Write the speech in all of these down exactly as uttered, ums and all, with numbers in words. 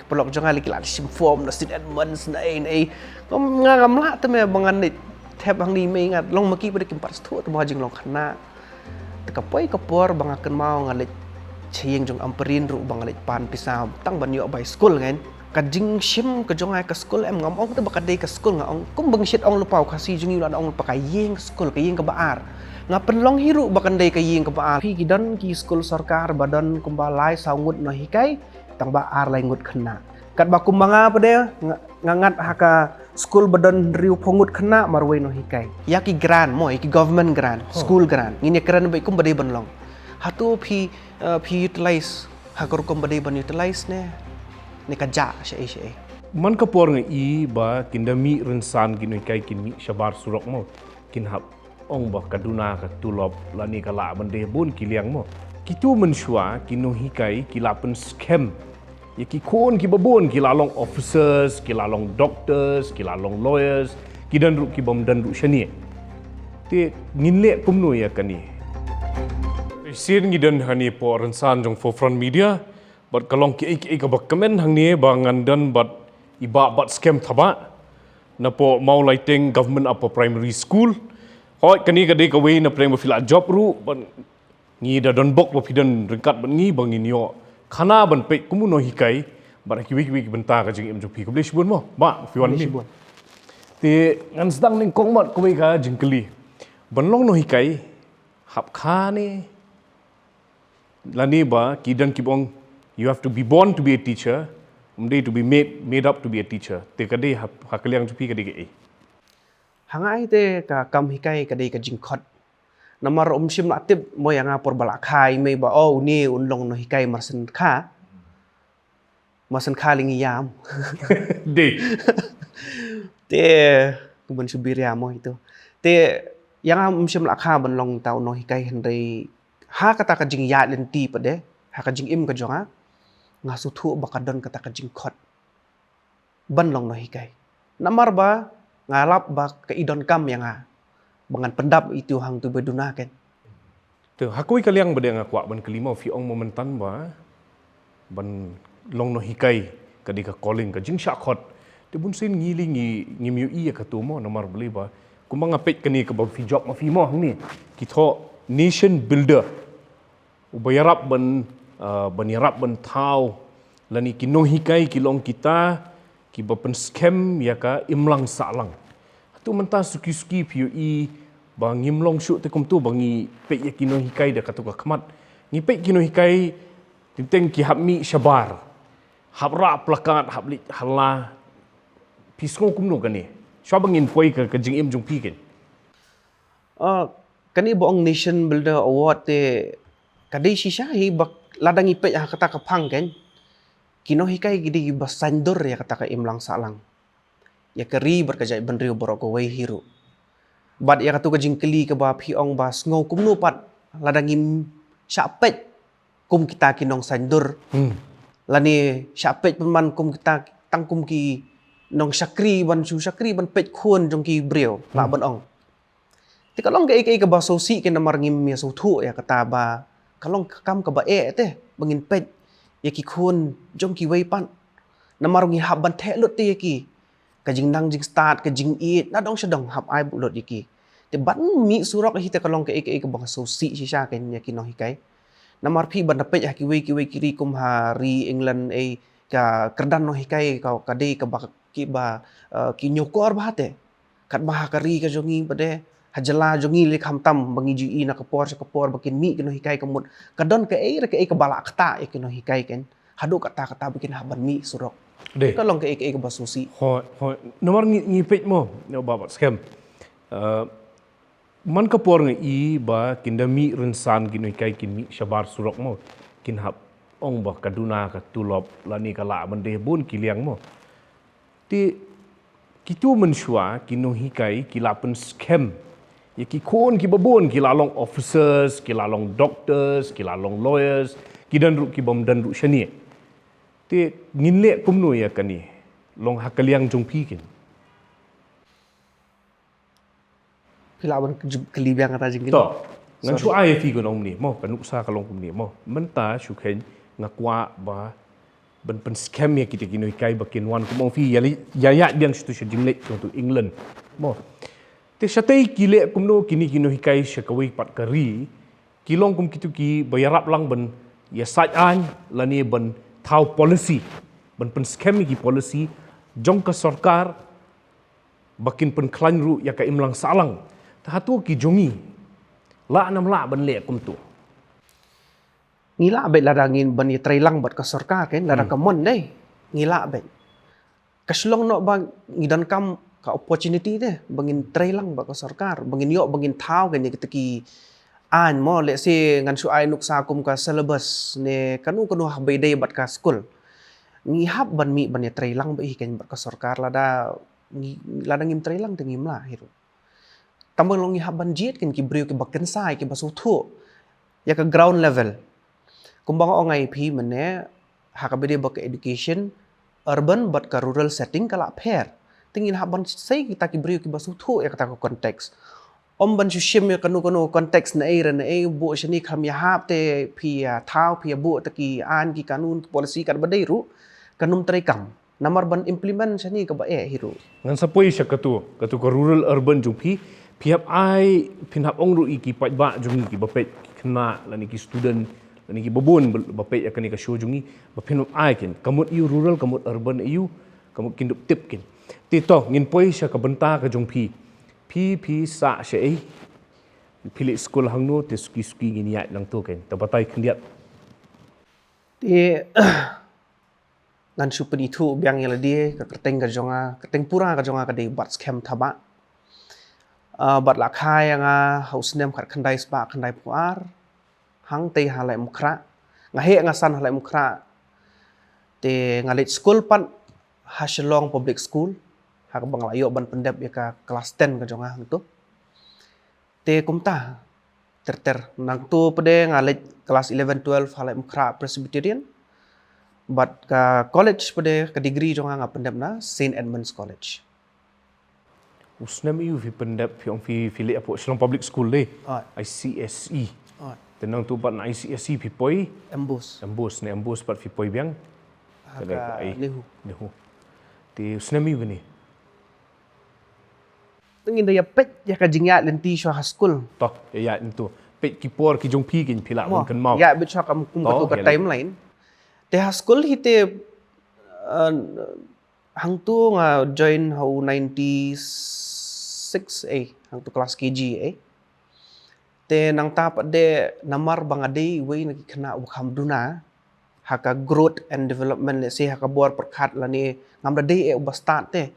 Paralok jong nga la ki la shim form na Saint Edmunds na ei na ei. Ngam, nga ngam lah te me ba ngan leit thep hangne, mei nga long ma ki pat de kim pat sngewthuh te ba jinglong khynnah. Te ka poi ka por ba nga kynmaw nga leit sha ïing jong Ampareen ruh ba nga leit pan pisa tang ban ïoh bai skul ngan. Ka jingshim ka jong nga ka skul em, ngam ong te ba ka dei ka skul, nga ong kum ba ngi shait ong lypa, u Khasi jong ngi u la ong lypa, ka ïing ka skul, ka ïing kaba ar. Nga pynlong hi ruh ba kan dei ka ïing kaba ar. Phi, ki don ki skul sorkar ba don kumba lai saw ngut nonghikai, tang ba ar lai ngut khynnah. Katba kumba nga pat de, nga, nga ngat ha ka skul ba don hynriewphew ngut khynnah, marwei nonghikai. Ïa ki grant mo, ïa ki government grant, school grant, ngin ïa kren beit kumba dei ban long. Hato phi, eh, phi utilize ha ka rukom ba dei ban utilize ne, ne ka jah shaei shaei? Man ka por nga i ba kin da mih rynsan ki nonghikai, kin mih shabar surok mo, kin hap ong ba ka duna ka tulop lane ka lah ban dei bun ki liang mo. Kitu mynshuwa ki nonghikai ki la pynskhem ïa ki khun kiba bun, ki la long officers, ki la long doctors, ki la long lawyers, ki don ruh kibym don ruh shane. Te ngin leh kumno ïa kane? Shisien ngi don hangne hapoh rynsan jong Forefront Media bad ka long kiei kiei kaba kmen hangne ba ngan don bad i Bah Batskhem Thabah na poh Mawlaiteng Government Upper Primary School. Hooid, kane ka dei kawei na pdeng ba phi la jop ruh bad ngi da don bok ba phi don ryngkat bad ngi ba ngin ïoh khana ban peit kum u nonghikai bad ha kiwei kiwei ki bynta ka jingim jong phi. Khublei shibun mo Bah, phi wan. Khublei shibun. Te ngan sdang nyngkong mat kawei ka jingkylli. Ban long nonghikai, hap kha ne, lane ba ki don kiba ong you have to be born to be a teacher, ym dei to be made, made up to be a teacher? Te ka dei ha, ha ka liang jong phi ka dei kaei? Ha nga i te ka kam hikai ka dei ka jingkhot. Namar um shym la tip mo ïa nga por ba la kha i mei ba, oh, une un long nonghikai mar shen kha. Mar shen kha lyngi ïam. Dei. Te, kumban shu biria mo itu. Te, ïa nga um shym la kha ban long tau nonghikai, hynrei ha kata ka jingïaid lynti pat de, ha ka jingim ka jong nga, nga sngewthuh ba ka don kata ka jingkhot ban long nonghikai. Namar ba nga lap ba ka i donkam ïa nga ba ngan pyndap itu hangtu ba duna kan. Te ha kawei ka liang ba de nga kwah ban kylli mo, phi ong mo mynta ba ban long nonghikai ka dei ka calling, ka jingshah khot. Te bunsien ngi lei ngi, ngim ïohi ïa katu mo, namar balei ba kumba nga peit kane kaba phi jop ma phi mo hangne, ki thoh nation builder. Uba ïarap ban, ah, ban ïarap ban thaw lane ki nonghikai ki long kita kiba pynskhem ïa ka imlang sahlang. Hato mynta suki suki phi ïohi ba ngim long shuh te kumtu ba ngi peit ïa ki nonghikai da katu ka khmat? Ngi peit ki nonghikai teng teng ki hap mih shabar, hap rah plakat, hap leit halla. Phi sngew kumno kane? Shuwa ba ngin poi ka, ka jingim jong phi kan. Ah, kane ba ong Nation Builder Award te ka dei shisha hi ba lada ngi peit ha kata ka phang kan, ki nonghikai ki dei ba saiñdur ïa kata ka imlang sahlang, ïa ka ri bad ka jaitbynriew baroh kawei hi ruh. Bad ïa katu ka jingkylli kaba phi ong ba sngew kumno pat lada ngim shah peit kum kita ki nongsaiñdur. Hmm. Lane shah peit pynban kum kita, tang kum ki nongshakri ban shu shakri ban peit khun jong ki briew, lah ban ong. Te ka long kaei kaei kaba sngewsih kan, namar ngim ïa sngewthuh ïa kata ba ka long ka kam kaba eh te ba ngin peit ïa ki khun jong kiwei pat. Namar ngi hap ban theh lut te ïa ki. Ka jingnang jingstad, ka jingïeit, na dong sha dong hap ai buh lut ïa ki. Te ban mih surok hi te ka long kaei kaei kaba sngewsih shisha kan ïa ki nonghikai. Namar phi ban da peit ha kiwei kiwei ki ri kum ha ri England ei, ka kyrdan nonghikai ka, ka dei kaba ki ba, eh, ki ñiewkor bha te. Katba ha ka ri ka jong ngi pat de, ha jylla jong ngi lei khamtam ba ngi ju i na ka por sha ka por ba kin mih ki nonghikai, ka mut ka don kaei re kaei kaba la ktah ïa ki nonghikai kan. Haduh katta katta ba kin hap ban mih surok. Dei. Ka long kaei kaei kaba sngewsih. Hooid, hooid. Namar ngi, ngi peit mo, Bah Batskhem. Eh, man ka por nga i ba kin da mih rynsan ki nonghikai, kin mih shabar surok mo, kin hap ong ba ka duna ka tulop lane ka lah ban dei bun ki liang mo. Te kitu mynshuwa ki nonghikai ki la pynskhem ïa ki khun kiba bun, ki la long officers, ki la long doctors, ki la long lawyers, ki don ruh kibym don ruh shane. Te ngin leh kumno ïa kane? Long ha ka liang jong phi kan. Phi lah ban kylli biang kata jingkylli. To. Ngan shu ai ïa phi ka long kumne mo, ka nuksa ka long kumne mo. Mynta shu kheiñ nga kwah ba ban pynskhem ïa kita ki nonghikai ba kin wan kum ong phi ïa li, ïa ïa biang sha tu sha jingleit jong tu England. Mo. Te shatei ki leh kumno kine ki nonghikai sha kawei pat ka ri, ki long kum kitu ki ba ïarap lang ban ïasaid aiñ lane ban thaw policy, ban pynskhem ïa ki policy jong ka sorkar ba kin pynkhlaiñ ruh ïa ka imlang sahlang. Te hato ki jong ngi lah ne ym lah ban leh kumtu? Ngi lah beit lada ngin ban ïatreilang bad ka sorkar, kan, lada ka mon dei. Ngi lah beit. Ka shlong noh ba ngi donkam ka opportunity te ba ngin treilang bad ka sorkar, ba ngin ïoh, ba ngin thaw, kan, ïa kita ki aiñ mo, lehse ngan shu ai nuksa kum ka syllabus ne kano kano ha ba ïadei bad ka skul. Ngi hap ban mih ban ïatreilang beit hi, kan, bad ka sorkar, lada ngi, lada ngim treilang te ngim lah hi ruh. Tang ba long ngi hap ban jied, kan, ki briew kiba kynsai, kiba sngewthuh ïa ka ground level. Kumba nga ong ïa phi mynne, ha kaba ïadei bad ka education, urban bad ka rural setting ka la pher. Te ngin hap ban sei kita ki briew kiba sngewthuh ïa kata ka context. Ym ban shu shim ïa kano kano context na ei re na ei, buh shane kam ïahap te phi ïa thaw, phi ïa buh ta ki aiñ, ki kanun, ki policy, katba dei ruh kan ym treikam. Namar ban implement shane kaba eh hi ruh. Ngan sa poi sha katu, katu ka rural urban jong phi, phi hap ai, phin hap ong ruh ïa ki paidbah jong ngi kiba peit, ki khynnah lane ki student lane kiba bun ba, ba peit ïa kane ka show jong ngi, ba phin hap ai, kan, ka mut ïa u rural, ka mut urban ïa u, ka mut kin dup tip, kan. Te to ngin poi sha ka bynta ka jong phi. Phi, phi sah shaei? Phi leit skul hangno, te suki suki ngin ïaid nangto, kan. Te batai khyndiat. Te ngan shu pynithuh biang ïa lade, ka kyrteng ka jong nga, kyrteng pura ka jong nga ka dei Batskhem Thabah. Ah, bad la kha ïa nga ha u snem khatkhyndai spah khyndaiphew ar, hangtei ha Laitumkhrah. Nga heh nga san ha Laitumkhrah. Te nga leit skul pat ha Shillong Public School, ha kaba nga la ïoh ban pyndep ïa ka klas ten ka jong nga hangto. Te kumta ter ter. Nangto pat de nga leit klas eleven twelve ha Laitumkhrah Presbyterian. Bad ka college pat de, ka degree jong nga nga pyndep na Saint Edmund's College. U snem aiu phi pyndep, phi ong phi, phi leit hapoh Shillong Public School de? Oi. I C S E. Oi. Te nangto pat na I C S E phi poi? MBOSE. MBOSE, ne MBOSE pat phi poi biang? Ha ka NEHU. NEHU. Te u snem aiu kane? Te ngin da ïa peit ïa ka jingïaid lynti shuwa ha skul. To, ïa, ïa, ntu. Peit ki por ki jong phi, kin phi lah ban kynmaw. Ïa, beit shuwa kum katu ka timeline. Te ha skul hi te, uh, hangtu nga join ha u ninety-six, eh, hangtu klas K G, eh. Te nangta pat de namar ba nga dei iwei na ki khynnah uba kham duna ha ka growth and development, lehse ha ka bor pyrkhat lane ngam da dei eh uba stad te.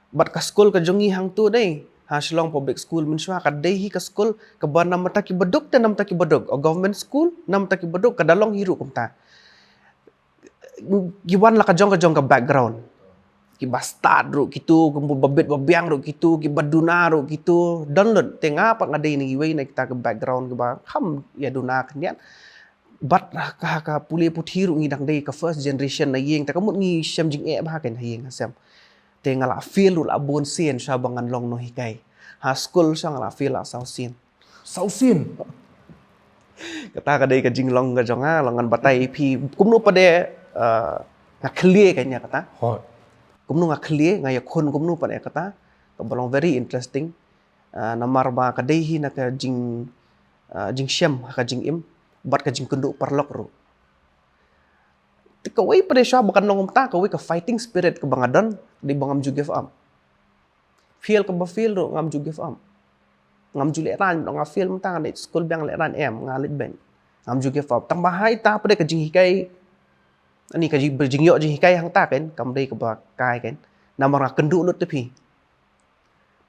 Bad ka skul ka jong ngi hangtu dei ha Shillong Public School mynshuwa ka dei hi ka skul kaba namar ta kiba duk te namar ta kiba duk. O government school namar ta kiba duk, ka da long hi ruh kumta. Ki wan la ka jong ka jong ka background. Kiba stad ruh kitu, kiba bit ba biang ruh kitu, kiba duna ruh kitu. Don lut, te nga pat nga dei na iwei na kita ka background kiba kham ïa duna khyndiat. Bad ha ka, ha ka pule puthi ruh ngi dang dei ka first generation na ïing, te ka mut ngi shem jingeh bha kein ha ïing ha sem. Te nga la fail ruh la bun sien shuwa ba ngan long nonghikai. Ha skul shuwa nga la fail la saw sien. Saw sien. Kata ka dei ka jinglong ka jong nga, long ngan batai ïa phi kumno pat de, eh, nga khlieh kein ïa kata. Hooid. Kumno nga khlieh, nga ïakhun kumno pat ïa kata. Kaba long very interesting. Eh, namar ba ka dei hi na ka jing, eh, jingshem ha ka jingim bad ka jingkynduh paralok ruh. Te kawei pat de shuwa ba kan long kumta, kawei ka fighting spirit kaba nga don, dei ba ngam ju give up. Fail kaba fail ruh ngam ju give up. Ngam ju lehraiñ, nga fail mynta nga leit skul biang lehraiñ em, nga leit beiñ. Ngam ju give up. Tang ba ha ita pat de ka jinghikai, ani ka jing, jingïoh jinghikai hangta kein, kam dei kaba kai kein. Namar nga kynduh lut te phi.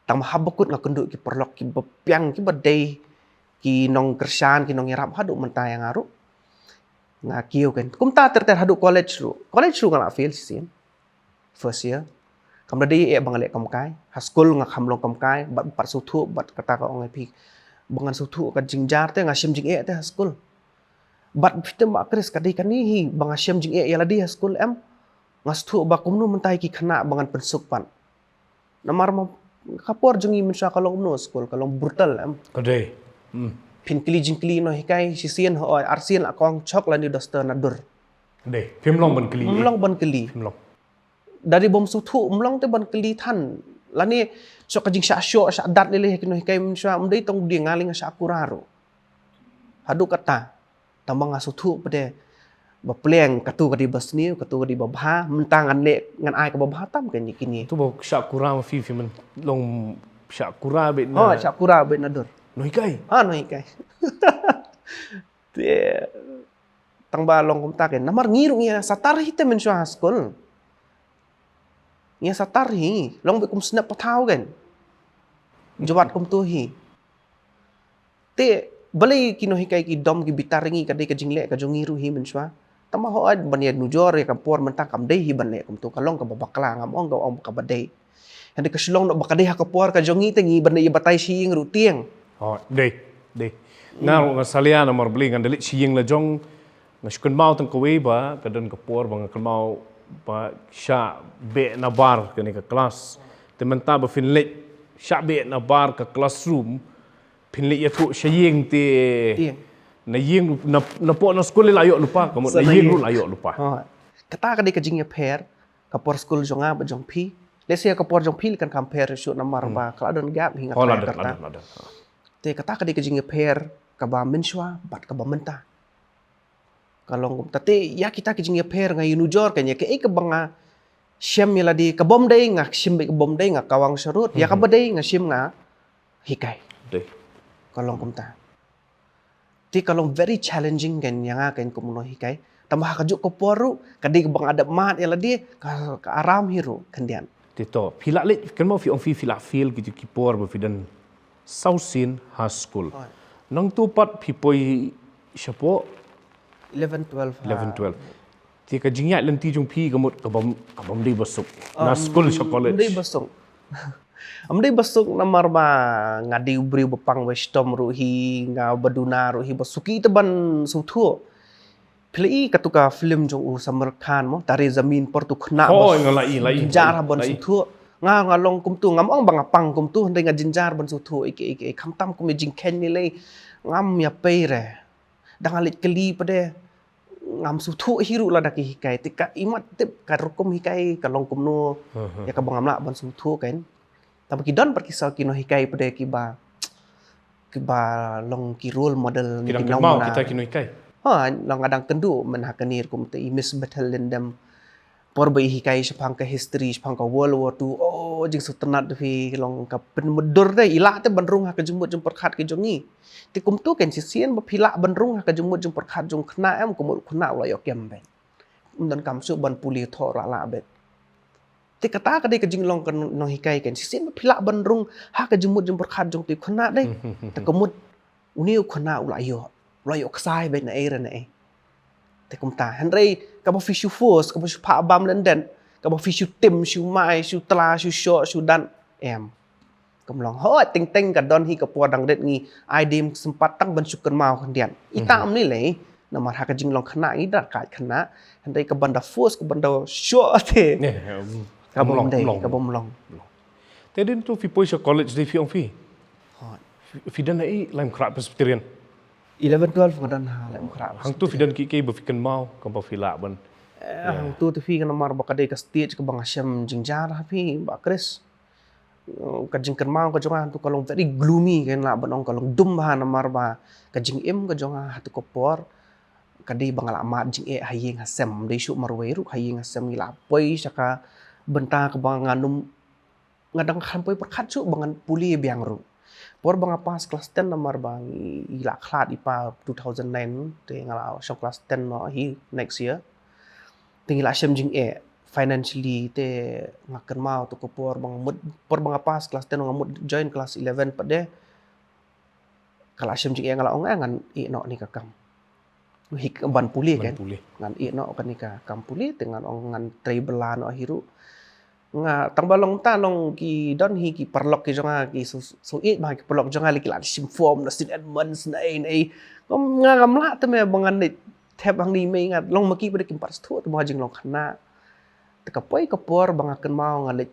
Tang ba haba kut nga kynduh ki paralok kiba biang kiba dei ki nongkyrshan ki nongïarap haduh mynta ïa nga ruh. Nga kiew kein. Kumta ter ter haduh college ruh. College ruh nga la fail shisien. First year. Kam da dei eh ba nga leh kam kai. Ha skul nga kham long kam kai. Bad pat sngewthuh bad kata ka ong ïa phi. Ba ngan sngewthuh ka jingjar te nga shem jingeh te ha skul. Bad phi te Bah Chris ka dei kane hi ba nga shem jingeh ïa lade ha skul em. Nga sngewthuh ba kumno mynta ïa ki khynnah ba ngan pynsuk pat. Namar ma ka por jong ngi mynshuwa ka long kumno skul, ka long brutal em. Ka dei. Hmm. Phin kylli jingkylli nonghikai shisien, hooid, arsien la kong chok lane duster na dur. Dei, phim long ban kylli. Phim long ban kylli. Phim long. Da dei bym sngewthuh, ym long te ban kylli than. Lane, shuh ka jingshah shoh, shah dat lei lei ha ki nonghikai mynshuwa, ym dei tang u dei nga lei nga shah kura ruh. Haduh katta. Tang ba nga sngewthuh pat de ba pliang, katu ka dei ba sniew, katu ka dei ba bha, mynta ngan leh, ngan ai kaba bha tam kane kine. Tu ba shah kura ma phi, phi man long shah kura beit na. Oh, shah kura beit na dur. Nonghikai. Ha, nonghikai. Te, tang ba long kumta kan. Namar ngi ruh ngi ïa satar hi te mynshuwa ha skul. Ngi ïa satar hi, long beit kum snep pathaw kan. Jwat kumtu hi. Te, balei ki nonghikai ki dom ki bitar ngi, ka dei ka jingleh ka jong ngi ruh hi mynshuwa. Tang ba hooid ban ïa nujor ïa ka por mynta kam dei hi ban leh kumtu, ka long kaba bakla, ngam ong, ka ong kaba dei. Hynrei ka shu long noh ba ka dei ha ka por ka jong ngi te ngi ban ïa batai sha ïing ruh tieng. Oh, dei, dei. Nga ruh nga salia namar balei ngan da leit sha ïing la jong, nga shu kynmaw tang kawei ba ka don ka por ba nga kynmaw ba shah beh na bar kane ka klas. Te mynta ba phin leit shah beh na bar ka classroom, phin leit ïathuh sha ïing te. Tieng. Na ïing, na, na pdeng na skul la ïoh lypa, ka mut na ïing ruh la ïoh lypa. Ha. Kata ka dei ka jingïapher, ka por skul jong nga bad jong phi. Let's say ka por jong phi kan compare shuh namar ba ka la don gap hi nga. Oh, la don, la don, la don. Te kata ka dei ka jingïapher kaba mynshuwa bad kaba mynta. Ka long kumta te ïa kita ki jingïapher nga ïa nujor kan ïa kaei kaba nga shem ïa lade, ka bym dei nga shim beit, ka bym dei nga kawang sharud, ïa kaba dei nga shim nga hikai. Dei. Ka long kumta. Te ka long very challenging kan ïa nga kan kum u nonghikai. Tang ba ha kajuh ka por ruh ka dei kaba nga dep mad ïa lade, ka, ka aram hi ruh khyndiat. Te to, phi la leh, kynmaw phi ong phi, phi la fail kito ki por ba phi don saw sien ha skul. Nangtu pat phi poi shapoh eleven twelve, ha. Eleven twelve. Te ka jingïaid lynti jong phi ka mut ka bym, ka bym dei ba suk. Na skul sha college. Ym dei ba suk. Ym dei ba suk namar ba nga dei u briew ba pang ba shitom ruh hi, nga ba duna ruh hi, ba suki te ban sngewthuh. Phi la i katu ka film jong u Samir Khan mo, Tare Zameen Par, tu khynnah ba. Oh, nga la i, la i, jynjar ha ban sngewthuh. Nga, nga long kumtu, ngam ong ba nga pang kumtu, hynrei nga jynjar ban sngewthuh ïa ki, ïa ki, khamtam kum ïa jingkheiñ lei lei. Ngam ïa pei re. Da nga leit kylli pat de, ngam sngewthuh hi ruh lada ki hikai. Te ka imat tip ka rukom hikai ka long kumno. Ïa kaba ngam lah ban sngewthuh kan. Tang ba ki don pat ki saw ki nonghikai pat de kiba, kiba long ki role model, ki dang kynmaw kita ki nonghikai. Ha, long nga dang kynduh mynta ha kane rukom te i Miss Bethel Lyndem. Por ba i hikai shaphang ka history, shaphang ka World War Two. Oh, jingsngewtynnat phi, long ka pynmudui de, i lah te ban rung ha ka jingmut jingpyrkhat ka jong i. Te kumtu kan shisien ba phi lah ban rung ha ka jingmut jingpyrkhat jong khynnah em, ka mut khynnah u la ïoh kem beit. Ym donkam shuh ban pule thoh, la lah beit. Te kata ka dei ka jinglong ka nonghikai kan. Shisien ba phi lah ban rung ha ka jingmut jingpyrkhat jong te khynnah de. Te ka mut une u khynnah u la ïoh, u la ïoh ksai beit na ei re na ei. Te kumta, hynrei kaba phi shu force, kaba shu phah bam lyndet, kaba phi shu tim, shu mai, shu tla, shu shoh, shu dat, em. Kam long. Hooid, teng teng ka don hi ka por dang rit ngi ai dem sympat tang ban shu kynmaw khyndiat. Ita ym ni lei, namar ha ka jinglong khynnah ngi da ka khynnah, hynrei ka ban da force, ka ban da shoh te. Ka bym dei, ka bym long. Te dei tu phi poi sha college dei phi ong phi. Hooid. Phi, phi don ei Laitumkhrah Presbyterian. Eleven twelve nga don ha Laitumkhrah. Hangtu phi don kiei kiei ba phi kynmaw, kaba phi lah ban. Eh, hangtu te phi, namar ba ka dei ka stage kaba nga shem jynjar ha phi, Bah Chris. Ka jingkynmaw ka jong nga hangtu ka long very gloomy, kan lah ban ong ka long dum bha namar ba ka jingim ka jong nga hangtu ka por ka dei ba nga la mad jingeh ha ïing ha sem, dei shuh marwei ruh ha ïing ha sem, ngi la poi sha ka bynta kaba ngan ym, nga dang khlem poi pyrkhat shuh ba ngan pule biang ruh. Por ba nga pass class ten namar ba ngi la khlad i pa two thousand nine, te nga la shong class ten noh hi next year. Te ngi la shem jingeh financially, te nga kynmaw tu ka por ba nga mut, por ba nga pass class ten nga mut join class eleven pat de. Ka la shem jingeh, nga la ong, eh, ngan ïeh noh kane ka kam. Hi ban pule kan. Ngan ïeh noh kane ka kam pule, te ngan ong ngan trei bylla noh hi ruh. Nga tang ba long ta long ki don hi ki paralok ki jong nga, ki shu, shu ïeit bha ki paralok jong nga, lei ki la shim form na Saint Edmunds na ei na ei. Nga ngam lah te me ba ngan leit thep hangne mei, nga long ma ki pat de kim pat sngewthuh te ba nga jinglong khynnah. Te ka poi ka por ba nga kynmaw nga leit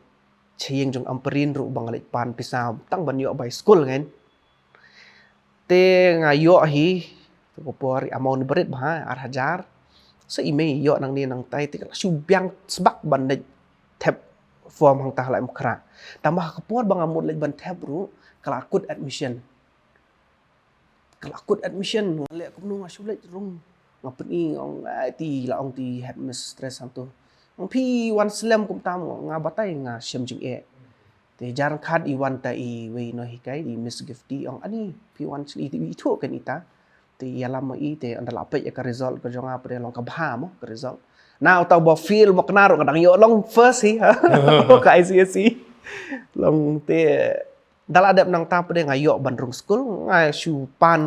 sha ïing jong Ampareen ruh ba nga leit pan pisa tang ban ïoh bai skul kan. Te nga ïoh hi, tu ka por i amount barit bha, ar hajar. Sa i mei ïoh nangne nangtai te ka la shu biang sbak ban leit thep form hangta ha Laitumkhrah. Tangba ha ka por ba nga mut leit ban thep ruh ka la kut admission. Ka la kut admission, nga leh kumno, nga shu leit rung. Nga pyni, nga ong, "Ai, te la ong te headmistress hangto." Ong, "Phi wan slem kumta mo?" Nga batai nga shem jingeh. Te jar khat i wan ta iwei nonghikai, i Miss Gifty, ong, "Ani, phi wan slem, i, i thuh kein ita." Te ïalam ma i, te ynda la peit ïa ka result ka jong nga pat de long ka bha mo ka result. Na uta uba fail mo kane ruh nga dang ïoh long first hi. Ka I C S E. Long te ynda la dep nangta pat de nga ïoh ban rung skul, nga shu pan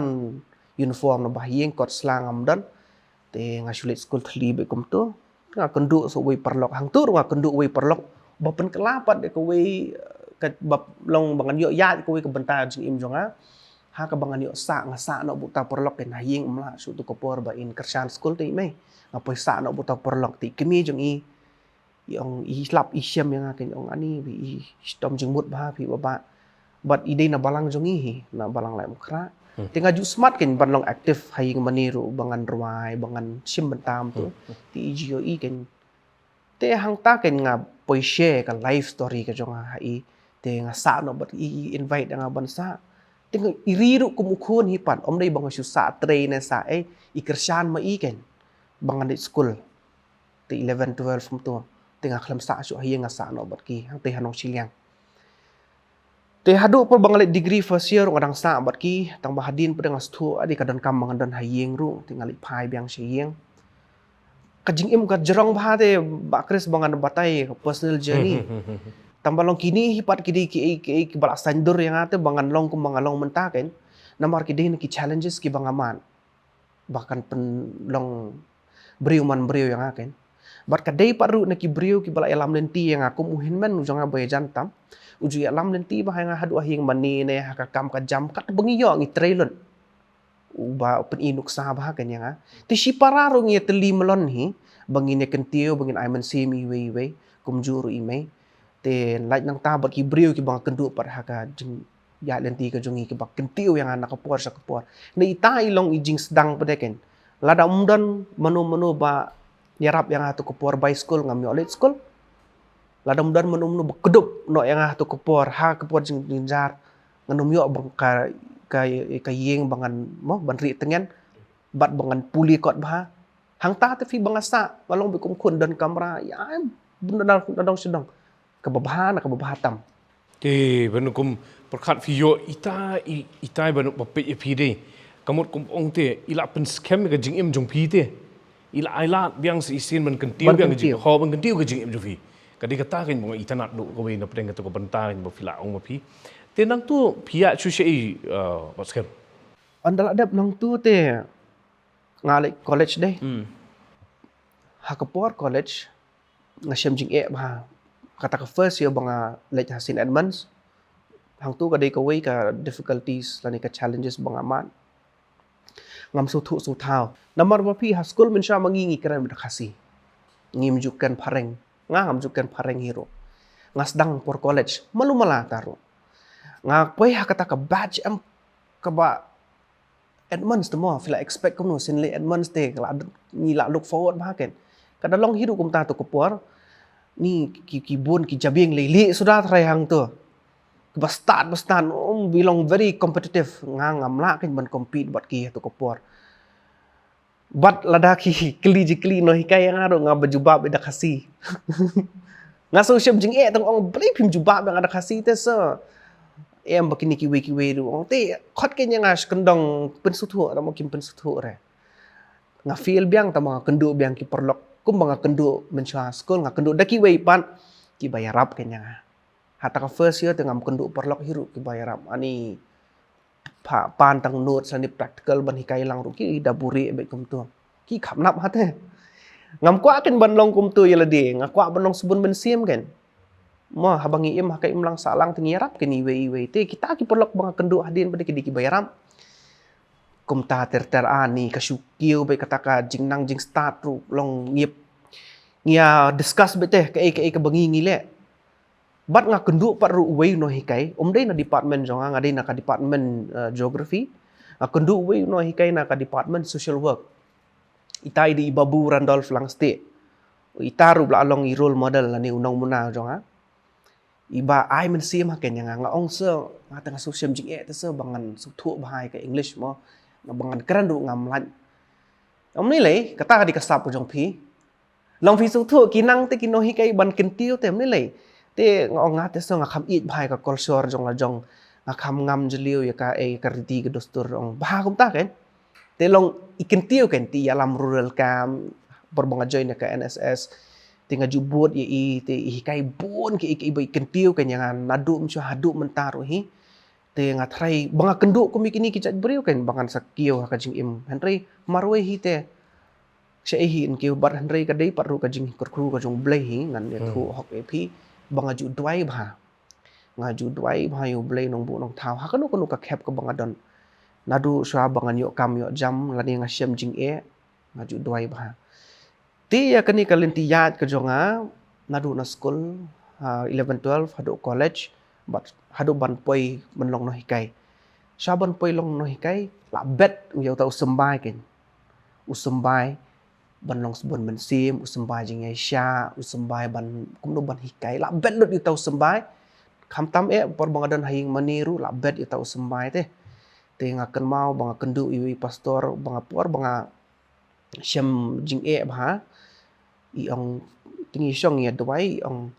uniform na ba ha ïing, kot sla ngam don. Te nga shu leit skul thylli beit kumto. Nga kynduh sa uwei paralok, hangto ruh nga kynduh uwei paralok ba pynkylla pat ïa kawei, eh, kaba long ba ngan ïoh ïaid ïa kawei ka bynta jingim jong nga. Ha kaba ngan ïoh sah, nga sah noh bad uta u paralok, kein ha ïing ym lah shuh tu ka por ba in kyrshan skul te i mei. Nga poi sah noh bad uta u paralok, te i kmie jong i, i ong, i hlap i shem ïa nga, kein ong, "Ani, i shitom jingmut bha phi Bah." Bad i dei na balang jong i hi, na balang Laitumkhrah. Hmm. Te nga ju smat kein ban long active ha ïing mane ruh, ba ngan rwai, ba ngan shim bynta kumto. Hmm. Te i ju ïohi kein. Te hangta kein nga poi share ka life story ka jong nga ha i. Te nga sah noh bad i, i invite ïa nga ban sah. Te nga, i ri ruh kum u khun hi pat, ym dei ba nga shu sah trei ne sah ei, i kyrshan ma i kein ba ngan leit skul. Te eleven, twelve kumto. Te nga khlem sah shuh ha ïing, nga sah noh bad ki hangtei ha Nongshiliang. Te haduh pat ba nga leit degree first year nga dang sah bad ki, tangba hadien pat de nga sngewthuh ade ka donkam ba ngan don ha ïing ruh, te nga leit phai biang sha ïing. Ka jingim ka jrong bha te Bah Chris, ba ngan batai ka personal journey. Tangba long kine hi pat ki dei kiei kiei kiba la saiñdur ïa nga te ba ngan long kumba nga long mynta kein. Namar ki dei na ki challenges kiba nga mad ba kan pynlong briew man briew ïa nga kein. Bad ka dei pat ruh na ki briew kiba la ïalam lynti ïa nga, kum u hynmen u jong nga ba ïajan tam, u ju ïalam lynti bha ïa nga haduh ha ïing mane ne ha ka kam ka jam, katba ngi ïoh ngi trei lut. Uba u pyni nuksa bha kein ïa nga. Te shipara ruh ngi ïatylli mlien hi ba ngin ïa kyntiew, ba ngin ai mynsiem iwei iwei, kumjuh ruh i mei. Te lait nangta bad ki briew kiba nga kynduh pat ha ka jingïaid lynti ka jong ngi, kiba kyntiew ïa nga na ka por sha ka por. Na ita i long i jingsdang pat de kein. Lada ym don mano mano ba ïarap ïa nga ha tu ka por bai skul, ngam ïoh leit skul. Lada ym don mano mano ba kdup noh ïa nga ha tu ka por, ha ka por jing, jingjynjar, ngan ym ïoh ban ka, ka, ka ïing ba ngan mo, ban rieh tngen bad ba ngan pule kot bha. Hangta te phi ba nga sah, nga long beit kum khun don kamra, ïa, bun da dong, da dong sha dong. Kaba bha na kaba bha tam. Te ban kum pyrkhat phi ïoh ita i, ita ban ba peit ïa phi de. Ka mut kum ong te i la pynskhem ïa ka jingim jong phi te. I la ailad biang sa shisien ban kyntiew, ban biang ka jing, kyntiew, ho, ban kyntiew ka jingim jong phi. Ka dei kata kein ba nga itynnad duh kawei na pdeng kata ka bynta kein ba phi la ong ma phi. Te nangtu phi ïa shu sha i, uh, Bah Skhem. Ynda la dep nangtu te nga leit college de. Hmm. Ha ka por college nga shem jingeh bha. Kata ka first year ba nga leit ha Saint Edmunds, hangtu ka dei kawei ka difficulties lane ka challenges ba nga mad. Ngam sngewthuh sngewthaw. Namar ba phi ha skul mynshuwa ma ngi ngi kren beit da Khasi. Ngim ju kren phareng. Nga ngam ju kren phareng hi ruh. Nga sdang por college, malu mala ta ruh. Nga poi ha kata ka batch em kaba Edmunds te mo, phi la expect kumno, sien leit Edmunds te, ka la, ngi la look forward bha kein. Ka da long hi ruh kumta tu ka por, ni ki, ki bun ki jabieng lei lei suda tharai hangtu. Ba stad, ba stad, um, bi long very competitive, nga ngam lah kein ban compete bad ki tu ka por. Bad lada ki kylli jingkylli nonghikai ïa nga ruh nga ba jubab da Khasi. Nga shu shem jingeh tang ong, "Balei phim jubab ïa nga da Khasi te, sir?" Em ba kine kiwei kiwei ruh ong, te khot kein ïa nga sha kyndong pynsngewthuh, tang ba kim pynsngewthuh re. Nga feel biang tang ba nga kynduh biang ki paralok, kumba nga kynduh mynshuwa skul, nga kynduh da kiwei pat kiba ïarap kein ïa nga. Ha ta ka first year te ngam kynduh paralok hi ruh kiba ïarap. Ani pha pan tang notes lane practical ban hikai lang ruh ki da buhrieh beit kumto. Ki kham nap ha te. Ngam kwah kein ban long kumto ïa lade, nga kwah ban long sbun mynsiem kein. Mo, haba ngi im ha ka imlang sahlang te ngi ïarap kein iwei iwei. Te kita ki paralok ba nga kynduh hadien pat de ki dei kiba ïarap. Kumta ter ter ani ka shu kiew beit kata ka jingnang jingstad ruh long ngi ïa discuss beit te kaei kaei kaba ngi ngi leh. Bad nga kynduh pat ruh uwei u nonghikai, um dei na department jong nga, nga dei na ka department, eh, geography. Nga kynduh uwei u nonghikai na ka department social work. Ita i dei i Babu Randolph Langstieh. Ita ruh ba la long i role model lane u nongmuna jong nga. I ba ai mynsiem ha kein ïa nga, nga ong sa, nga te nga shu shem jingeh te sa ba ngan sngewthuh bha ïa ka English mo. Ba ngan kren ruh ngam lait. Ym lei lei, kata ka dei ka sap ka jong phi. Long phi sngewthuh ki nang te ki nonghikai ban kyntiew te ym lei lei. Te nga ong nga te sa nga kham ïeit bha ïa ka culture jong la jong. Nga kham ngam jylliew ïa ka, eh, ka riti ka dustur ong bha kumta kein. Te long i kyntiew kein, te ïalam rural camp, por ba nga join ïa ka N S S. Te nga ju bud ïa i, te i hikai bun ki, i, i ba i kyntiew kein ïa nga naduh mynshuwa haduh mynta ruh hi. Te nga tharai ba nga kynduh kum ïa kine ki jait briew kein ba ngan sa kiew ha ka jingim. Hynrei marwei hi te shaei hi yn kiew, bad hynrei ka dei pat ruh ka jingkyrkhu ka jong U Blei hi, ngan ïathuh hok ïa phi ba nga ju duwai bha. Nga ju duwai bha ïa U Blei Nongbuh Nongthaw ha kano kano ka khep kaba nga don. Naduh shuwa ba ngan ïoh kam ïoh jam lane nga shem jingeh, nga ju duwai bha. Te ïa kane ka lynti ïaid ka jong nga, naduh na skul, ah, eleven twelve, haduh college, bad haduh ban poi ban long nonghikai. Shuwa ban poi long nonghikai, la bet ïa uta u symbai kein. U symbai ban long sbun mynsiem, u symbai jingïaishah, u symbai ban kumno ban hikai. La bet lut ïa uta u symbai. Khamtam eh, por ba nga don ha ïing mane ruh, la bet ïa uta u symbai te. Te nga kynmaw ba nga kynduh ïa u pastor, ba nga por ba nga shem jingeh bha. I ong, te ngi shong ïa duwai, i ong,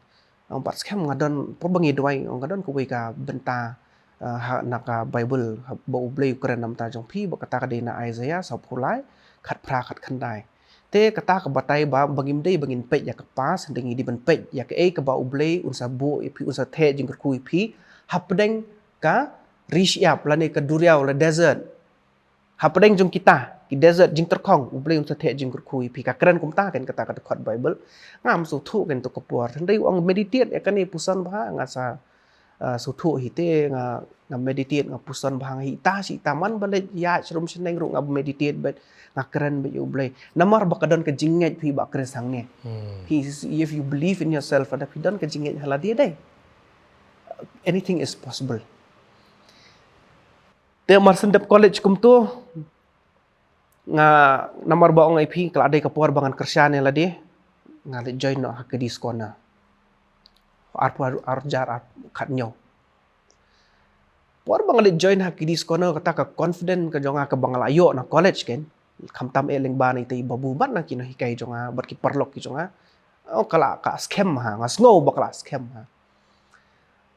ong pat skhem nga don, por ba ngi duwai, ong nga don kawei ka bynta, ah, ha, na ka Bible, ha, ba U Blei u kren na ka bynta jong phi, ba kata ka dei na Isaiah, sawphew lai, khatphra khatkhyndai. Te kata ka batai ba, ba ngim dei ba ngin peit ïa ka past, hynrei ngi dei ban peit ïa kaei kaba U Blei un sa buh ïa phi, un sa theh jingkyrkhu ïa phi, hapdeng ka ri shyiap, lane ka duriaw, la desert. Hapdeng jong kita ki desert jingtyrkhong, U Blei un sa theh jingkyrkhu ïa phi. Ka kren kumta kein kata ka dkhot Bible. Ngam sngewthuh kein to ka por. Hynrei u ong meditate ïa kane, puson bha, nga sa, ah, sngewthuh hi te, nga, nga meditate, nga puson bha, nga hi ta shi ta, man ba leit ïaid sharum shaneng ruh nga meditate beit, nga kren beit ïa U Blei. Namar ba ka don ka jingngeit phi Bah Chris hangne. Hmm. Phi, if you believe in yourself, lada phi don ka jingngeit ha lade dei, anything is possible. Te mar shen dep college kumto, nga, namar ba ong ïa phi ka la dei ka por ba ngan kyrshan ïa lade, nga leit join noh ha Kiddies Corner. Arphew, ar hajar, ar, khathynñiew. Por ba nga leit join ha Kiddies Corner, kata ka confident ka jong nga kaba nga la ïoh na college kein. Khamtam eh lyngba na ita i Babu bad na ki nonghikai jong nga, bad ki paralok ki jong nga. Oh, ka la, ka skhem ha, nga sngew ba ka la skhem ha.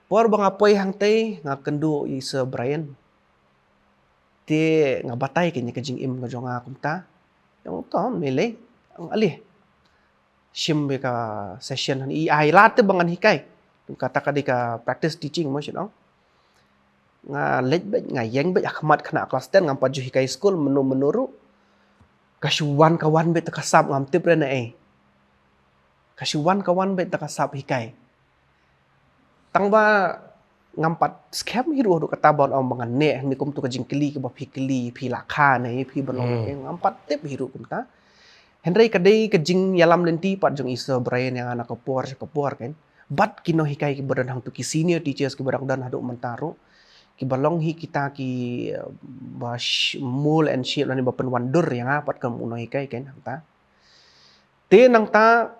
Por ba nga poi hangtei, nga kynduh ïa i Sir Brian. Te nga batai kein ïa ka jingim ka jong nga kumta. Ong to, ym lei lei, ong ale. Shim beit ka session, i ai lad te ba ngan hikai. Kata ka dei ka practice teaching mo shen ong. Nga leit beit, nga ïeng beit ha khmat khynnah klas ten, ngam pat ju hikai skul, mynno mynno ruh. Ka shu wan ka wan beit te ka sap, ngam tip re naei. Ka shu wan ka wan beit te ka sap hikai. Tang ba ngam pat skhem hi ruh haduh katta ban ong ba ngan neh, hangne kumto ka jingkylli kaba phi kylli, phi la kha ne phi ban long, hmm, ne, ngam pat tip hi ruh kumta. Hynrei ka dei ka jingïalam lynti pat jong i Sir Brian ïa nga na ka por sha ka por kein. Bad ki nonghikai kiba don hangto, ki senior teachers kiba dang don haduh mynta ruh. Kiba long hi kita ki, eh, ba sh-, mold and shape lane ba pynwandur ïa nga pat kum u nonghikai kein hangta. Te nangta,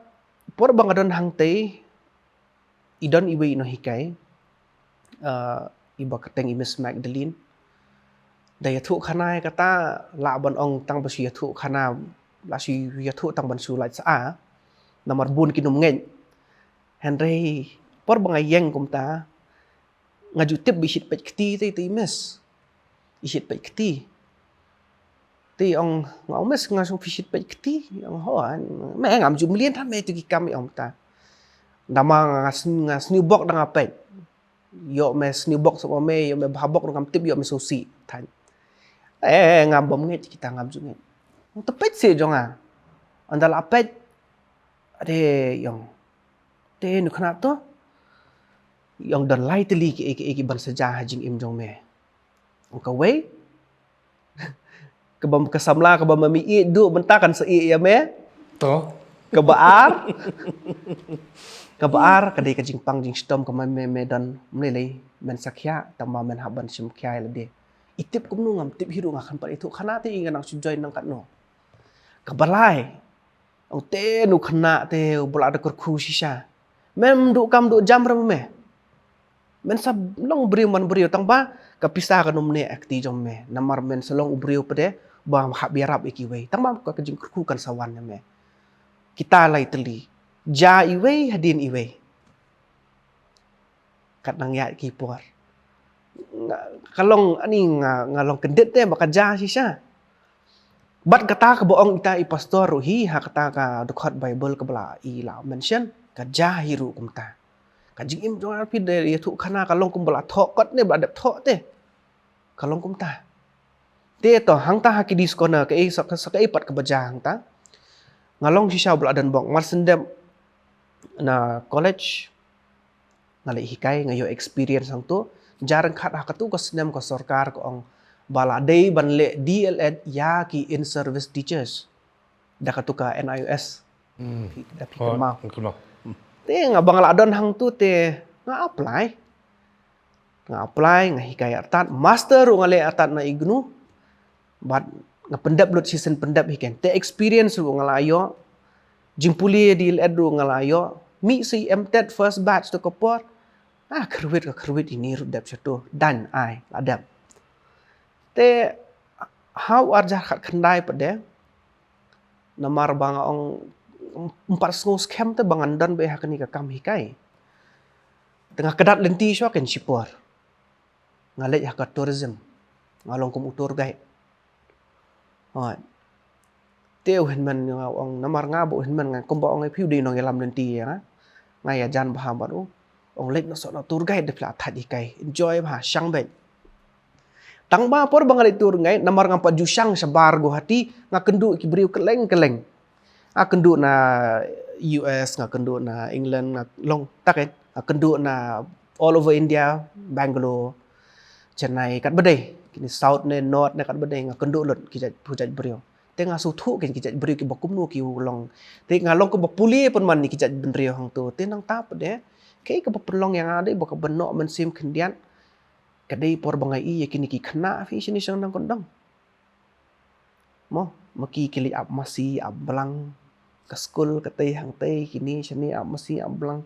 por ba nga don hangtei, i don iwei i nonghikai, ah, iba kyrteng i Miss Magdalene. Da ïathuh khana ïa kata, lah ban ong tang ba shu ïathuh khana, lah shu ïathuh tang ban shu lait sa, namar bun kin ym ngeit. Hynrei por ba nga ïeng kumta, nga ju tip ba i shait peit kti te, te i Miss. I shait peit kti. Te i ong, nga ong, Miss, nga sngew phi shait peit kti. I ong, ho, me ngam ju mlien than me ïa kito ki kam, i ong ta. Namar nga sn-, nga sniew bok da nga peit. Ïoh me sniew bok sop me, ïoh me bha bok ruh ngam tip, ïoh me sngewsih. Than. Eh, ngam bym ngeit kita, ngam ju ngeit. Te peit seh jong nga. Ynda la peit. Ade, i ong. Te nu khynnah to. I ong, don lai tylli kiei kiei kiban sa jia ha jingim jong me. Ong kawei. Kaba, ka samla kaba ma me ïeit duh mynta kan sa ïeit ïa me. To. Kaba ar. Kaba ar ka dei ka jingpang jingshitom kaba me, me don, ym lei lei men sa khia, tang ba men hap ban shim khia ïa lade. I tip kumno, ngam tip hi ruh, nga khlem pat ïathuh khana te, i nga nang shu join nang katno. Ka balai. Ong te nu khynnah te u ba la da kyrkhu shisha. Mem duh kam duh jam ram me. Men sa long briew man briew tang ba ka pisa ka num ne akti jong me. Namar men sa long u briew pede ba hap ïarap ïa kiwei. Tang ba ka jingkyrkhu kan sa wan ïa me. Kita lai tylli. Ja iwei hadien iwei. Kat nang ïa ki por. Nga, ka long ani nga, nga long kyndit te ba ka ja shisha. Bad kata ka ba ong ita i pastor ruh hi ha kata ka dkhot Bible ka ba la i la mention ka ja hi ruh kumta. Ka jingim jong nga phi de ïathuh khana ka long kum ba la thoh kot ne ba la dep thoh te. Ka long kumta. Te to hangta ha ki dis kona ka ei sa ka ei pat ka ba ja hangta. Nga long shisha ba la don bok mar sendep na college. Nga leh hikai nga ïoh experience hangto. Jarang khat ha katu ka snem ka sorkar ka ong ba la dei ban leh D L Ed ïa ki in service teachers. Da katu ka N I O S. Hmm. Phi, da phi kynmaw. Kynmaw. Hmm. Te nga ba nga la don hangto te nga apply. Nga apply, nga hikai artat, master ruh nga leh artat na I G N U. Bad nga pyndep lut shisien pyndep hi ken. Te experience ruh nga la ïoh. Jingpule D L Ed ruh nga la ïoh. Mih sa i M Ted first batch to ka por. Ah, kyrwit ka kyrwit ini ruh dep shato. Dan ai, la dep. Te ha u arjar khat khyndai pat de. Namar ba nga ong em pat sngew skhem te ba ngan don ba ha kani ka kam hikai. Te nga kdat lynti shuwa ken shipor. Nga leit ha ka tourism. Nga long kum u tour guide. Hoi. Te u hynmen nga ong namar nga ba u hynmen nga kumba ong ai phi u dei nongïalam lynti ïa nga. Nga ïajan bha bad u. Ong leit na sot na tour guide da phi la thait hikai. Enjoy bha shang beit. Tang ba por ba nga leit tour guide namar nga pat ju shang shabar Guwahati nga kynduh ki briew kylleng kylleng. Nga kynduh na U S, nga kynduh na England, nga long taken. Nga kynduh na all over India, Bangalore, Chennai, kat ba dei. Kini South ne North ne kat ba dei nga kynduh lut ki jait phu jait briew. Te nga sngewthuh ken ki jait briew ki ba kumno ki u long. Te nga long ki ba pule pynban ni ki jait bynriew hangto. Te nangta pat de. Ki ka ba pynlong ïa nga dei ba ka ba noh mynsiem khyndiat. Ka dei por ba nga i ïa kini ki khynnah phi shini shang nang kondang. Mo, ma ki ki leit ap masi ap blang. Ka skul ka tei hangtei kini shini ap masi ap blang.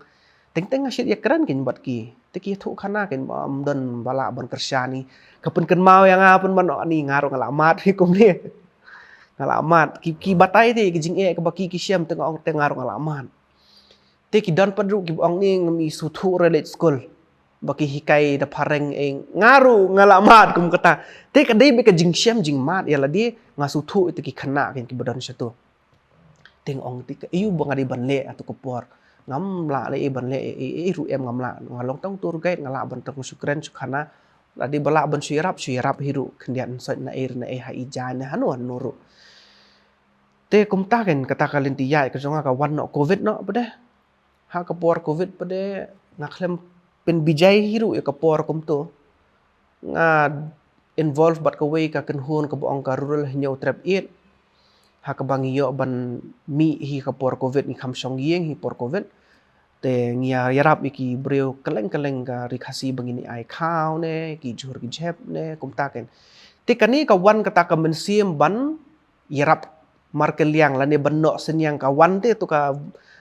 Teng teng nga shit ïa kren kin bad ki. Te ki thuh khana kin ba am don ba lah ban kyrshan ni. Ka pynkynmaw ïa nga pynban ani nga ruh nga lah mad hi kumne. Nga lah mad. Ki, ki batai te ki jingeh ka ba ki ki shem te nga ong te nga ruh nga lah mad. Te ki don pat ruh ki ba ong ni ngam i sngewthuh re leit skul. Ba ki hikai da phareng eh nga ruh nga lah mad kum kata. Te ka dei ba ka jingshem jingmad ïa lade nga sngewthuh ïa te ki khynnah kin ki ba don shato. Te nga ong te ka ïu ba nga dei ban leh atu ka por. Ngam lah leh ban leh eh ruh em ngam lah. Nga long tang tour guide nga lah ban tang shu kren shu khana. Lade ba lah ban shu ïarap shu ïarap hi ruh khyndiat nsoit na ei na ei ha i jai ne hanu hanu ruh. Te kumta ken kata ka lynti ïaid ka jong nga ka wan noh covid noh pat de. Ha ka por covid pat de nga khlem pynbijai hi ruh ïa ka por kumto. Nga involve bad kawei ka kynhun ka ba ong ka Rural Hynñiewtrep Aid. Ha ka ba ngi ïoh ban mih hi ka por covid ngi kham shong ïing hi por covid. Te ngi ïa ïarap ïa ki briew kylleng kylleng ka Ri Khasi ba ngin ai khaw ne ki jhur ki jhep ne kumta ken. Te kane ka wan kata ka mynsiem ban ïarap markylliang lane ban noh synñiang ka wan te tu ka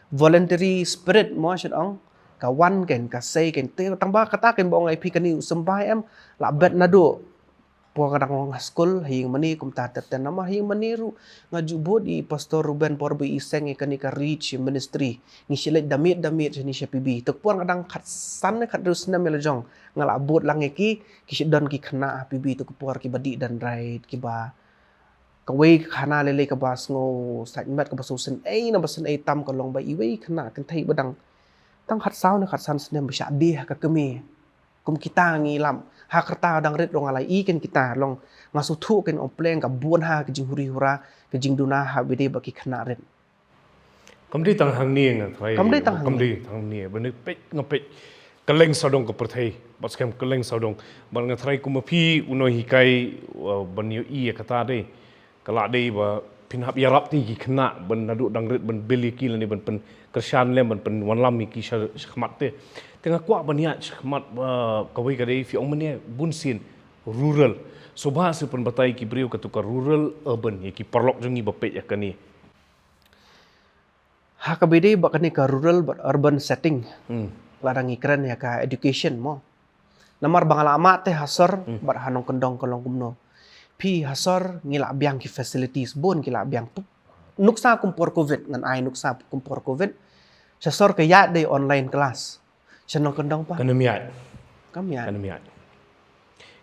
voluntary spirit mo shet ong ka wan ken ka sei ken te tang ba kata ken ba ong ai phi kane u symbai em la bet naduh por nga dang long ha skul ha ïing mane kumta ter ter namar ha ïing mane ruh nga ju bud i pastor Ruben por ba i seng ïa kane ka reach ministry ngi shu leit da miet da miet shane sha P B te por nga dang khatsan ne khathynriew snem ïa la jong nga la bud lang ïa ki ki shu don ki khynnah ha P B te ka por ki ba dih dendrite ki ba kawei ka khana lei lei ka ba sngew sait met ka ba sngew sngewsynei na ba sngewsynei tam ka long ba iwei i khynnah kynthei ba dang tang khatsaw ne khatsan snem ba shah die ha ka kmie. Kum kita ngi lam ha ka rta dang rit ruh nga la i ken kita long nga sngewthuh ken ong pleng ka bun ha ka jinghuri hura ka jingduna ha ba dei ba ki khynnah rit. Kam dei tang hangne nga tharai. Kam dei tang hangne. Kam dei tang hangne ba ne peit nga peit kylleng sawdong ka pyrthei bad skhem kylleng sawdong bad nga tharai kum ma phi u nonghikai, uh, ban ïohi ïa kata dei. Ka lah dei ba phin hap ïarap te ki khynnah ban naduh dang rit ban bil ïa ki lane ban pynkyrshan lem ban pynwanlam ïa ki sha, shakhmat te. Te nga kwah ban ïaid shakhmat, uh, kawei ka dei phi ong mane bun sien. Rural. Sngewbha shu pynbatai ki briew katu ka rural urban, ïa ki paralok jong ngi ba peit ïa kane. Ha kaba ïadei bad kane ka rural bad urban setting. Hmm. Lada ngi kren ïa ka education mo. Namar ba nga la mad te ha sor, hmm, bad ha nongkyndong ka long kumno. Phi ha sor ngi la biang ki facilities bun, ki la biang. Nuksa kum por covid, ngan ai nuksa kum por covid. Sha sor ka ïaid dei online class. Sha nongkyndong pat. Kan ym ïaid. Kam ïaid. Kan ym ïaid.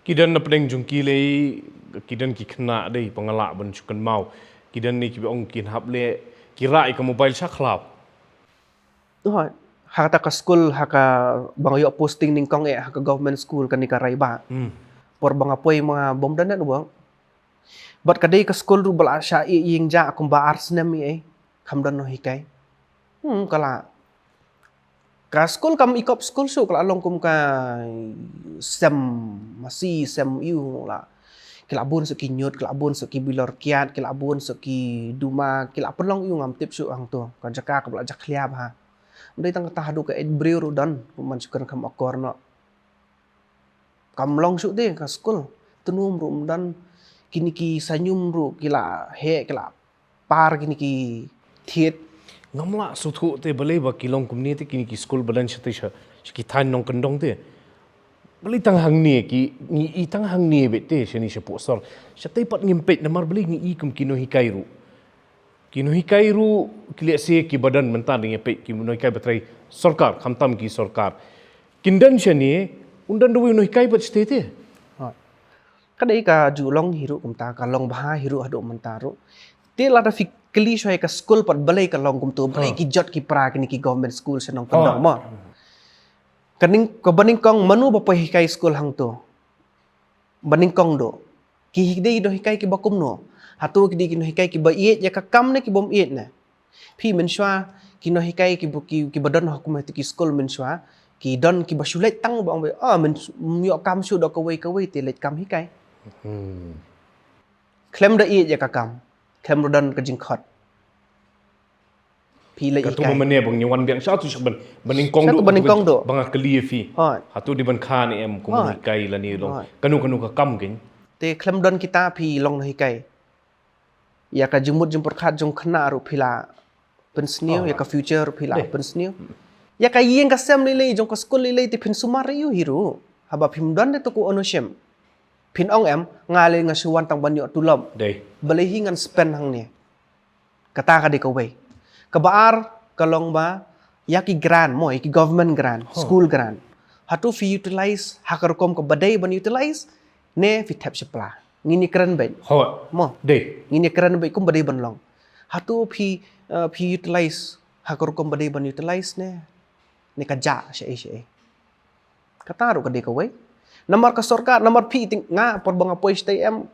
Ki don na pdeng jong ki lei, ki don ki khynnah dei, ba nga lah ban shu kynmaw. Ki don ne kiba ong kin hap leh, ki rah ïa ka mobile sha khlaw. Hooid. Ha kata ka skul, ha kaba nga ïoh posting nyngkong eh, ha ka government school kane ka Raibah. Hmm. Por ba nga poi ma bym don network. Bad ka dei ka skul ruh ba la shah ïing jah kumba ar snem eh. Kam don nonghikai. Hmm, ka la. Ka skul kam ikop skul shuh, ka la long kum ka sem masi, sem ïu la. Ki la bun shuh ki ñiut, ki la bun shuh ki bilor kiad, ki la bun shuh ki duma, ki la pynlong ïu ngam tip shuh hangto. Ka jaka kaba la jakhlia bha. Ym dei tang kata, haduh ka eit briew ruh don, kum man shu kren kam akor noh. Kam long shuh te ka skul. Tnum ruh ym don, kine ki saiñum ruh ki la heh, ki la par kine ki thied. Ngam lah sngewthuh te balei ba ki long kumne te kine ki skul ba don shatei sha, sha ki thaiñ nongkyndong te. Balei tang hangne ki, ngi i tang hangne beit te shane shapoh sor. Shatei pat ngim peit namar balei ngi i kum ki nonghikai ruh. Ki nonghikai ruh ki lehse kiba don mynta dang ïa peit ki nonghikai ba trei sorkar, khamtam ki sorkar. Kin don shane, un don da uwei u nonghikai pat shatei te. Ha. Ka dei ka ju long hi ruh kumta, ka long bha hi ruh haduh mynta ruh. Te lada phi kylli shuwa ïa ka skul pat balei ka long kumto, balei, ha, ki jot ki pra kine ki government school sha nongkyndong, ha, mo. Ka nyng-, kaba nyngkong mano ba poi hikai skul hangto. Ba nyngkong duh. Ki hi dei nonghikai kiba kumno. Hato ki dei ki nonghikai kiba ïeit ïa ka kam ne ki bym ïeit ne. Phi mynshuwa ki nonghikai kiba, ki, kiba don ha kum ha ki skul mynshuwa. Ki don kiba shu leit tang ba ong ba, ah, myn, ym ïoh kam shuh da kawei kawei te leit kam hikai. Hmm. Khlem da ïeit ïa ka kam. Khlem ruh don ka jingkhot. Phi leit hikai. Katu ba mynne ba ngi wan biang shatu sha ban, ba nyngkong duh, ba nyngkong duh. Ba nga kylli ïa phi. Hooid. Hato dei ban kha ne em kum, hooid, hikai lane long. Hooid. Kano kano ka kam kein. Te khlem don kita phi long nonghikai. Ïa ka jingmut jingpyrkhat jong khynnah ruh phi la pynsniew, ha, ïa ka future ruh phi la, dei, pynsniew. Ïa ka ïing ka sem lei lei jong ka skul lei lei te phin sumar ïa u hi ruh. Haba phim don de to ka ownership. Phin ong em, nga lei nga shu wan tang ban ïoh tulop. Dei. Balei hi ngan spend hangne. Kata ka dei kawei. Kaba ar ka long ba ïa ki grant mo, ïa ki government grant, ha, school grant. Hato phi utilize ha ka rukom kaba dei ban utilize ne phi thep shapla. Ngin ïa kren beit. Hooid. Mo. Dei. Ngin ïa kren beit kumba dei ban long. Hato phi, eh, phi utilize ha ka rukom ba dei ban utilize ne, ne ka jah shaei shaei. Kata ruh ka dei kawei. Namar ka sorkar, namar phi, te nga por ba nga poi shatei em,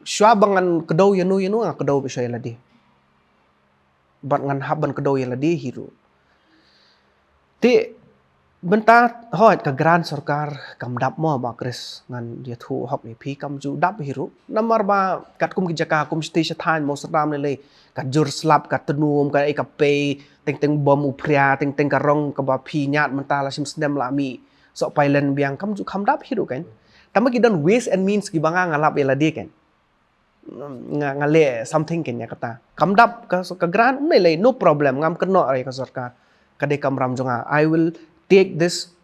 shuwa ba ngan kdew ïano ïano nga kdew beit shuwa ïa lade. Bad ngan hap ban kdew ïa lade hi ruh. Te mynta, hooid, ka grant sorkar kam dap mo Bah Chris, ngan ïathuh hok ïa phi, kam ju dap hi ruh. Namar ba katkum ki jaka kum shatei shathaiñ Mawsynram lei lei, ka jur slap, ka tnum, ka ei ka pei, teng teng bom u phria, teng teng ka rong kaba phi ñiad mynta la shim snem la mih soh pailen biang, kam ju, kam dap hi ruh kein. Tangba ki don ways and means kiba nga nga lap ïa lade kein. Nga, nga leh something kein ïa kata. Kam dap ka, ka grant, ym lei lei, no problem, ngam kynnoh ïa ka sorkar. Ka dei kamram jong nga. I will take this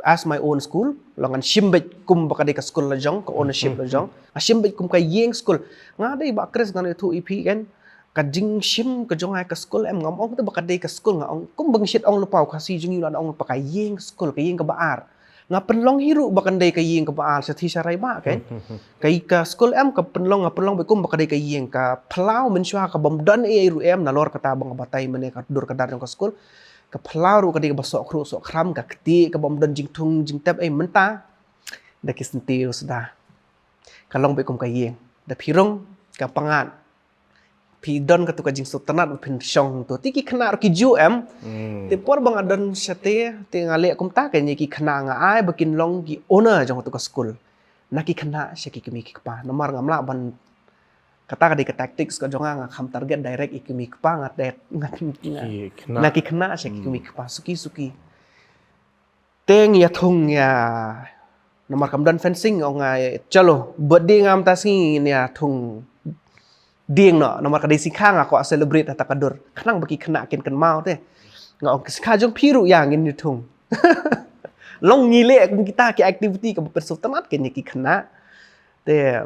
as my own school. Long ngan shim beit kum ba ka dei ka skul la jong, ka ownership la jong. Nga shim beit kum ka ïing skul. Nga dei Bah Chris ngan ïathuh ïa phi kein. Ka jingshim ka jong nga ïa ka skul em, ngam ong te ba ka dei ka skul, nga ong kum ba ngi shait ong lypa, u Khasi jong ngi u la ong lypa, ka ïing skul, ka ïing kaba ar. Nga pynlong hi ruh ba kan dei ka ïing kaba ar shatei sha Raibah kein. Ka, ka skul em ka pynlong, nga pynlong beit kum ba ka dei ka ïing, ka phyllaw mynshuwa ka bym don ei ei ruh em, nalor kata ba nga batai mynne ka dur ka dar jong ka skul. Ka phyllaw ruh ka dei kaba soh khruh soh khram, ka kti ka bym don jingthung jingtep ei, mynta da ki syntiew suda. Ka long beit kum ka ïing. Da phi rung ka pyngngad. Phi don katu ka jingsngewtynnat ba phin shong to. Te ki khynnah ruh ki ju em. Hmm. Te por ba nga don shatei, te nga leh kumta kein ïa ki khynnah, nga ai ba kin long ki owner jong katu ka skul. Na ki khynnah sha ki kmie ki kpa. Namar ngam lah ban, kata ka dei ka tactics ka jong nga, nga kham target direct ïa ki kmie ki kpa, nga dei, nga, nga, ki khynnah, na ki khynnah sha ki, hmm, kmie ki kpa suki suki. Te ngi ïa thung ïa Namar kam don fencing, ong nga, chalo, birthday nga mynta sngi, ngin ïa thung dieng noh, namar ka dei sngi kha nga kwah celebrate ha ta ka dur. Khnang ba ki khynnah kin kynmaw te. Nga ong, ka sngi kha jong phi ruh ïa ngin ïa thung. Long ngi leh kum kita ki activity kaba pynsngewtynnat kein ïa ki khynnah. Te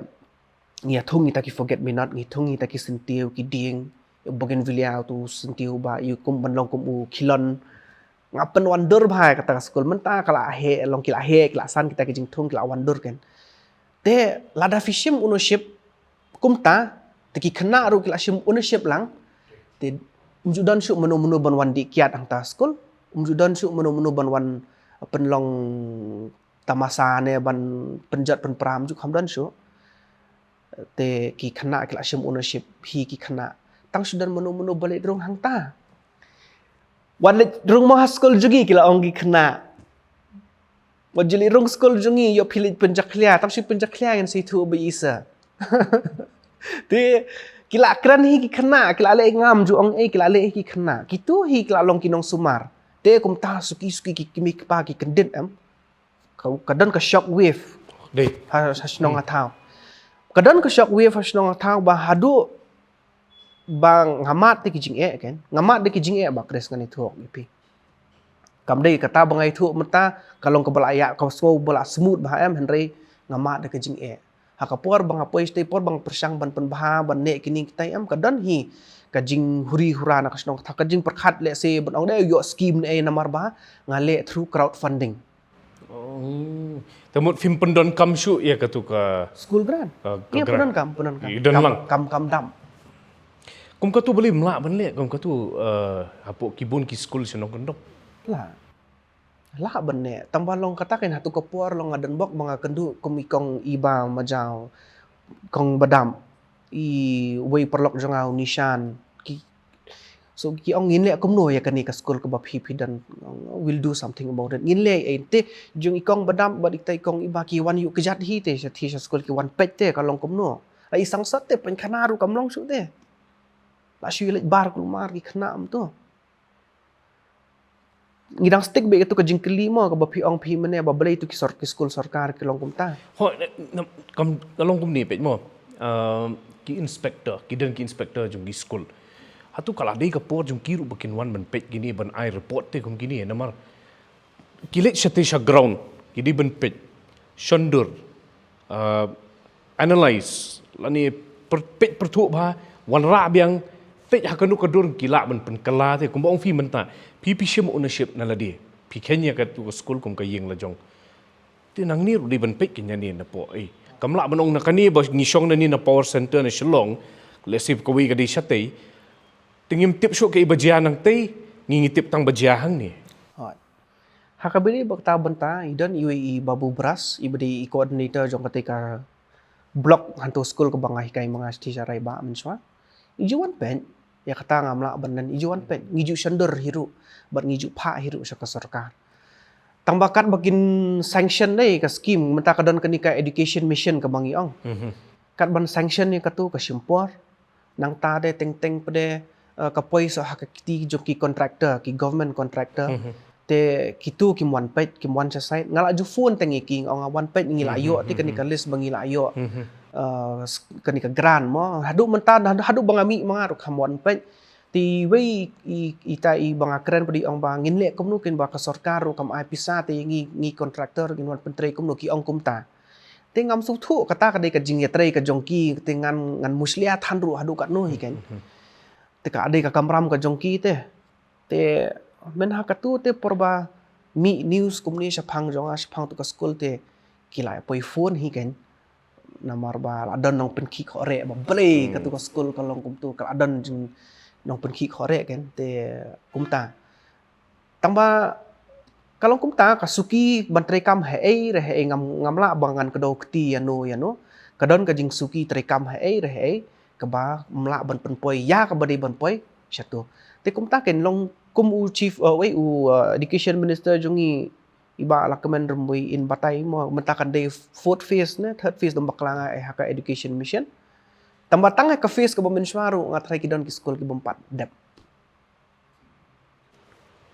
ngi ïa thung kita ki forget me not, ngi thung kita ki syntiew, ki dieng, bougainvillea, utu syntiew ba ïa kum ban long kum u khilon. Nga pynwandur bha ïa kata ka skul, mynta ka la heh, long ki la heh, ki la san kita ki jingthung, ki la wandur kein. Te lada phi shim ownership kumta, te ki khynnah ruh ki la shim ownership lang. Te um ju don shuh mano mano ban wan dih kiad hangta skul. Um ju don shuh mano mano ban wan pynlong tamasa ne ban pynjot pynpra, um ju kham don shuh. Te ki khynnah ki la shim ownership, hi ki khynnah. Tang shu don mano mano ba leit rung hangta. Wat leit rung mo ha skul jong ngi, ki la ong ki khynnah. Wat ju leit rung skul jong ngi, ïoh phi leit pynjakhlia, tang shu pynjakhlia ngin sa ïathuh ba i sa. Te ki la kren hi ki khynnah, ki la leh, ngam ju ong ei, ki la leh hi ki khynnah. Kitu hi ki la long ki nongsumar. Te kumta suki suki ki kmie ki kpa ki kyndit em. Ka, ka don ka shock wave. Dei. Ha, ha shnong ha thaw. Ka don ka shock wave ha shnong ha thaw ba haduh ba nga mad te ki jingeh kein. Nga mad te ki jingeh ba Chris, ngan ïathuh ïa phi. Kam dei kata ba nga ïathuh mynta, ka long kaba la ïa, ka sngew ba la smooth bha em, hynrei nga mad te ki jingeh. Ha ka por ba nga poi shatei, por ba nga pyrshang ban pynbha, ban neh kine kitai em, ka don hi ka jinghuri hura na ka shnong ka thaw, ka jingpyrkhat lehse ban ong dei ïoh skim ne ei namar ba nga leh through crowdfunding. Oh. Te mut phim pyndonkam shuh ïa katu ka school grant. Ka, ka grant. Ïa, pyndonkam, pyndonkam. Ïa, don lang. Kam, kam, kam dam. Kum katu balei ym lah ban leh, kum katu, eh, hapoh ki bun ki skul shnong kyndong. Lah. Lah ban leh. Tang ba long kata kein, hatu ka por long nga don bok ba nga kynduh kum i kong Iba Majaw, kong Badap, i wei paralok jong nga u Nishan. Ki So ki ong ngin leh kumno ïa kane ka skul kaba phi phi don, we'll do something about it. Ngin leh ei te, jong i kong Badap bad ita i kong Iba ki wan ïuh kjat hi te, sha, sha skul ki wan peit te ka long kumno. La i sangsot te pynkhana ruh kam long shuh te. La shu leit bar kulmar ki khynnah mynta. Ngi dang stick beit ïa tu ka jingkylli mo, kaba phi ong phi mynne ba balei tu ki sor-, ki skul sorkar ki long kumta. Ho, na, na, kam, ka long kumne peit mo. Ehm, ki inspector, ki don ki inspector jong ki skul. Hatu ka la dei ka por jong ki ruh ba kin wan ban peit kine, ban ai report te kum kine, namar ki leit shatei sha ground, ki dei ban peit, shondur, uh, analyse, lane pyr-, peit pyrthuh bha, wanrah biang, peit ha kano ka dur ki lah ban pynkylla te, kumba ong phi mynta, phi phi shim ownership na lade, phi kheiñ ïa katu ka skul kum ka ïing la jong. Te nangne ruh dei ban peit kane napoh, eh. Kam lah ban ong na kane ba ngi shong nane na power center na Shillong, lehse kawei ka dei shatei. Te ngim tip shuh kaei ba jia nangtei, ngi ngi tip tang ba jia hangne. Hooid. Ha kaba ïadei bad kata bynta, i don iwei i Babu Bras, iba dei i coordinator jong katei ka block hangto skul kaba nga hikai ma nga shatei sha Raibah mynshuwa. I ju wan peit, ïa kata ngam lah ban len, i ju wan peit, ngi ju shondur hi ruh, bad ngi ju phah hi ruh sha ka sorkar. Tang ba katba kin sanction dei ka scheme, mynta ka don kane ka education mission kaba ngi ong. Mhm. Katban sanction ïa katu ka shim por, nangta de teng teng pat de, eh, ka poi sha ha ka kti jong ki contractor, ki government contractor. Mhm. Te kitu kim wan peit, kim wan sha site. Nga la ju phone teng ïa ki, nga ong wan peit ngi la ïoh te kane ka list ba ngi la ïoh. Mhm. Eh, s-, kane ka grant mo. Haduh mynta, haduh, haduh ba nga mih ma nga ruh kam wan peit. Te iwei i, ita iba nga kren pat i ong ba ngin leh kumno kein ba ka sorkar ruh kam ai pisa te ngi, ngi contractor ngin wan pyntrei kumno, ki ong kumta. Te ngam sngewthuh kata ka dei ka jingïatrei ka jong ki, te ngan, ngan mushlia than ruh haduh katno hi kein. Mhm. Te ka dei ka kamram ka jong ki te. Te mynha katu te por ba mih news kumne shaphang jong nga, shaphang tu ka skul te ki la poi phone hi kein. Namar ba la don nongpynkhih khohreh ba balei katu ka skul ka long kumtu, ka la don jing nongpynkhih khohreh kein te kumta. Tang ba ka long kumta, ka suki ban treikam haei re haei ngam, ngam lah ba ngan kdew kti ïano ïano. Ka don ka jingsuki treikam haei re haei kaba ym lah ban pynpoi ïa kaba dei ban poi shatu. Te kumta kein long kum u chief, uh, wei u, uh, education minister jong ngi i Bah Lahkmen Rymbui in batai mo mynta kan dei fourth phase ne third phase dang bakla nga eh ha ka education mission. Tang ba tang ha ka phase kaba mynshuwa ruh nga tharai ki don ki skul ki bym pat dep.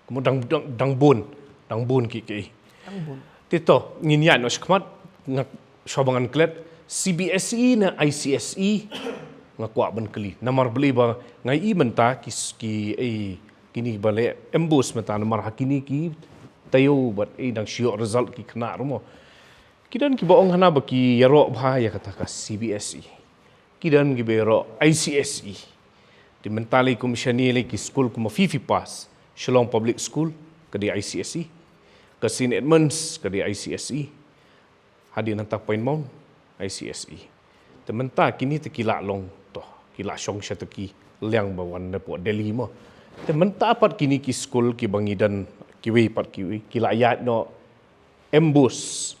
Kumno dang, dang, dang bun, dang bun ki, ki. Dang bun. Te to, ngin ïaid noh shakhmat, Nga shuwa ba ngan klet, C B S E ne I C S E? Nga kwah ban kylli. Namar balei ba nga i mynta ki, ki, eh, kini ba leh MBOSE mynta, namar ha kini ki taïew bad, eh, dang shu ïoh result ki khynnah ruh mo. Ki don kiba ong hana ba ki ïaroh bha ïa kata ka C B S E. Ki don kiba ïaroh I C S E. Te mynta lei kum shane lei ki skul kum ba phi phi pass. Shillong Public School, ka dei I C S E. Ka Saint Edmunds, ka dei I C S E. Hadien hangta Pine Mount, I C S E. Te mynta kini te ki la long to, ki la shong sha te ki liang ba wan na pdeng Delhi mo. Te mynta pat kini ki skul kiba ngi don, kiwei pat kiwei, ki la ïaid noh MBOSE.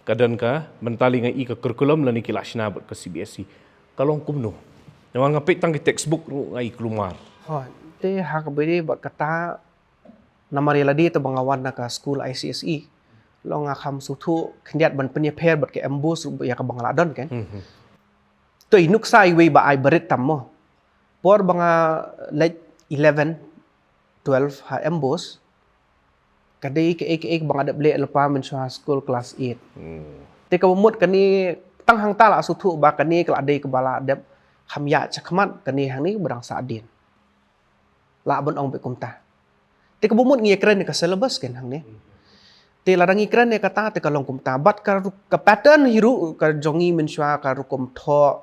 Ka don ka, mynta lei nga i ka curriculum lane ki la shna bad ka C B S E. Ka long kumno? Namar nga peit tang ki textbook ruh nga i kulmar. Ho, te ha kaba ïadei bad kata, namar ïa lade te ba nga wan na ka skul I C S E, long nga kham sngewthuh khyndiat ban pynïapher bad ka MBOSE ruh ïa kaba nga la don, kan. Hmm, hmm. To i nuksa iwei ba ai barit tam mo. Por ba nga leit eleven, twelve ha MBOSE, ka dei kaei kaei ba nga dep leh lypa mynshuwa skul klas eight. Hmm. Te kaba mut kane, tang hangta la sngewthuh ba kane ka la dei kaba la dep kham ïaid shakhmat, kane hangne ba dang sahdien. Lah ban ong beit kumta. Te kaba mut ngi ïakren ïa ka syllabus, kan, hangne. Te lada ngi kren ïa kata te ka long kumta. Bad ka ru-, ka pattern hi ruh ka jong ngi mynshuwa, ka rukom thoh,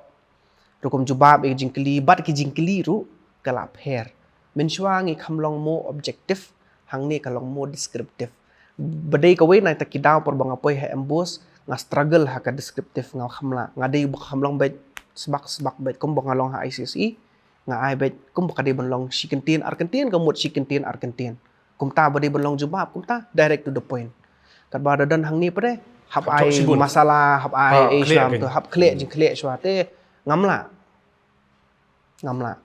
rukom jubab ïa ka jingkylli, bad ki jingkylli ruh ka la pher. Mynshuwa ngi kham long more objective, hangne ka long more descriptive. Ba dei kawei na kita ki daw por ba nga poi ha MBOSE, nga struggle ha ka descriptive, nga kham lah. Nga dei ba kham long beit sbak sbak beit kum ba nga long ha I C S E. Nga ai beit kum ba ka dei ban long shi kyntien ar kyntien, ka mut shi kyntien ar kyntien. Kumta ba dei ban long jubab kumta, direct to the point. Katba da don hangne pat de, hap ai masala, hap ai ei shuwa, to hap khleh jingkhleh shuwa te ngam lah. Ngam lah.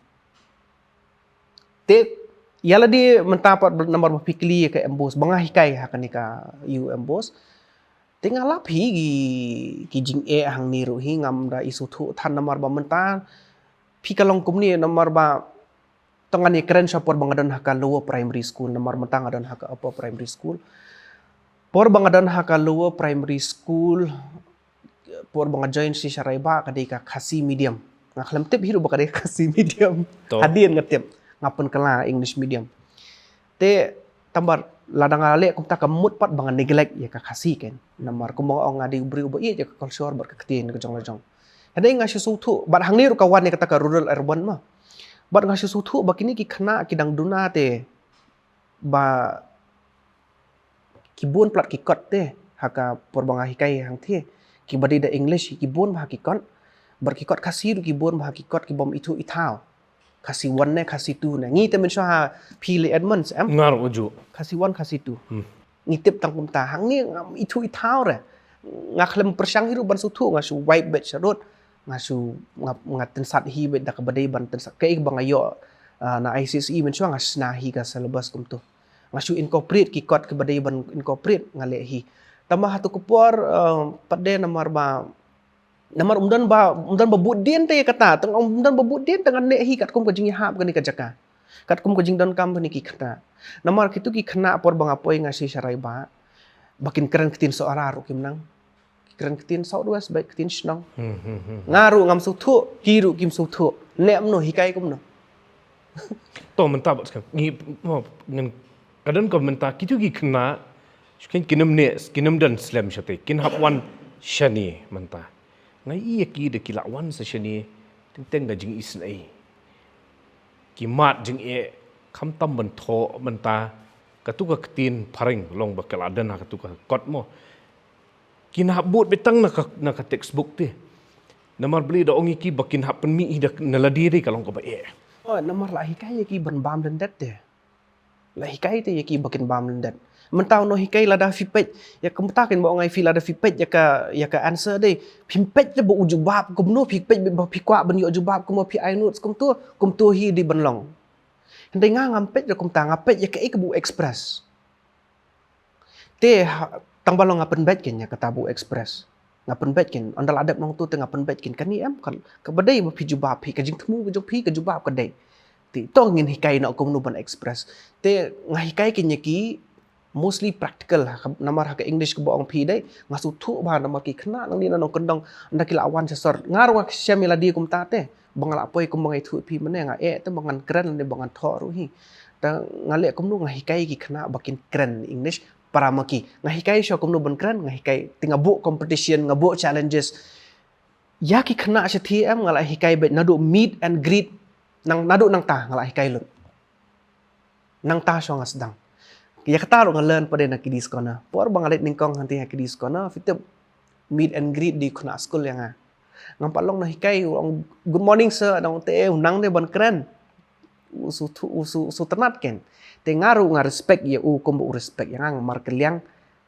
Te ïa lade mynta pat namar ba phi kylli ïa ka MBOSE, ba nga hikai ha kane ka U MBOSE. Te nga lap hi ki, ki jingeh hangne ruh hi, ngam da i sngewthuh than namar ba mynta phi ka long kumne, namar ba tang ngan ïakren sha por ba nga don ha ka lower primary school, namar mynta nga don ha ka upper primary school. Por ba nga don ha ka lower primary school, por ba nga join shi sharai ba ka dei ka Khasi medium. Nga khlem tip hi ruh ba ka dei Khasi medium. Hadien nga tip, nga pynkylla English medium. Te tangba lada nga leh kumta ka mut pat ba nga neglect ïa ka Khasi, kan. Namar kumba nga ong, nga dei u briew ba ïeit ïa ka culture bad ka ktien ka jong la jong. Hynrei nga shu sngewthuh bad hangne ruh ka wan ïa kata ka rural urban ma. Bad nga shu sngewthuh ba kine ki khynnah ki dang duna te ba ki bun palat ki kot te ha ka por ba nga hikai hangtei. Kiba dei da English ki bun bha ki kot. Bad ki kot Khasi ruh ki bun bha ki kot ki bym ithuh ithaw. Khasi one ne, Khasi two ne. Ngi te mynshuwa ha phi lei Edmunds em? Nga ruh ju. Khasi one, Khasi two. Hmm. Ngi tip tang kumta. Hangne ngam ithuh ithaw re. Nga khlem pyrshang hi ruh ban sngewthuh, nga shu wipe beit sharud. Nga shu, nga, nga tynsat hi beit da kaba dei ban tynsat. Kaei ba nga ïoh, ah, na I C S E mynshuwa nga shna hi ka syllabus kumto. Nga shu incorporate ki kot kiba dei ban incorporate nga leh hi. Tangba ha tu ka por, ah, pat de namar ba Namar ym don ba, ym don ba bud dien te ïa kata, tang ym don ba bud dien te ngan leh hi katkum ka jingïahap kane ka jaka. Katkum ka jingdonkam kane ki khynnah. Namar kitu ki khynnah por ba nga poi nga shi sharai ba, ba kin kren ktien Sohra ruh kim nang. Ki kren ktien South West beit, ktien shnong. Hmm, hmm, hmm. Nga ruh ngam sngewthuh, ki ruh kim sngewthuh. Neh mano, hikai kumno. To mynta bad skang. Ngi, mo, ngan, ka don ka mynta, kitu ki khynnah, shu kin kin ym neh, kin ym don slem shatei, kin hap wan shane mynta. Nga ïohi ïa ki da ki la wan sa shane, teng teng da jingisynei. Ki mad jingeh, khamtam ban thoh mynta, katu ka ktien phareng, long ba ka la don ha katu ka kot mo. Kin hap bud beit tang na ka, na ka textbook te. Namar balei da ong ïa ki ba kin hap pynmih hi da na lade te ka long kaba eh. Oh, namar la hikai ïa ki ban bam lyndet te. La hikai te ïa ki ba kin bam lyndet. Mynta u nonghikai lada phi peit, ïa kumta kin ba ong ai phi lada phi peit ïa ka, ïa ka answer dei. Phi peit te ba u jubab kumno, phi peit ba phi kwah ban ïoh jubab kumno, phi ai notes kumto, kumto hi dei ban long. Hynrei nga ngam peit da kumta, nga peit ïa kaei kaba u express. Te ha, tang ba long nga pynbeit kin ïa kata ba u express. Nga pynbeit kin, ynda la dep nangtu te nga pynbeit kin, kane em, kan, kaba dei ba phi jubab phi, ka jingthmu ka jong phi, ka jubab ka dei. Te to ngin hikai noh kumno ban express. Te nga hikai kin ïa ki, mostly practical, ha ka, namar ha ka English kaba ong phi dei, nga sngewthuh bha namar ki khynnah nangne na nongkyndong, ynda ki la wan sha sor. Nga ruh nga shem ïa lade kumta te, ba nga la poi kumba nga ïathuh ïa phi mynne, nga eh te ba ngan kren lane ba ngan thoh ruh hi. Te nga leh kumno, nga hikai ki khynnah ba kin kren English para ma ki. Nga hikai shuwa kumno ban kren, nga hikai te nga buh competition, nga buh challenges. Ïa ki khynnah sha T M nga la hikai beit naduh meet and greet, nang naduh nangta nga la hikai lut. Nangta shuwa nga sdang. Ïa kata ruh nga learn pat de na Kiddies Corner. Por ba nga leit nyngkong hangtei ha Kiddies Corner, phi tip, meet and greet de u khynnah skul ïa nga. Ngam pat long na hikai, u ong, "Good morning sir," nang te, "Eh, u nang de ban kren." U sngewthuh, u sngewthuh, u sngewtynnat ken. Te nga ruh nga respect ïa u kumba u respect ïa nga, nga markylliang.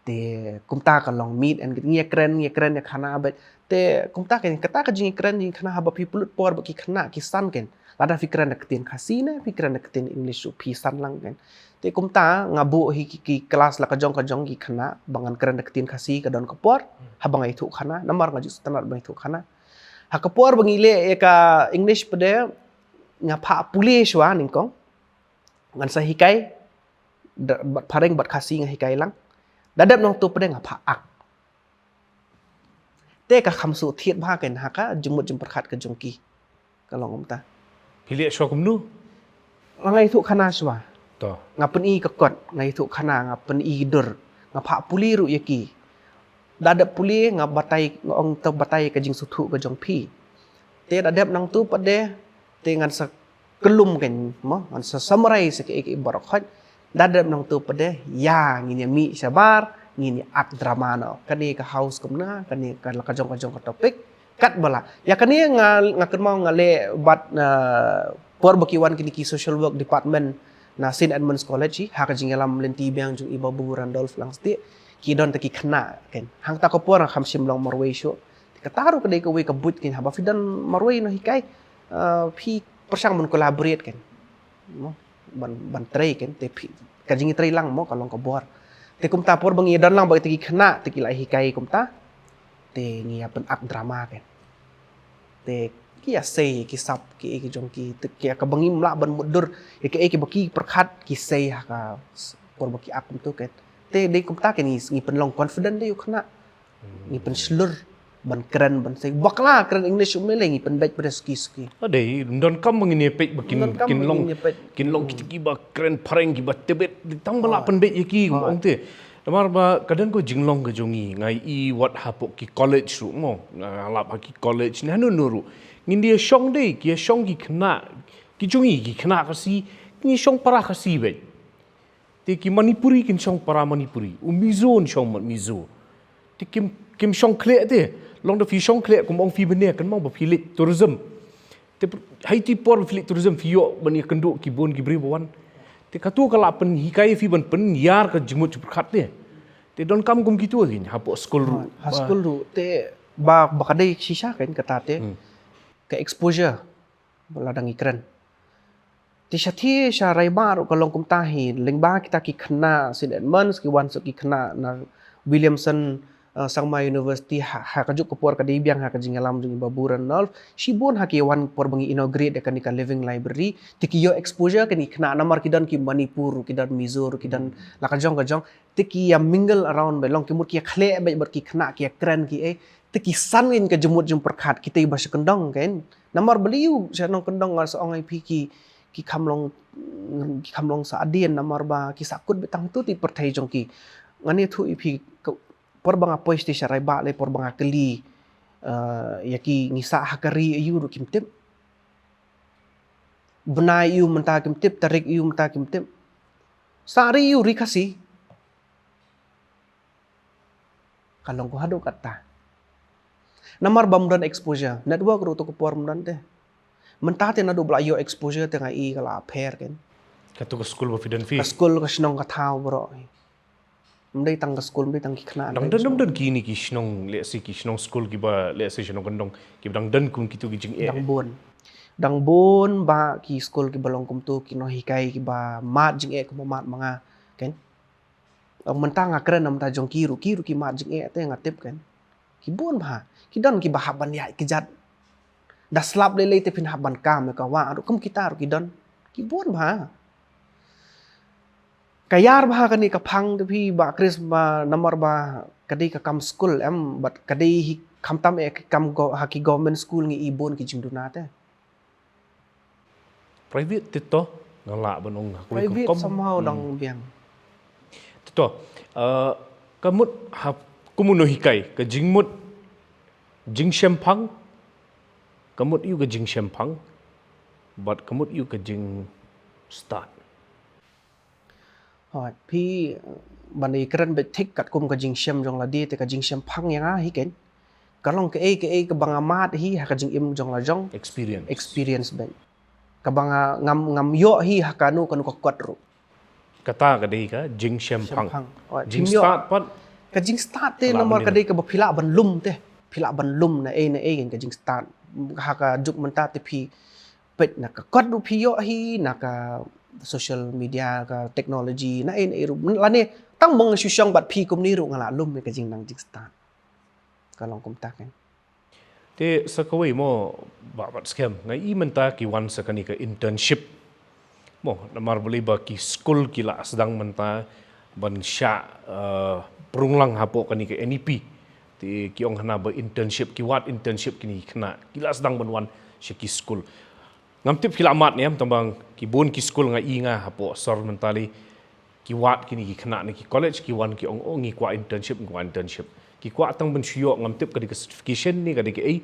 Te kumta ka long meet and greet, ngi ïakren, ngi ïakren ïa khana beit. Te kumta ken, kata ka jingïakren jingkhana haba phi pynlut por bad ki khynnah ki san ken. Lada phi kren da ka ktien Khasi ne phi kren da ka ktien English ruh phi san lang ken. Te kumta nga buh hi ki, ki klas la ka jong ka jong ki khynnah ba ngan kren da ka ktien Khasi ka don ka por, haba nga ïathuh khana, namar nga ju sngewtynnat ba nga ïathuh khana. Ha ka por ba ngi leh ïa ka English pat de, nga phah pule shuwa nyngkong. Ngan sa hikai, da, bad phareng bad Khasi nga hikai lang. Da dep nangtu pat de nga phah ak. Te ka kham shu thied bha ken ha ka jingmut jingpyrkhat ka jong ki. Ka long kumta. Phi leh shuwa kumno? Nga ïathuh khana shuwa. To. Nga pyni ka kot, nga ïathuh khana, nga pyni dur. Nga phah pule ruh ïa ki. Da dep pule nga batai, nga ong to batai ka jingsngewthuh ka jong phi. Te da dep nangtu pat de, te ngan sa kyllum ken mo, ngan sa summarize ïa kaei kaei baroh khoit. Da dep nangtu pat de, ïa ngin ïa mih shabar, ngin ïa act drama noh. Kane ka house kumne, kane ka la ka jong ka jong ka topic. Katba lah. Ïa kane nga, nga kynmaw nga leh bad, uh, por ba ki wan kine ki social work department na Saint Edmund's College hi, ha ka jingïalam lynti biang jong i Babu Randolph Langstieh, ki don te ki khynnah ken. Hangta ka por nga kham shym long marwei shuh. Kata ruh ka dei kawei ka buit ken, haba phi don marwei noh hikai, uh, phi pyrshang ban collaborate ken. Mo, ban, ban trei ken, te phi, ka jingïatreilang mo ka long ka bor. Te kumta por ba ngi don lang bad te ki khynnah, te ki la hikai kumta. Te ngi ïa pyn-act drama ken. Te ki ïa sei ki sap kiei ki jong ki, te ki ïa kaba ngim lah ban mutdur ïa kiei kiba ki pyrkhat, ki sei ha ka s-, por ba ki act kumto ken. Te dei kumta ken ngi, ngi pynlong confident de ïa u khynnah. Ngi pynshlur ban kren, ban sei. Bakla kren English um lei, ngi pynbeit pat de suki suki. Ade, ym donkam ba ngin ïa peit ba kin, ym donkam kin ba long, ngin ïa peit, kin long kita kiba kren phareng, kiba tebit, tang ba lah pynbeit ïa ki, ong te. Namar ba ka don ka jinglong ka jong ngi, nga i wat hapoh ki college ruh mo, nga lap ha ki college ne hano hano ruh. Ngin ïa shong de, ki ïa shong ki khynnah, ki jong ngi ki khynnah Khasi, ki ïa shong para Khasi beit. Te ki Manipuri kin shong para Manipuri, u Mizo un shong bad Mizo. Te kim, kim shong khleh te, long da phi shong khleh kum ong phi bane, kynmaw ba phi leit tourism. Te pr-, ha iti por ba phi leit tourism phi ïoh ban ïakynduh ki bun ki briew ba wan. Te kato ka lah pynhikai phi ban pynïar ka jingmut jingpyrkhat te. Te donkam kum kito kin hapoh skul ruh. Ha skul ruh te ba, ba ka dei shisha kan kata te. Hmm. Ka exposure. Ba la dang ïakren. Te sha thie sha Raibah ruh ka long kumta hi, lyngba kita ki khynnah Saint Edmunds, ki wan suk ki khynnah na Williamson, uh, Sangma University, ha, ha kajuh ka por ka dei biang ha ka jingïalam jong i Babu Randolph, shibun ha ki wan por ba ngi inaugurate ïa kane ka living library, te ki ïoh exposure kine ki khynnah namar ki don ki Manipur, ki don Mizo, ki don la ka jong ka jong, te ki ïa mingle around beit, long ki mut ki ïa khleh beit bad ki khynnah ki ïa kren ki ei, te ki san ïa ka jingmut jingpyrkhat, kita ba sha kyndong kan. Namar balei u sha nongkyndong nga sa ong ïa phi ki, ki kham long, ki kham long sa adien namar ba ki sahkut beit tang tu ti pyrthei jong ki. Ngan ïathuh ïa phi ka, por ba nga poi sha Raibah lei por ba nga kylli, eh, ïa ki ngi sah ha ka ri aïu ruh kim tip. Bnai aïu mynta kim tip, tarik aïu mynta kim tip. Sah ri aïu, ri Khasi. Ka long ko haduh katta. Namar bym don exposure. Network ruh tu ka por ym don te. Mynta te naduh ba la ïoh exposure te nga i ka la pher kan. Katu ka skul ba phi don phi. Ka skul ka shnong ka thaw baroh. Ym dei tang ka skul, ym dei tang ki khynnah. Dang don, dang don kine ki shnong, lehse ki shnong skul kiba, lehse shnong kyndong, kiba dang don kum kitu ki jingeh. Dang bun. Dang bun ba ki skul kiba long kumtu ki nonghikai kiba mad jingeh kumba mad ma nga. Kan? Ong mynta nga kren na mynta jong ki ruh, ki ruh ki mad jingeh te nga tip kan. Ki bun bha. Ki don kiba hap ban ïaid kjat. Da slap lei lei te phin hap ban kam ïa ka wah ruh kum kita ruh ki don. Ki bun bha. Ka ïar bha kane ka phang te phi Bah Chris, ba namar ba ka dei ka kam skul em, bad ka dei hi khamtam eh ka kam go, ha ki government school ngi i bun ki jingduna te. Private te to, nga lah ban ong ha kawei ka Private kam. Somehow Hmm. dang biang. Te to, uh, ka mut ha kum u nonghikai, ka jingmut jingshemphang, ka mut ïa u ka jingshemphang, bad ka mut ïa u ka jingstad. Hooid, phi, uh, ban ïakren beit thik katkum ka jingshem jong lade te ka jingshemphang ïa nga hi ken. Ka long kaei kaei kaba nga mad hi ha ka jingim jong la jong. Experience. Experience beit. Kaba nga ngam, ngam ïoh hi ha kano kano ka kot ruh. Kata ka dei ka jingshemphang. Shemphang. Hooid, Jingstad pat. Ka jingstad te Ka lah namar ka mynnin. dei kaba phi lah ban lum te. Phi lah ban lum na ei na ei ken ka jingstad. Ha ka juk mynta te phi peit na ka kot ruh phi ïoh hi, na ka social media, ka technology, na ei na ei ruh. Lane tang ba nga shu shong bad phi kumne ruh nga lah lum ïa ka jingnang jingstad. Ka long kumta ken. Te sa kawei mo, Bah Batskhem, nga i mynta ki wan sa kane ka internship. Mo, namar balei ba ki skul ki la sdang mynta ban shah, uh, prung lang hapoh kane ka N E P. Te ki ong hana ba internship, ki wad internship kine ki khynnah. Ki la sdang ban wan sha ki skul. Ngam tip phi la mad ne em, tang ba ki bun ki skul nga i nga hapoh sor mynta lei. Ki wad kine ki khynnah na ki college, ki wan ki ong, oh, ngi kwah internship, ngi kwah internship. Ki kwah tang ban shu ïoh, ngam tip ka dei ka certification ne ka dei kaei.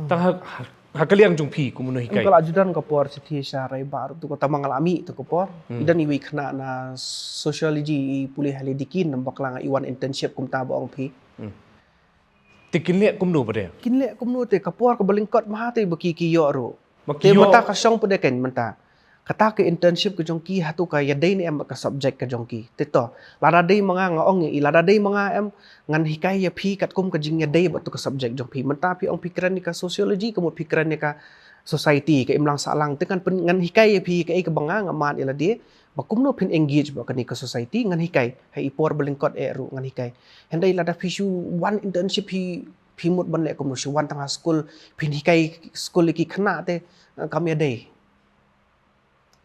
Tang ha, ha, ha ka liang jong phi kum u nonghikai. Em, ka la ju don ka por shithi sha Raibah ruh tu, ka tang ba nga la mih tu ka por. I don iwei i khynnah na sociology, i pule ha Lady Keane, namar ba ka la nga i wan internship kumta ba ong phi. Te kin leh kumno pat de? Kin leh kumno te, ka por kaba lyngkot ma ha te ba ki, ki ïoh ruh. Ma ki ïoh. Te mynta ka shong pat de ken mynta. Kata ka internship ka jong ki hato ka ïadei ne em bad ka subject ka jong ki. Te to, lada dei ma nga nga ong ïa i, lada dei ma nga em, ngan hikai ïa phi katkum ka jingïadei bad tu ka subject jong phi. Mynta phi ong phi kren ïa ka sociology, ka mut phi kren ïa ka society, ka imlang sahlang. Te ngan pyn, ngan hikai ïa phi kaei kaba nga, nga mad ïa lade. Ba kumno phin engage bad kane ka society, ngan hikai. Ha i por ba lyngkot eh ruh ngan hikai. Hynrei lada phi shu wan internship phi, phi mut ban leh kumno, shu wan tang ha skul, phin hikai skul ïa ki khynnah te, kam ïadei.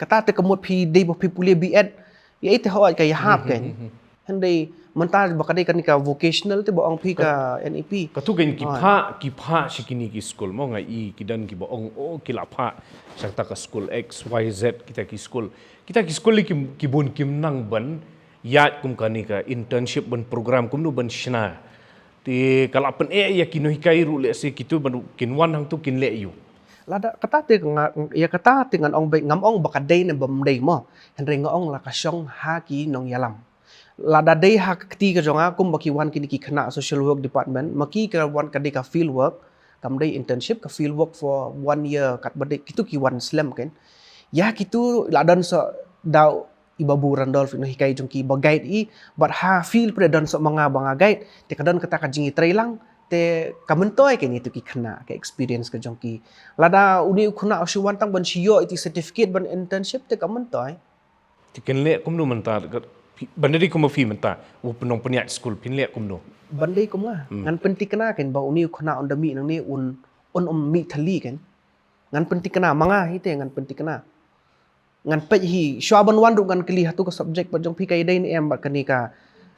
Kata te ka mut phi dei ba phi pule B Ed, ïa i te hooid ka ïahap ken. Hynrei mynta ba ka dei kane ka vocational te ba ong phi ka N E P. Katu ken ki phah, ki phah sha kine ki skul mo, nga i ki don kiba ong, oh, ki la phah sha kata ka skul X Y Z, kita ki skul. Kita ki skul ki, ki bun kim nang ban ïaid kum kane ka internship ban program kumno ban shna. Te ka la pyneh ïa ki nonghikai ruh lehse kitu ban kin wan hangtu kin leh ïa u. Lada kata te nga, ïa kata te ngan ong beit, ngam ong ba ka dei ne bym dei mo. Hynrei nga ong la ka shong ha ki nongïalam. Lada dei ha ka kti ka jong nga kumba ki wan kine ki khynnah social work department, ma ki ka wan ka dei ka field work, kam dei internship, ka field work for one year katba dei kitu ki wan slem ken. Ïa kitu la don sa da i Babu Randolph i nonghikai jong ki ba guide i, bad ha field pat de don sa ma nga ba nga guide, te ka don kata ka jingïatrei lang, te ka myntoi ken ïa tu ki khynnah, ka experience ka jong ki. Lada une u khynnah u shu wan tang ban shu ïoh ïa tu certificate ban internship te ka myntoi. Te kin leh kumno mynta, ban dei kumba phi mynta, u pynlong pynïaid skul, phin leh kumno? Ban dei kum nga. Ngan pyntikna ken ba une u khynnah un da mih nangne un, un ym mih thylli ken. Ngan pyntikna, ma nga hi te ngan pyntikna. Ngan peit hi, shuwa ban wan ruh ngan kylli hato ka subject bad jong phi ka ïadei ne em bad kane ka,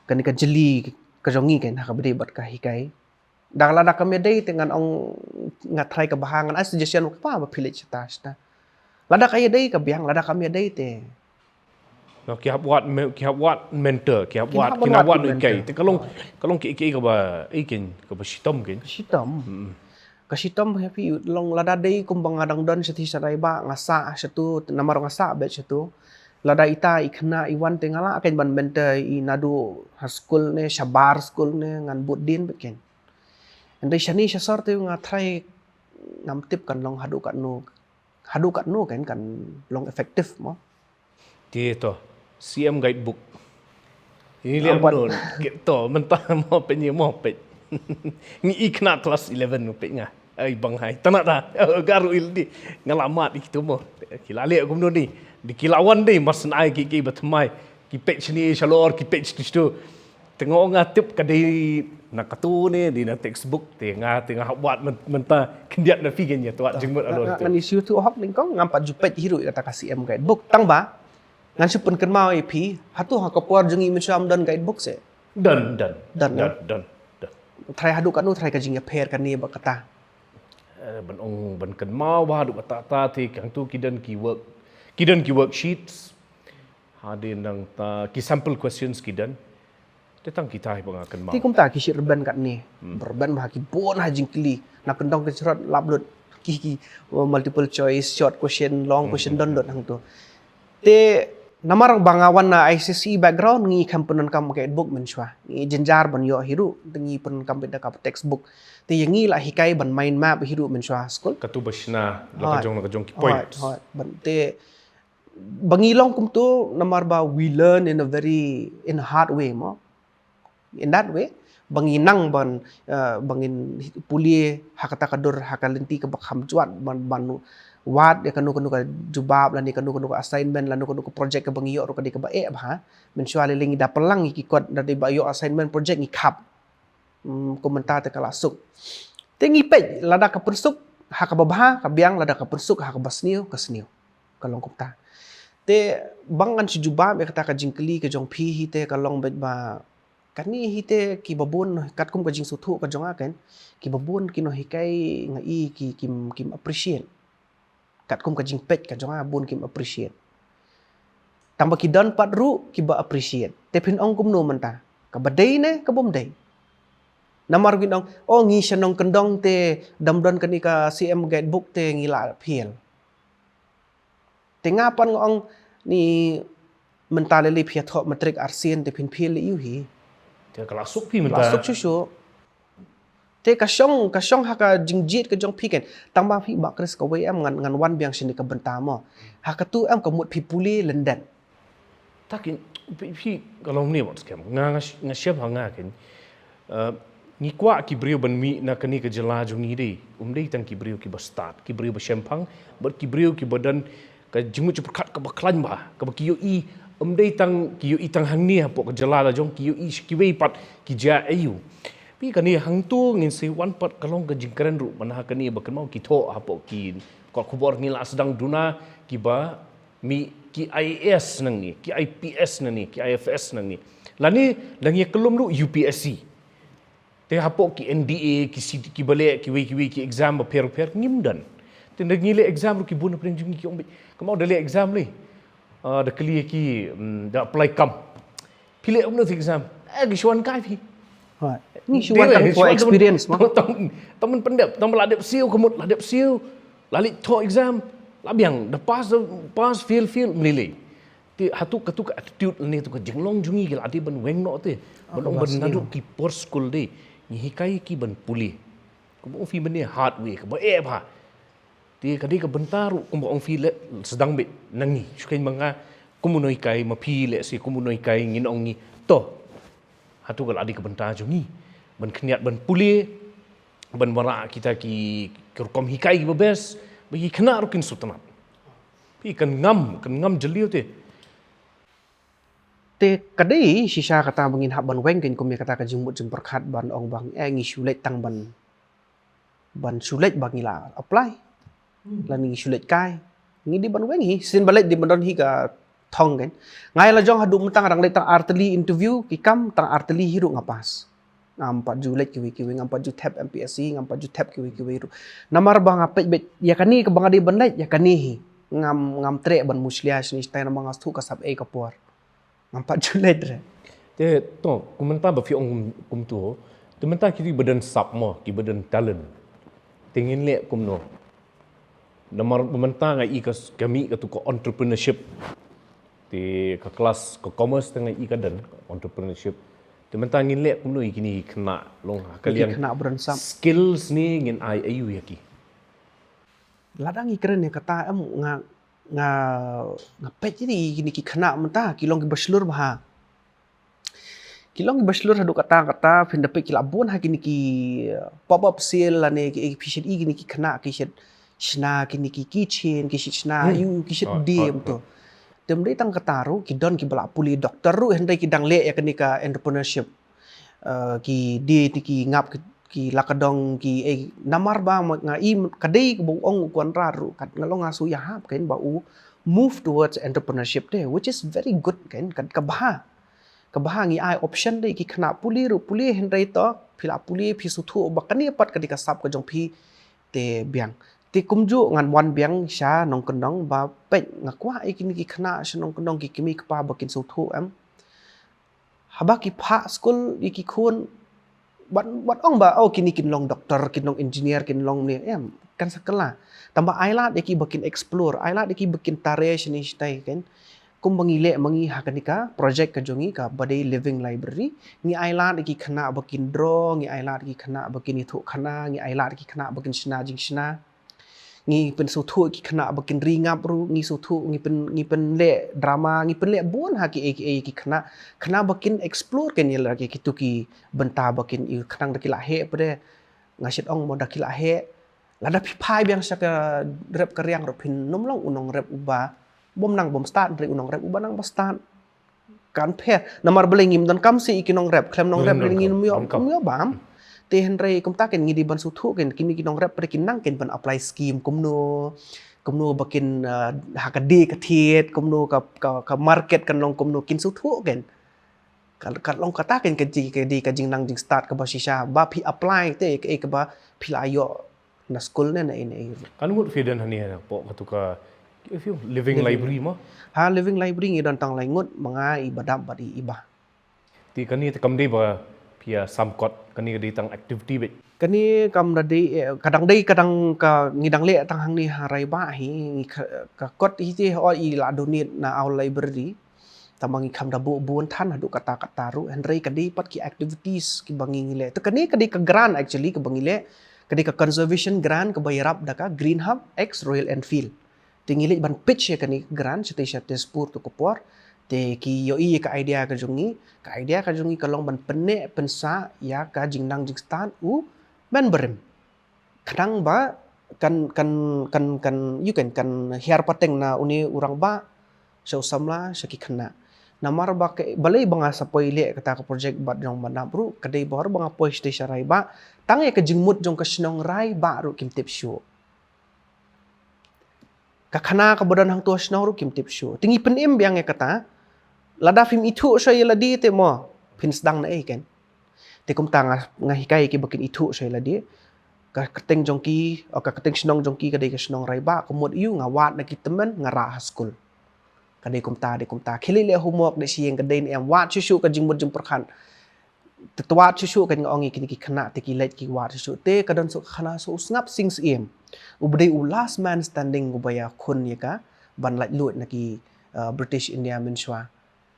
kane ka jylli ka jong ngi ken ha kaba dei bad ka hikai. Da lada kam ïadei te ngan ong nga try kaba ha, ngan ai suggestion kaba ba phi leit shata shata. Lada ka ïadei ka biang, lada kam ïadei te. No, ki hap wad me-, ki hap wad mentor, ki hap wad, ki hap wad mentor. Te ka long, ka long ki, ki kaba, eh, ken, kaba shitom ken. Shitom. Ka shitom ha phi long lada dei kumba nga dang don shathie sharai ba nga sah shatu, namar nga sah beit shatu. Lada ita i khynnah i wan te nga lah ken ban mentor i naduh ha skul ne, shabar skul ne, ngan bud dien beit ken. Hynrei shane shasor te nga try, ngam tip kan long haduh katno. Haduh katno ken kan long effective mo. Te to, C M Guidebook. Ini leh kumno, to, mynta mo peit ni mo peit. Ngi i khynnah class eleven mo peit nga. Ai bang hai, tang nada, garu il di. Nga la mad ïa kitu mo. Ki la leh kumno ni. Di ki la wan di, mar syn ai ki, ki ba thymmai. Ki peit shane shalor, ki peit shatu shatu. Te nga ong nga tip ka dei na katu ne, dei na textbook, te nga, te nga hap wad myn-, mynta khyndiat na phi ken ïa, to wad jingmut halor. Ngan issue tu hok nyngkong, ngam pat ju peit hi ruh ïa kata ka C M Guidebook. Tang ba, Ngan shu pynkynmaw ïa phi, hato ha ka por jong ngi mynshuwa ym don guidebook se? Don, don. Don, Don, don. don. Trai haduh katno trai ka jingïapher kane bad kata. Eh, ban ong ban kynmaw ba haduh kata ta te kang tu ki don ki work, ki don ki worksheets. Hadien nangta ki sample questions ki don. Te tang kita hi ba nga kynmaw. Te kumta ki shit rben katne. Rben ba ki bun ha jingkylli. Na kyndong ki shrot lap lut. Ki ki uh, multiple choice, short question, long question don don hangto. Te namar ba nga wan na I C S E background ngi khlem pyndonkam guidebook mynshuwa. Ngi jynjar ban ïoh hi ruh, te ngi pyndonkam beit da ka textbook. Te ïa ngi la hikai ban mind map hi ruh mynshuwa skul. Katu ba shna la ka jong la ka jong ki points. Hot, hot. Ban te ba ngi long kumto namar ba we learn in a very in a hard way mo. In that way ba ngi nang ban uh, ba ngin pule ha kata ka dur ha ka lynti kaba kham jwat ban ban wad ïa kano kano ka jubab lane kano kano ka assignment lane kano ka project kaba ngi ïoh ruh ka dei kaba eh bha. Mynshuwa lei lei ngi da pynlang ïa ki kot da dei ba ïoh assignment project ngi khap. Hmm, kumta te ka la suk. Te ngi peit lada ka pynsuk ha kaba bha ka biang, lada ka pynsuk ha kaba sniew ka sniew. Ka long kumta. Te ba ngan shu jubab ïa kata ka jingkylli ka jong phi hi te ka long beit ba kane hi te kiba bun katkum ka jingsngewthuh ka jong nga kan, kiba bun ki nonghikai nga i ki kim kim appreciate. Katkum ka jingpeit ka jong nga bun kim appreciate. Tang ba ki don pat ruh kiba appreciate. Te phin ong kumno mynta? Kaba dei ne kaba ym dei? Namar kin ong, oh ngi sha nongkyndong te dam don kane ka C M guidebook te ngi la fail. Te nga pat nga ong ni mynta lei lei phi ïathoh matric arsien te phin fail ïa u hi. Te ka la suk phi mynta. La suk shu shu. Te ka shong ka shong ha ka jingjied ka jong phi kan. Tang ba phi ba Kris kawei em ngan ngan wan biang shane ka bynta mo. Ha katu em ka mut phi pule lyndet. Ta kin phi ka long ne wat skhem nga nga shem ha nga kin. Ngi kwah ki briew ban mih na kane ka jylla jong ngi dei. Um dei tang ki briew kiba stad, ki briew ba shemphang, bad ki briew kiba don ka jingmut jingpyrkhat kaba khlaiñ bha, kaba ki ïohi, um dei tang ki ïohi tang hangne hapoh ka jylla la jong, ki ïohi sha kiwei pat ki jia aïu. Phi kane hangto ngin sa wan pat ka long ka jingkren ruh, man ha kane ba kynmaw ki thoh hapoh ki kot khubor ngi la sdang duna kiba mih ki I A S nangne, ki I P S nangne, ki I F S nangne. Lane dang ïa kyllum ruh U P S C. Te hapoh ki N D A, ki C D, kiba leh kiwei kiwei ki exam bapher bapher ngim don. Te da ngi leh exam ruh ki bun hapdeng jong ngi ki ong beit. Kynmaw da leh exam lei. Da kylli ki da apply kam. Phi leh kumno exam? Eh ki shu wan kai phi. Ngi shu wan tang for experience mo. Tang tang pyndep, tang la dep siew ka mut, la dep siew. La leit thoh exam, la biang, da pass, pass, fail, fail, mlei lei. Te hato katu ka attitude ne tu ka jinglong jong ngi ki la dei ban weng noh te. Ban ong ban naduh ki por skul dei ngi hikai ki ban pule. Kaba ong phi mynne hard way kaba eh bha. Te ka dei ka bynta ruh kumba ong phi leh sdang beit na ngi. Shu kein ma nga kum u nonghikai ma phi leh se kum u nonghikai ngin ong ngi to. Hato ka la dei ka bynta jong ngi ban khyndiat ban pule ban wanrah kita ki rukom hikai kiba best ba ki khynnah ruh kin sngewtynnat. Phi kan ngam, kan ngam jylliew te. Te ka dei shisha kata ba ngin hap ban weng kein kum ïa kata ka jingmut jingpyrkhat ban ong ba eh ngi shu leit tang ban ban shu leit ba ngi la apply. Lane ngi shu leit kai. Ngi dei ban weng hi, sien ba leit dei ban don hi ka thong kein. Nga ïa la jong haduh mynta nga dang leit tang artylli interview ki kam, tang artylli hi ruh nga pass. Ngam pat ju leit kiwei kiwei, ngam pat ju thep M P S C, ngam pat ju thep kiwei kiwei ruh. Namar ba nga peit beit ïa kane kaba nga dei ban leit ïa kane hi. Ngam ngam treh ban mushlia shane shatai namar nga sngewthuh ka sap ei ka por. Ngam pat ju leit re. Te to kumta ba phi ong kumto. Te mynta ki ba don sap mo, ki ba don talent. Te ngin leh kumno. Namar mynta nga i ka mih katu ka entrepreneurship. Te ka class ka commerce te nga i ka don entrepreneurship. Te mynta ngin leh kumno ïa kine ki khynnah long ha ka liang skills ne ngin ai aïu ïa ki. Lada ngi kren ïa kata em nga nga nga peit ïa kine ki khynnah mynta ki long kiba shlur bha. Ki long kiba shlur haduh katta katta phin da peit ki la bun ha kine ki pop up sale lane ki phi shet i kine ki khynnah ki shet shna kine ki keychain ki shet shna ïu ki shet die mynta. Te ym dei tang kata ruh ki don kiba la pule doctor ruh hynrei ki dang leh ïa kane ka entrepreneurship. Ki die te ki ngap ki la ka dong ki ei namar ba nga i ka dei ba u ong u Conrad ruh kat nga long nga shu ïahap kein ba u move towards entrepreneurship te, which is very good, kan, ka, ka bha. Ka bha ngi ai option de ki khynnah pule ruh pule, hynrei to phi la pule phi sngewthuh ba kane pat ka dei ka sap ka jong phi, te biang. Te kumjuh ngan wan biang sha nongkyndong ba peit, nga kwah ïa kine ki khynnah sha nongkyndong, ki kmie kpa ba kin sngewthuh, em. Haba ki phah skul ïa ki khun, wat, wat ong ba, oh, kine kin long doctor, kin long engineer, kin long ne, em, kan sa kylla. Tangba ai lad ïa ki ba kin explore, ai lad ïa ki ba kin tare shane shatai, kan. Kumba ngi leh ma ngi ha kane ka project ka jong ngi kaba dei living library, ngi ai lad ïa ki khynnah ba kin draw, ngi ai lad ïa ki khynnah ba kin ïathuh khana, ngi ai lad ïa ki khynnah ba kin shna jingshna. Ngi pynsngewthuh ïa ki khynnah ba kin ri ngap ruh, ngi sngewthuh, ngi pyn, ngi pynleh drama, ngi pynleh bun ha kiei kiei ïa ki khynnah, khynnah ba kin explore, kan, ïa la ki, kitu ki bynta ba kin, ïa, khnang da ki la heh pat de. Nga shait ong mo da ki la heh. Lada phi phai biang sha ka rep ka riang ruh phin nym long u nongrep uba bym nang bym stad, hynrei u nongrep uba nang ba stad. Kan pher. Namar balei? Ngim donkam shuh ïa ki nongrep, khlem nongrep ngim donkam, ngim ïoh bam. Te hynrei kumta, kan, ngi dei ban sngewthuh, kan, kine ki nongrep pat de kin nang, kan, ban apply scheme kumno, kumno ba kin, ah, ha ka die ka thied, kumno ka, ka, ka market kan long kumno, kin sngewthuh, kan. Ka, ka long kata, kan, ka dei, ka dei ka jingnang jingstad kaba shisha ba phi apply te, ka, kaba phi la ïoh na skul ne, na ei ne ei. Kan ngut phi don hangne hapoh katu ka, living library mo? Ha living library ngi don tang lai ngut, ma nga, i Badap bad i Iba. Te kane te kam dei ba phi ïa sam kot, kane ka dei tang activity beit. Kane kam da dei, eh, ka dang dei, ka dang ka, ngi dang leh tang hangne ha Raibah hi, ngi ka, ka kot hi te, oh, i la donate na our library. Tangba ngi kham da buh bun than haduh katta katta ruh, hynrei ka dei pat ki activities kiba ngi, ngi leh. Te kane ka dei ka grant actually kaba ngi leh, ka dei ka conservation grant kaba ïarap da ka Green Hub ex Royal Enfield. Te ngi leit ban pitch ïa kane ka grant shatei sha Tezpur tu ka por. Te ki ïohi ïa ka idea ka jong ngi, ka idea ka jong ngi ka long ban pynneh pynsah ïa ka jingnang jingstad u Menbarim. Khnang ba kan, kan, kan, kan, ïa kan, kan hiar pateng na une u rangbah sha u samla, sha ki khynnah. Namar ba ka, balei ba nga sa poi leh kata ka project bad jong Badap ruh, ka dei ba haba nga poi shatei sha Raibah, tang ïa ka jingmut jong ka shnong Raibah ruh kim tip shuh. Ka khana kaba don hangto ha shnong ruh kim tip shuh. Te ngi pynim biang ïa kata, lada phim ithuh shuh ïa lade te mo, phin sdang na ei, kan. Te kumta nga, nga hikai ïa kiba kin ithuh shuh ïa lade. Ka kyrteng jong ki, oh, ka kyrteng shnong jong ki ka dei ka shnong Raibah, ka mut ïa u, nga wad na ki tymmen, nga rah ha skul. Ka dei kumta, dei kumta. Khie leit leh homework, dei sha ïing, ka dei ne em, wad shuh shuh ka jingmut jingpyrkhat. Te, te wad shuh shuh, kan, nga ong ïa kine ki khynnah, te ki leit ki wad shuh shuh. Te ka don shuh ka khana shuh u Sngap Sing Syiem, uba dei u last man standing uba ïakhun ïa ka ban laitluid na ki, uh, British India mynshwa.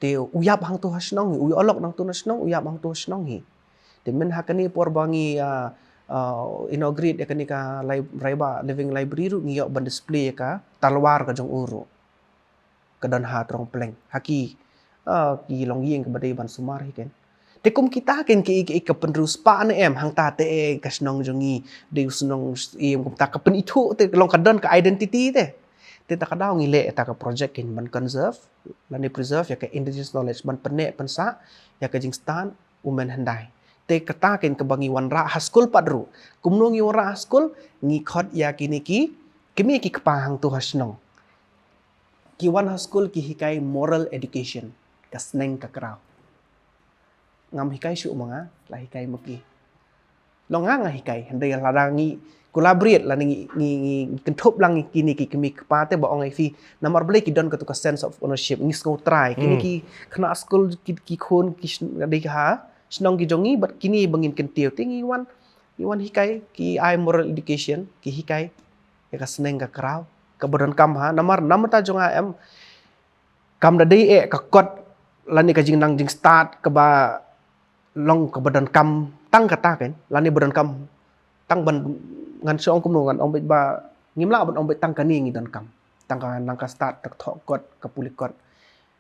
Te u ïap hangto ha shnong hi, u ïoh lok nangto na shnong, u ïap hangto ha shnong hi. Te mynha kane por ba ngi, uh, uh, inaugurate ïa kane ka li-, Raibah Living Library ruh, ngi ïoh ban display ïa ka talwar ka jong u ruh. Ka don ha Tongpleng, ha ki, ah, ki longïing kaba dei ban sumar hi, kan. Te kum kita, kan, ki, ki, ka pynriewspah ne em, hangta te, eh, ka shnong jong ngi, dei u Sngap Sing Syiem, kumta ka pynithuh te, long ka don ka identity te. Te ta ka daw ngi leh ta ka project, kan, ban conserve lane preserve ïa ka indigenous knowledge, ban pynneh pynsah ïa ka jingstad u men hyndai. Te kata, kan, kaba ngi wanrah ha skul pat ruh. Kumno ngi wanrah ha skul? Ngi khot ïa kine ki kmie ki kpa hangto ha shnong. Ki wan ha skul ki hikai moral education, ka sneng ka kraw. Ngam hikai shuh ma nga, la hikai ma ki. Long nga nga hikai, hynrei lada ngi collaborate, lada ngi, ngi, ngi kynthup lang ïa kine ki kmie ki kpa te, ba ong ïa phi, namar balei ki don katu ka sense of ownership, ngi sngew trai, kine ki khynnah skul, ki, ki khun, ki sn-, dei ha shnong ki jong ngi, bad kine ba ngin kyntiew, te ngi wan, ngi wan hikai, ki ai moral education, ki hikai ïa ka sneng ka kraw, kaba donkam ha, namar namar ta jong nga em, kam da dei eh ka kot lane ka jingnang jingstad kaba long kaba donkam tang kata, kan, lane ba donkam tang ban, ngan shu ong kumno, ngan ong beit ba ngim lah ban ong beit tang kane ngi donkam. Tang ka nang ka stad, ka thoh kot, ka pule kot.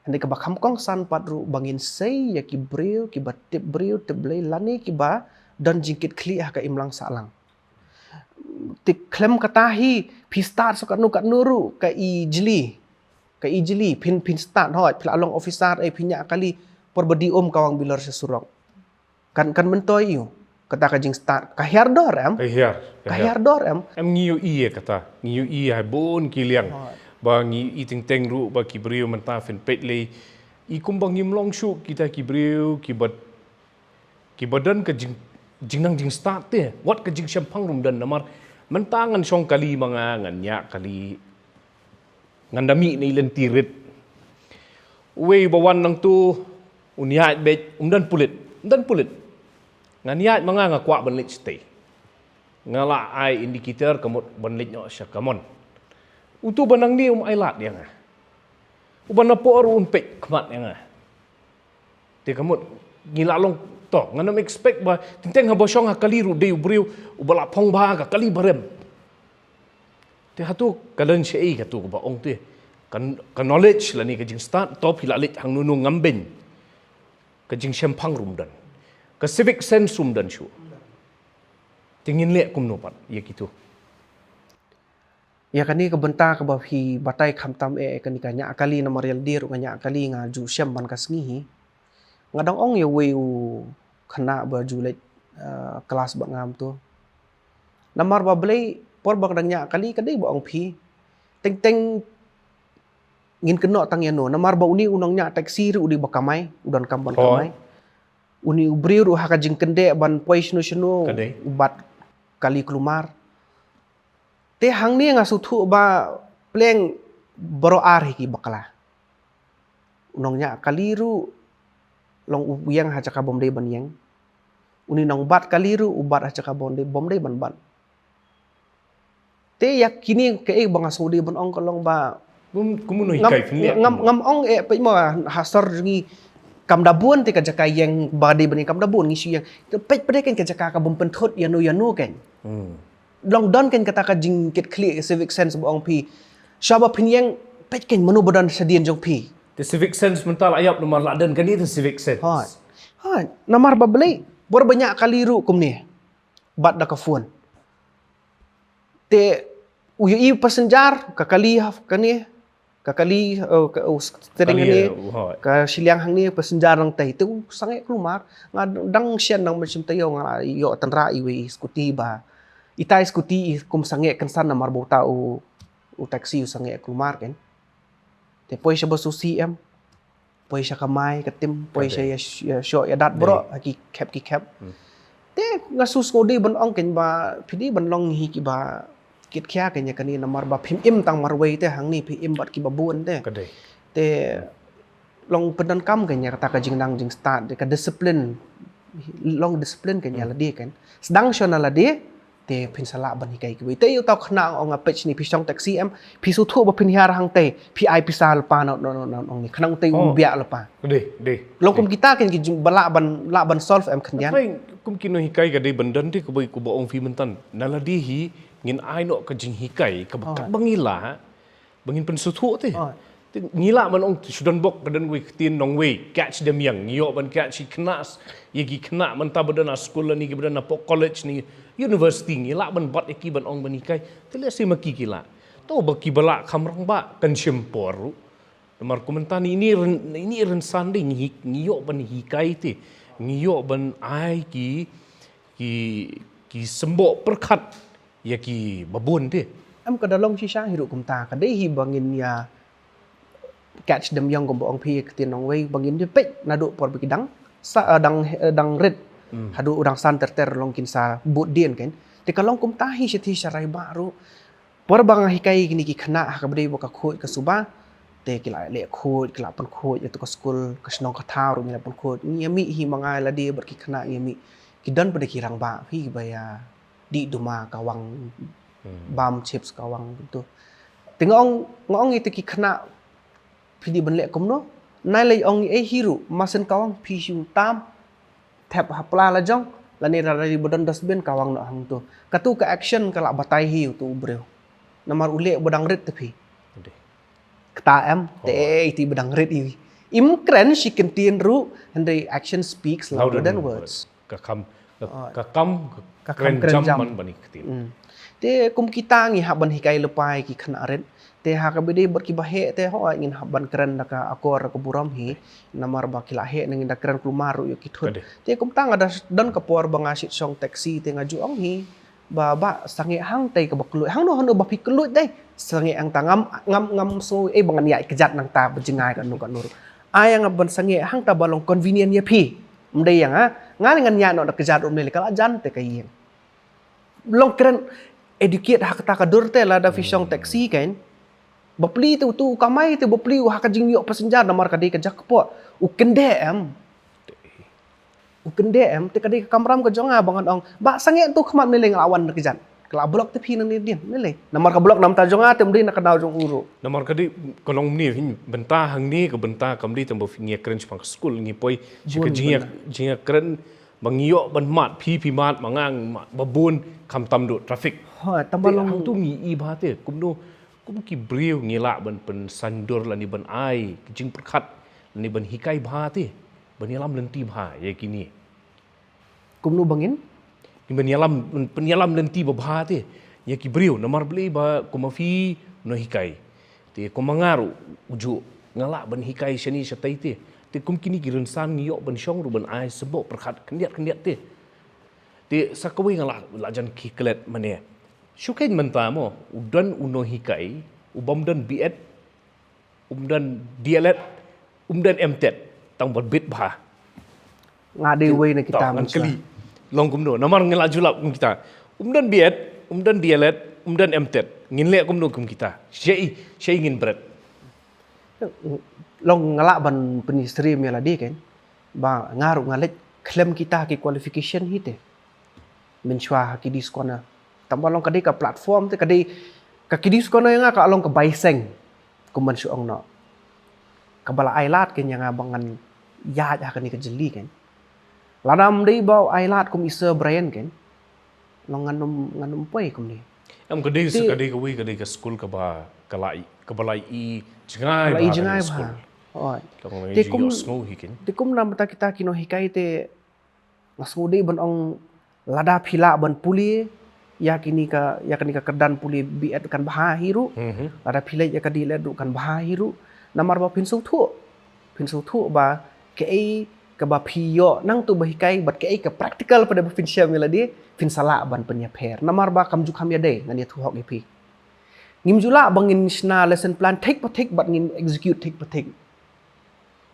Hynrei kaba kham kongsan pat ruh ba ngin sei ïa ki briew kiba tip briew tip Blei lane kiba don jingkitkhlieh ha ka imlang sahlang. Te khlem kata hi, phi stad sha katno katno ruh, ka ijli, ka ijli, phin, phin stad, hooid, phi la long officer, eh, phi ñiah kali, por ba dih um ka wang bilor sha surok. Kan, kan myntoi ïa u kata ka jingstad, ka hiar dor em. Ka hiar, ka hiar dor em. Em, ngi ïohi ïa kata, ngi ïohi ha bun ki liang. Hooid. Ba ngi i teng teng ruh ba ki briew mynta phin peit lei. I kumba ngim long shuh kita ki briew kiba, kiba don ka jing, jingnang jingstad te. Wat ka jingshemphang ruh ym don namar mynta ngan shong kali ma nga, ngan ñiah kali. Ngan da mih na i lynti rit. Uwei ba wan nangtu un ïaid beit, um don pulit. Um don pulit. Ngan ïaid ma nga, nga kwah ban leit shatei. Nga la ai indicator ka mut ban leit noh sha kamon. Utu ba nangne um ai lad ïa nga. Uba na por un peit khmat ïa nga. Te ka mut ngi la long to, ngan ym expect ba teng teng haba shong ha kali ruh dei u briew uba la phong bha ka kali ba rem. Te hato ka don shaei kato kaba ong te. Ka, ka knowledge lane ka jingstad, to phi la leit hangno no ngam beiñ. Ka jingshemphang ruh ym don. Ka civic sense ruh ym don shuh. Te ngin leh kumno pat ïa kito. Ïa kane ka bynta kaba phi batai khamtam eh, kane ka ñiah kali namar ïa lade ruh nga ñiah kali nga ju shem man ka sngi hi. Nga dang ong ïa uwei u khynnah ba ju leit, eh, klas bad nga mynta. Namar ba balei por ba ka dang ñiah kali ka dei ba ong phi. Teng teng ngin kynnoh tang ïano. Namar ba une u nongñiah taxi ruh u dei ba kamai, u donkam ban kamai. Une u briew ruh ha ka jingkyndeh ban poi shano shano u bat kali kulmar. Te hangne nga sngewthuh ba pleng baroh ar hi ki bakla. U nongñiah kali ruh long u ïeng ha jaka bym dei ban ïeng. Une u nongbat kali ruh u bat ha jaka bym dei, bym dei ban bat. Te ïa kine kaei ba nga sngewdei ban ong ka long ba ngam, ngam ong eh, peit mo, ha sor jong ngi kam da bun te ka jaka ïeng ba dei ban ïeng kam da bun ngi shu ïeng. Te peit pat de kan ka jaka ka bym pynthut ïano ïano kan. Long don kan kata ka jingkitkhlieh civic sense ba ong phi. Shuwa ba phin ïeng peit kan mano ba don shadien jong phi. Te civic sense mynta la ïap namar la don kane te civic sense. Hooid. Hooid. Namar ba balei por ba ñiah kali ruh kumne. Bat da ka phone. Te u ïohi passenger ka kali ha kane, ka kali, eh, ka, u steering kane, ka shiliang hangne passenger nangtai. Te u sangeh kulmar, nga dang shen nang mynsiem taïew nga ïoh tynrah iwei i scooty ba. Itai scooty i kum sangeh kynsan namar ba uta u, u taxi u sangeh kulmar kan. Te poi sha ba susi em. Poi sha kamai ka tim, poi sha ïa, ïa shoh ïa dat baroh ha ki khep ki khep. Te nga shu sngewdei ban ong kan ba phi dei ban long hi kiba kitkhia kan ïa kane namar ba phim im tang marwei te hangne phi im bad kiba bun te. Te long pyndonkam kan ïa kata ka jingnang jingstad, ka discipline. Long discipline kan ïa lade kan. Sdang shon na lade, te phin sa lah ban hikai kiwei. Te ïa uta u khynnah ong nga peit shane phi shong taxi em, phi sngewthuh ba phin hiar hangtei, phi ai pisa lypa na, na, na, na, ong ni khnang tei u biah lypa. Dei, dei. Long kum kita kan ki jing ba lah ban, lah ban solve em khyndiat. Kum kino hikai ka dei ban don te kaba, kaba ong phi mynta. Na lade hi ngin ai noh ka jinghikai kaba, kaba ngi lah. Ba ngin pynsngewthuh te. Te ngi lah ban ong te shu don bok ka don wei ktien nongwei, catch them young. Ngi ïoh ban catch ki khynnah, ïa ki khynnah mynta ba don ha skul lane kiba don hapoh college ne university ngi lah ban bat ïa ki ban ong ban hikai. Te lehse ma ki ki lah. To ba kiba lah kham rangbah kan shim por ruh. Namar kumta ni ini ren, ini rynsan dei ngi, ngi ïoh ban hikai te. Ngi ïoh ban ai ki, ki, ki symboh pyrkhat ïa kiba bun te. Em ka da long shisha hi ruh kumta, ka dei hi ba ngin ïa catch them young kumba ong phi ïa ktien nongwei ba ngin ïa peit naduh por ba ki dang sa, eh, dang, eh, dang rit. Haduh u dang san ter ter long kin sa bud dien kan. Te ka long kumta hi shithi sharai ba ruh. Por ba nga hikai kine ki khynnah ha kaba dei ba ka khuid ka suba. Te ki la leh khuid, ki la pynkhuid ïa tu ka skul, ka shnong ka thaw ruh ngi la pynkhuid. Ngi ïa mih hi ma nga ïa lade bad ki khynnah ngi ïa mih. Ki don pat de ki rangbah hi ba ïa dih duma ka wang bam chips ka wang tu. Te nga ong, nga ong ïa tu ki khynnah phi dei ban leh kumno. Nai lei ong ei hi ruh, masen ka wang phi shu tam. Thep ha pla la jong, lane la dei ba don dustbin ka wang noh hangtu. Katu ka action ka la batai hi utu u briew. Namar u leh ba dang rit te phi. Kata em, te ei ti ba dang rit i. Im kren shi kyntien ruh, hynrei action speaks louder than words. Ka kam, ka, ka kam, ka kren jam man bani ktien. Te kum kita ngi hap ban hikai lypa ïa ki khynnah rit. Te ha kaba dei bad kiba heh te hooid ngin hap ban kren da ka akor ka burom hi. Namar ba ki la heh na ngin da kren kulmar ruh ïa ki thut. Te kumta nga da don ka por ba nga shit shong taxi te nga ju ong hi. Ba, ba sangeh hangta kaba kylluid, hangno hangno ba phi kylluid dei. Sangeh hangta, ngam, ngam, ngam sngew ei ba ngan ïaid kjat nangta ba jngai kano kano ruh. Ai nga ban sangeh hangta ba long convenient ïa phi. Ym dei ïa nga, nga lei ngan ïaid noh da kjat ruh, ym lei ka la jan te ka ïing. Long kren educate ha kata ka dur te, lada phi shong taxi kein, bapli te utu u kamai te, bapli u ha ka jingïoh passenger, namar ka dei ka jaka kpoh. U kyndeh em. U kyndeh em, te ka dei ka kamram ka jong nga ba ngan ong, ba sangeh tu khmat, ym lei nga la wan da kjat. Ka la block te phi nangne hadien, ym lei. Namar ka block namar jong nga te, ym dei na ka daw jong u ruh. Namar ka dei, ka long mynne, phin bynta hangne, ka bynta kam dei tang ba phi, ngi ïakren shaphang ka skul, ngi poi sha ka jingïa, jingïakren ba ngi ïoh ban mad, phi phi mad, ma nga nga mad, ba bun, khamtam duh traffic. Hooid, tang ba long hangtu ngi i bha te, kumno, kum ki briew ngi lah ban pynsaiñdur lane ban ai ka jingpyrkhat lane ban hikai bha te, ban ïalam lynti bha ïa kine. Kumno ba ngin? Ngin ban ïalam, pynïalam lynti ba bha te ïa ki briew, namar balei ba kum ma phi u nonghikai. Te kum ma nga ruh u juh, nga lah ban hikai shane shatei te. Te kum kine ki rynsan ngi ïoh ban shong ruh ban ai symboh pyrkhat khyndiat khyndiat te. Te sa kawei nga lah, lah jan klet mynne. Shu kein mynta mo, u don u nonghikai, u bym don B.Ed, um don D.El.Ed, um don M.Ted, tang ba bit bha. Nga dei wei na kita, ngan kylli. Long kumno, namar ngi la ju lap kum kita. Um don B.Ed, um don D.El.Ed, um don M.Ted. Ngin leh kumno kum kita. Shaei, shaei ngin bret. Long nga lah ban pyni stream ïa lade kein. Ba nga ruh nga leit khlem kita ki qualification hi te. Mynshuwa ha Kiddies Corner. Tang ba long ka dei ka platform te, ka dei ka Kiddies Corner ïa nga ka long ka bai seng. Kum ban shu ong noh. Kaba la ai lad kein ïa nga ba ngan ïaid ha kane ka jylli kein. Lada ym dei ba u ai lad kum i Sir Brian kein, long ngan ym, ngan ym poi kumne. Em, ka dei sa, ka dei kawei, ka dei ka skul kaba, ka la i, kaba la i jngai bha. Hooid. Te kum, te kum namar kita ki nonghikai te, nga sngew dei ban ong, lada phi lah ban pule ïa kine ka, ïa kane ka kyrdan pule B.Ed kan bha hi ruh. Lada phi leit ïa ka D.El.Ed ruh kan bha hi ruh. Namar ba phin sngewthuh, phin sngewthuh ba kaei kaba phi ïoh nangtu ba hikai bad kaei ka practical pat ba phin shem ïa lade, phin sa lah ban pynïapher. Namar ba kam ju kham ïadei, ngan ïathuh hok ïa phi. Ngim ju lah ba ngin shna lesson plan thik pa thik bad ngin execute thik pa thik.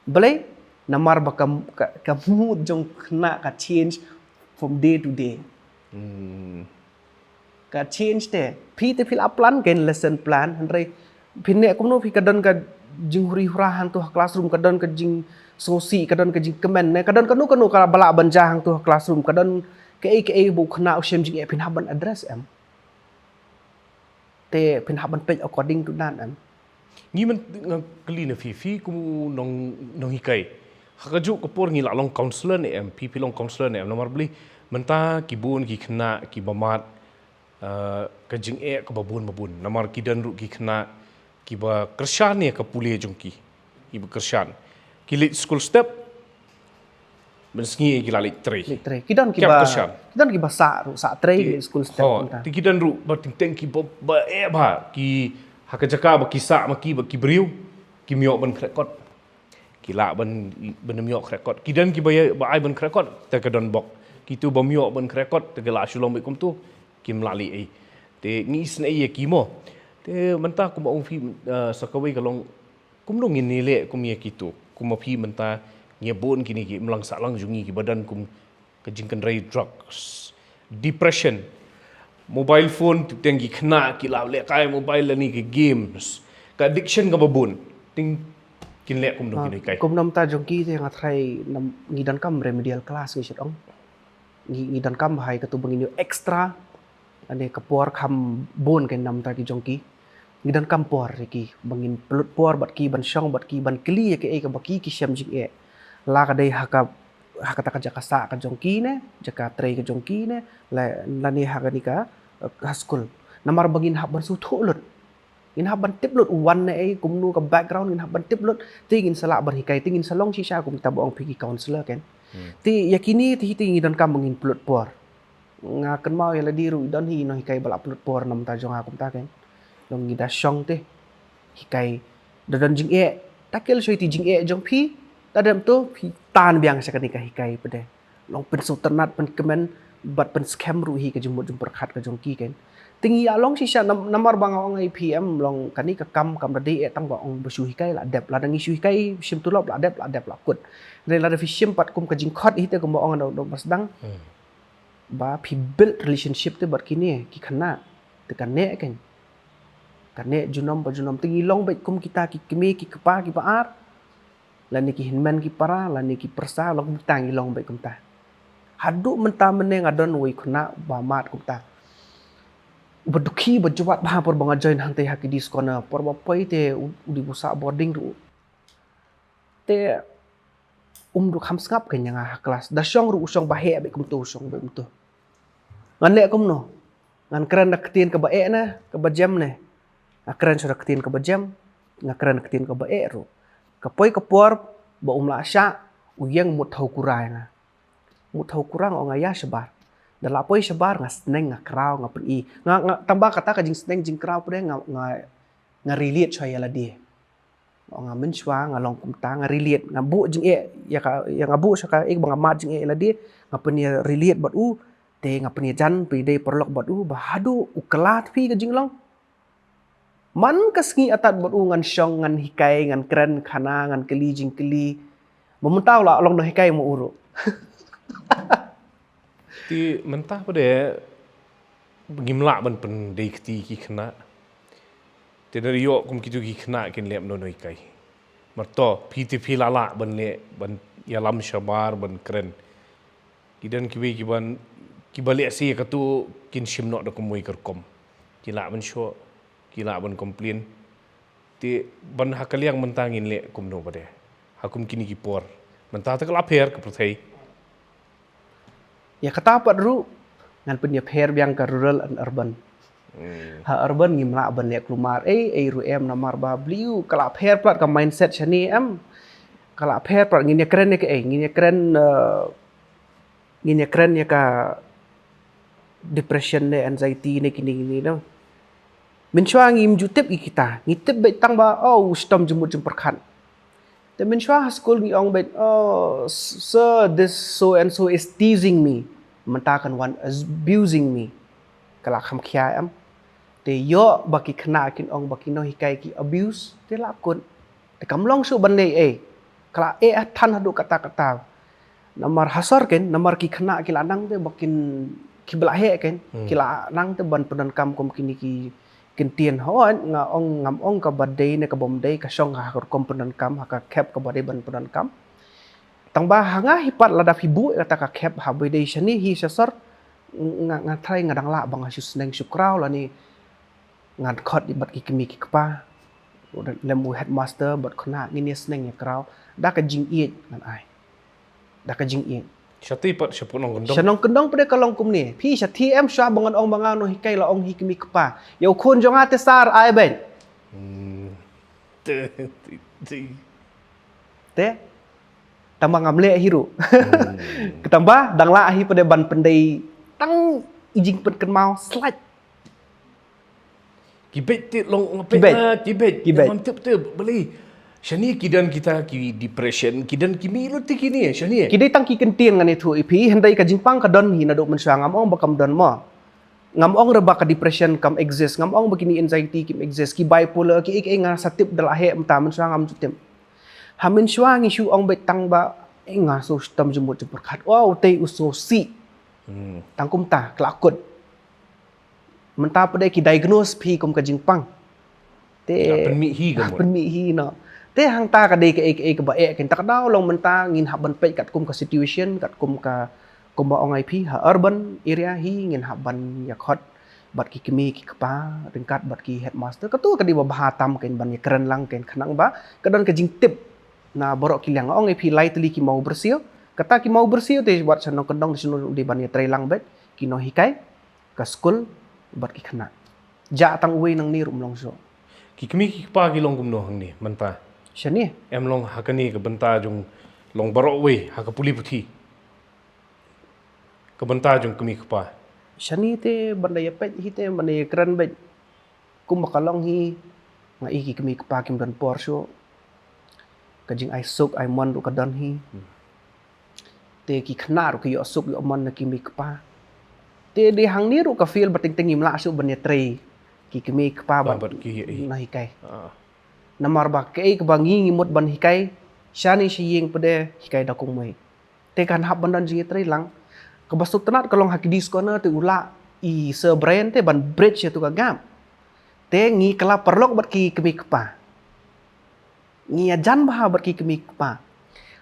Balei? Namar ba ka, ka, ka mood jong khynnah ka change from day to day. Ka change te. Phi te phi la plan kein lesson plan, hynrei phin neh kumno phi, ka don ka jinghuri hura hangtu ha classroom, ka don ka jingsngewsih, ka don ka jingkmen ne, ka don kano kano kaba lah ban jia hangtu ha classroom, ka don kaei kaei ba u khynnah u shem jingeh, phin hap ban address em? Te phin hap ban peit according to that em? Ngi, man nga kylli na phi, phi kum u nong, nonghikai. Ha kajuh ka por ngi la long counselor ne em, phi phi long counselor ne em, namar balei mynta ki bun ki khynnah kiba mad, eh, ka jingeh kaba bun ba bun. Namar ki don ruh ki khynnah kiba kyrshan ïa ka pule jong ki. Kiba kyrshan. Ki leit skul step, mynsngi ki la leit trei. Leit trei. Ki don kiba, ki don kiba sah ruh, sah trei, leit skul step. Te ki don ruh ba teng teng kiba, ba eh bha, ki ha ka jaka ba ki sah ma ki, ba ki briew, kim ïoh ban khreh kot. Ki lah ban, ban ym ïoh khreh kot. Ki don kiba ïa, ba ai ban khreh kot, te ka don bok. Kitu bym ïoh ban khreh kot, te ka la shu long beit kumtu, kim lah leh ei. Te ngi isynei ïa ki mo. Te mynta kumba ong phi, eh, sa kawei ka long, kumno ngin ïaleh kum ïa kitu, kum ma phi mynta, ngi bun kine ki imlang sahlang jong ngi kiba don kum ka jingkynrei drugs, depression, mobile phone, teng ki khynnah ki la lehkai mobile lane ki games, ka addiction kaba bun, teng kin leh kumno kine kai. Kum namta jong ki te nga tharai ngi donkam remedial class ngi shu ong. Ngi, ngi donkam hai katu ba ngin ïoh extra, lane ka por kham bun kein namta ki jong ki. Ngi donkam por ïa ki ba ngin pynlut por bad ki, ban shong bad ki, ban kylli ïa kaei kaba ki, ki shem jingeh. La ka dei ha ka, ha kata ka jaka sah ka jong ki ne, jaka trei ka jong ki ne, la, lane ha kane ka, eh, ha skul. Namar ba ngin hap ban sngewthuh lut. Ngin hap ban tip lut u wan naei, kumno ka background, ngin hap ban tip lut, te ngin sa lah ban hikai, te ngin sa long shisha kum kita ba ong phi ki counselor kein. Te ïa kine te hi te ngi donkam ba ngin pynlut por. Nga kynmaw ïa lade ruh i don hi i nonghikai ba la pynlut por namta jong nga kumta kein. Long ngi da shong te hikai, da don jingeh, ta kel shoi te jingeh jong phi, da dep to phi tan biang sha kane ka hikai pat de. Long pynsngewtynnat, pynkmen, bad pynskhem ruh hi ka jingmut jingpyrkhat ka jong ki, kan. Te ngi ïa long shisha nam-, namar ba nga ong ïa phi em, long kane ka kam kam da dei eh tang ba ong ba shu hikai la dep, lada ngi shu hikai shim tulop la dep, la dep la kut. Hynrei lada phi shim pat kum ka jingkhot hi te kumba ong da u Bah Sdang. Hmm. Ba phi build relationship te bad kine ki khynnah te ka neh, kan. Ka neh junom ba junom, te ngi long beit kum kita ki kmie ki kpa ki ba ar, lane ki hynmen ki para, lane ki pyrsa, long kumta ngi long beit kumta. Haduh mynta mynne nga don uwei u khynnah ba mad kumta. Uba dukhi ba jwat bha por ba nga join hangtei ha Kiddies Corner, por ba poi te u, u dei ba u sah boarding ruh. Te um dei kham sngap kein ïa nga ha klas. Da shong ruh u shong ba heh beit kumto, u shong beit kumto. Ngan leh kumno? Ngan kren da ka ktien kaba eh ne kaba jem ne? Nga kren shuh da ka ktien kaba jem, nga kren da ka ktien kaba eh ruh. Ka poi ka por ba um lah shah, u ïeng mut thaw kura ïa nga. Mut thaw kura, nga ong ïa shabar. Da lah poi shabar nga sneng, nga kraw, nga pyni. Nga, nga tang ba kata ka jingsneng jingkraw pat nga, nga, nga relate shuwa ïa lade. Nga ong nga mynshuwa nga long kumta, nga relate, nga buh jingeh ïa ka, ïa nga buh sha ka, eh, ba nga mad jingeh ïa lade, nga pynïa relate bad u, te nga pynïajan, pynïadei paralok bad u, ba haduh u kylla phi ka jinglong. Man ka sngi atat bad u ngan shong, ngan hikai, ngan kren khana, ngan kylli jingkylli. Ba mynta u la long nonghikai mo u ruh. Te mynta pat de ngim lah ban pyndei kti ki khynnah. Te da ïoh kum kitu ki khynnah kin leh nonghikai. Mar to, phi te phi la lah ban leh, ban ïalam shabar, ban kren. Ki don kiwei kiban, kiba leh shi katu kin shim noh da kumwei ka rukom. Ki lah ban shoh, ki lah ban complain. Te ban ha ka liang mynta ngin leh kumno pat de ha kum kine ki por. Mynta te ka la pher ka pyrthei. Ïa kata pat ruh ngan pynïapher biang ka rural and urban. Hmm. Ha urban ngim lah ban leh kulmar ei ei ruh em, namar ba balei u, ka la pher palat ka mindset shane em. Ka la pher palat, ngin ïakren ïa kaei, ngin ïakren, eh, ngin ïakren ïa ka depression ne anxiety ne kine kine, no. Mynshuwa ngim ju tip ïa kita, ngi tip beit tang ba, oh, u shitom jingmut jingpyrkhat. Te mynshuwa ha skul ngi ong beit, oh, s-, sir, this so and so is teasing me. Mynta kan wan abusing me. Ka la kham khia em. Te ïoh ba ki khynnah kin ong ba ki nonghikai ki abuse, te la kut. Te kam long shuh ban leh ei. Ka la eh than haduh katta katta. Namar ha sor kein, namar ki khynnah ki la nang te ba kin, kiba la heh kein, hmm, ki la nang te ban pyndonkam kum kine ki kyntien. Hooid, nga ong, ngam ong kaba dei ne kabym dei, ka shong ha ka rukom pyndonkam, ha ka khep kaba dei ban pyndonkam. Tang ba ha nga hi pat, lada phi buh ïa kata ka khep ha ba dei shane hi sha sor, nga, nga tharai nga dang lah ba nga shu sneng shu kraw lane ngan khot bad ki kmie ki kpa, lem u headmaster bad khynnah, ngin ïa sneng ïa kraw da ka jingïeit, ngan ai da ka jingïeit. Shathie pat sha pud nongkyndong. Sha nongkyndong pat de ka long kumne. Phi shathie em, shuwa ba ngan ong ba nga nonghikai, la ong hi kmie kpa. Ïa u khun jong nga te sir, ai beit. Hmm. Te, te, te. Te? Tang ba ngam leh hi ruh. Hmm. Tang ba dang lah hi pat de ban pyndei tang i jingpynkynmaw slight. Ki beit te long, nga peit, ki beit, na, ki beit. Ki beit. Ngam tip te balei. Shane ki don kita ki depression, ki don ki mih lut te kine, shane. Ki dei tang ki kyntien ngan ïathuh ïa phi, hynrei ka jingpang ka don hi naduh mynshuwa, ngam ong ba kam don mo. Ngam ong ruh ba ka depression kam exist, ngam ong ba kine anxiety kim exist, ki bipolar, kiei kiei nga sa tip da la heh mynta, mynshuwa ngam ju tip. Ha mynshuwa ngi shu ong beit tang ba, eh, nga shu shitom jingmut jingpyrkhat. Wow, utei u sngewsih. Hmm. Tang kumta, ka la kut. Mynta pat de ki diagnose phi kum ka jingpang. Te, ah, pynmih hi ka mut. Pynmih hi noh. Te hangta ka dei kaei kaei kaba eh, kein, te ka daw long mynta ngin hap ban peit katkum ka situation, katkum ka, kumba ong ïa phi, ha urban area hi ngin hap ban ïakhot bad ki kmie ki kpa, ryngkat bad ki headmaster. Kato ka dei ba bha tam kein ban ïakren lang kein, khnang ba ka don ka jingtip na baroh ki liang. Ong ïa phi lai tylli ki maw byrsiw. Kata ki maw byrsiw te wat sha nongkyndong, sha nongkyndong dei ban ïatrei lang beit ki nonghikai, ka skul bad ki khynnah. Jah tang uwei nangne ruh ym long shuh. Ki kmie ki kpa ki long kumno hangne mynta? Shane. Em long ha kane ka bynta jong, long baroh uwei ha ka pule puthi. Ka bynta jong kmie kpa. Shane te ban da ïa peit hi te ban da ïa kren beit. Kumba ka long hi, nga i ki kmie kpa kim don por shuh. Ka jingai suk ai mon ruh ka don hi. Hmm. Te ki khynnah ruh ki ïoh suk ïoh mon na ki kmie kpa. Te dei hangne ruh ka field ba teng teng ngim lah shuh ban ïatrei ki kmie kpa bad ki nonghikai. Namar ba kaei kaba ngi ngi mut ban hikai shane sha ïing pat de hikai da kumwei. Te kan hap ban don jingïatrei lang. Kaba sngewtynnat ka long ha kidis corner te u lah i Sir Brian te ban bridge ïa tu ka gap. Te ngi kylla paralok bad ki kmie kpa. Ngi ïajan bha bad ki kmie kpa.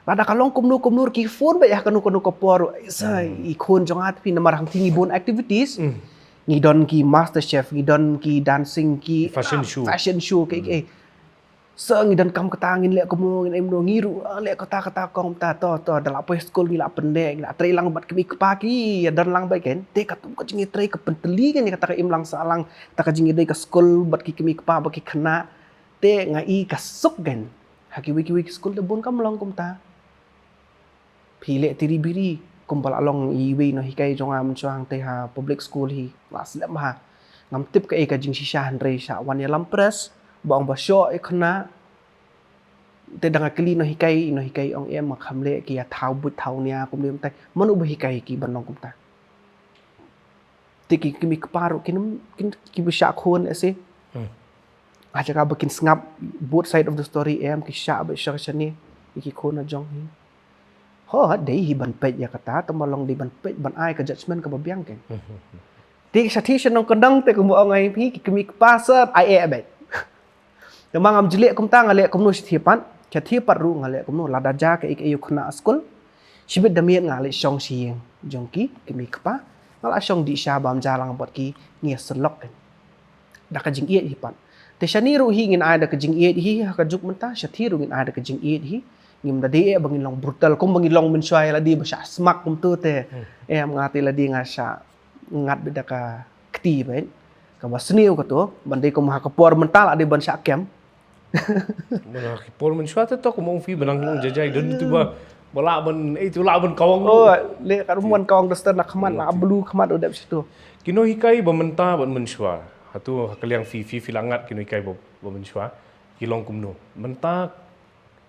Lada ka long kumno kumno ki phone beit ha kano kano ka por. Sa i khun jong nga te phi namar hangtei ngi bun activities. Ngi don ki master chef, ngi don ki dancing, ki fashion show, ki eh. Sa ngi don kam kata ngin leh kumno ngin em no ngi ruh leh kata kata kong ta to to da la poi skul ngi la pyndeh ngi la trei lang bad kmie kpa ki ïa don lang beit kan. Te katkum ka jingïatrei ka pyntylli kan ïa kata ka im lang sah lang ta ka jingïadei ka skul bad ki kmie kpa bad ki khynnah. Te nga i ka suk gen ha kiwei kiwei ki skul te bun kam long kumta. Phi leh tiri biri kumba la long iwei nonghikai jong nga mynshuwa hangtei ha public school hi la slem bha. Ngam tip kaei ka jingshisha hynrei sha wan ïalam press ba ong ba shoh ïa khynnah. Te da nga kylli nonghikai, nonghikai ong em ma kham leh ki ïa thaw buit thaw nia kumne mynta. Mano ba hikai ki ban long kumta. Te ki kmie kpa ruh kin kin ki ba shah khun ese. Ha jaka ba kin sngap both side of the story em ki shah ba shah shane ki khun na jong hi. Ho dei hi ban peit ïa kata tang ba long dei ban peit ban ai ka judgment kaba biang kan. Te shathie sha nongkyndong te kumba ong ai phi ki kmie kpa sa ai eh beit. Namar ngam ju leh kumta nga leh kumno shathie pat, shathie pat ruh nga leh kumno lada ja kaei kaei u khynnah skul. Shibit da miet nga leh shong sha ïing jong ki kmie kpa. Nga la shong dih sha bam ja lang bad ki ngi ïa sylok kan. Da ka jingïeit hi pat. Te shane ruh hi ngin ai da ka jingïeit hi ha ka juk mynta shathie ruh ngin ai da ka jingïeit hi. Ngim da dei eh ba ngin long brutal kum ba ngin long mynshuwa ïa lade ba shah smak kumtu te. Em nga te lade nga shah ngat beit da ka kti beit. Kaba sniew kato ban dei kum ha ka por mynta la dei ban shah kem. Mana ki por mynshuwa te to kum ong phi ba nang long jajai don tu ba ba lah ban eh tu lah ban kawang. Oh le ka rum ban kawang da stan na khmat la blu khmat u dep shitu. Ki nonghikai ba mynta ban mynshuwa. Hatu ha ka liang phi phi phi la ngat ki nonghikai ba ba mynshuwa. Ki long kumno mynta.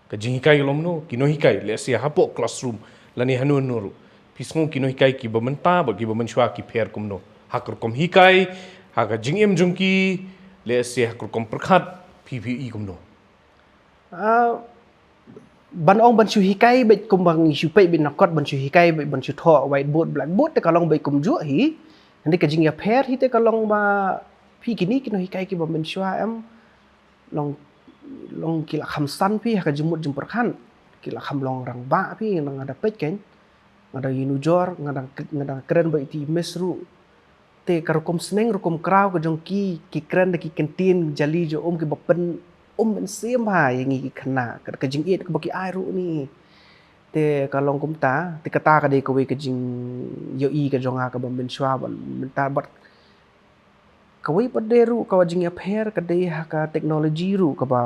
Ka jinghikai ka long kumno ki nonghikai lehse hapoh classroom lane hano hano ruh. Phi sngew ki nonghikai kiba mynta bad kiba mynshuwa ki pher kumno. Ha ka rukom hikai ha ka jingim jong ki lehse ha ka rukom pyrkhat phi phi i kumno. Ah, ban ong ban shu hikai beit kumba ngi shu peit beit na kot ban shu hikai beit ban shu thoh whiteboard blackboard te ka long beit kumjuh hi. Hynrei ka jingïapher hi te ka long ba phi kine ki nonghikai kiba mynshuwa em. Long long ki la kham san phi ha ka jingmut jingpyrkhat. Ki la kham long rangbah phi nga dang da peit kan. Nga dang ïanujor nga dang nga dang kren ba iti mes ruh. Te ka rukom sneng rukom kraw ka jong ki ki kren da ki kyntien jali jong um kiba pyn um mynsiem bha ïa ngi ki khynnah ka jingïeit kaba ki ai ruh ni. Te ka long kumta te kata ka dei kawei ka jingïohi ka jong nga kaba mynshuwa ban mynta bad kawei pat de ruh ka jingïapher ka dei ha ka technology ruh kaba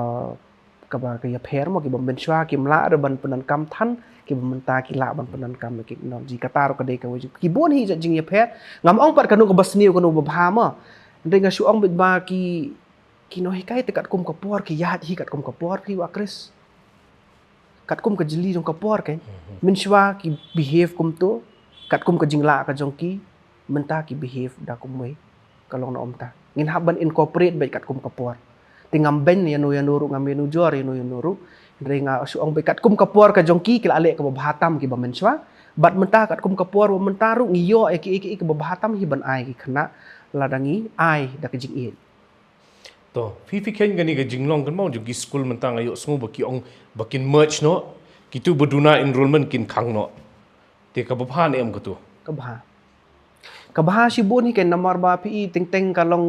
kaba ka ïapher mo kiba mynshuwa kim lah ruh ban pyndonkam than kiba mynta ki lah ban pyndonkam ïa ki technology kata ruh ka dei kawei jing ki bun hi jingïapher. Ngam ong pat kano kaba sniew kano ba bha mo. Hynrei nga shu ong beit ba ki ki nonghikai te katkum ka por ki ïaid hi katkum ka por phi wa Chris. Katkum ka jylliew jong ka por kan. Mynshuwa ki behave kumto katkum ka jinglah ka jong ki mynta ki behave da kumwei. Ka long na umta ngin hap ban incorporate bad katkum ka por. Te ngam beiñ ïano ïano ruh ngam ïanujor ïano ïano ruh. Hynrei nga shu ong bad katkum ka por ka jong ki ki la leh kaba bha tam kiba mynshuwa. Bad mynta katkum ka por ba mynta ruh ngi ïoh ïa ki ïa ki ïa kiba bha tam hi ban ai ki khynnah lada ngi ai da ka jingïeit. To phi phi kheiñ kane ka jinglong kan mo jong ki skul mynta nga ïohsngew ba ki ong ba kin merge noh. Kitu ba duna enrollment kin khang noh. Te kaba bha ne em katu? Kaba bha. Kaba bha shibun hi kan namar ba phi i teng teng ka long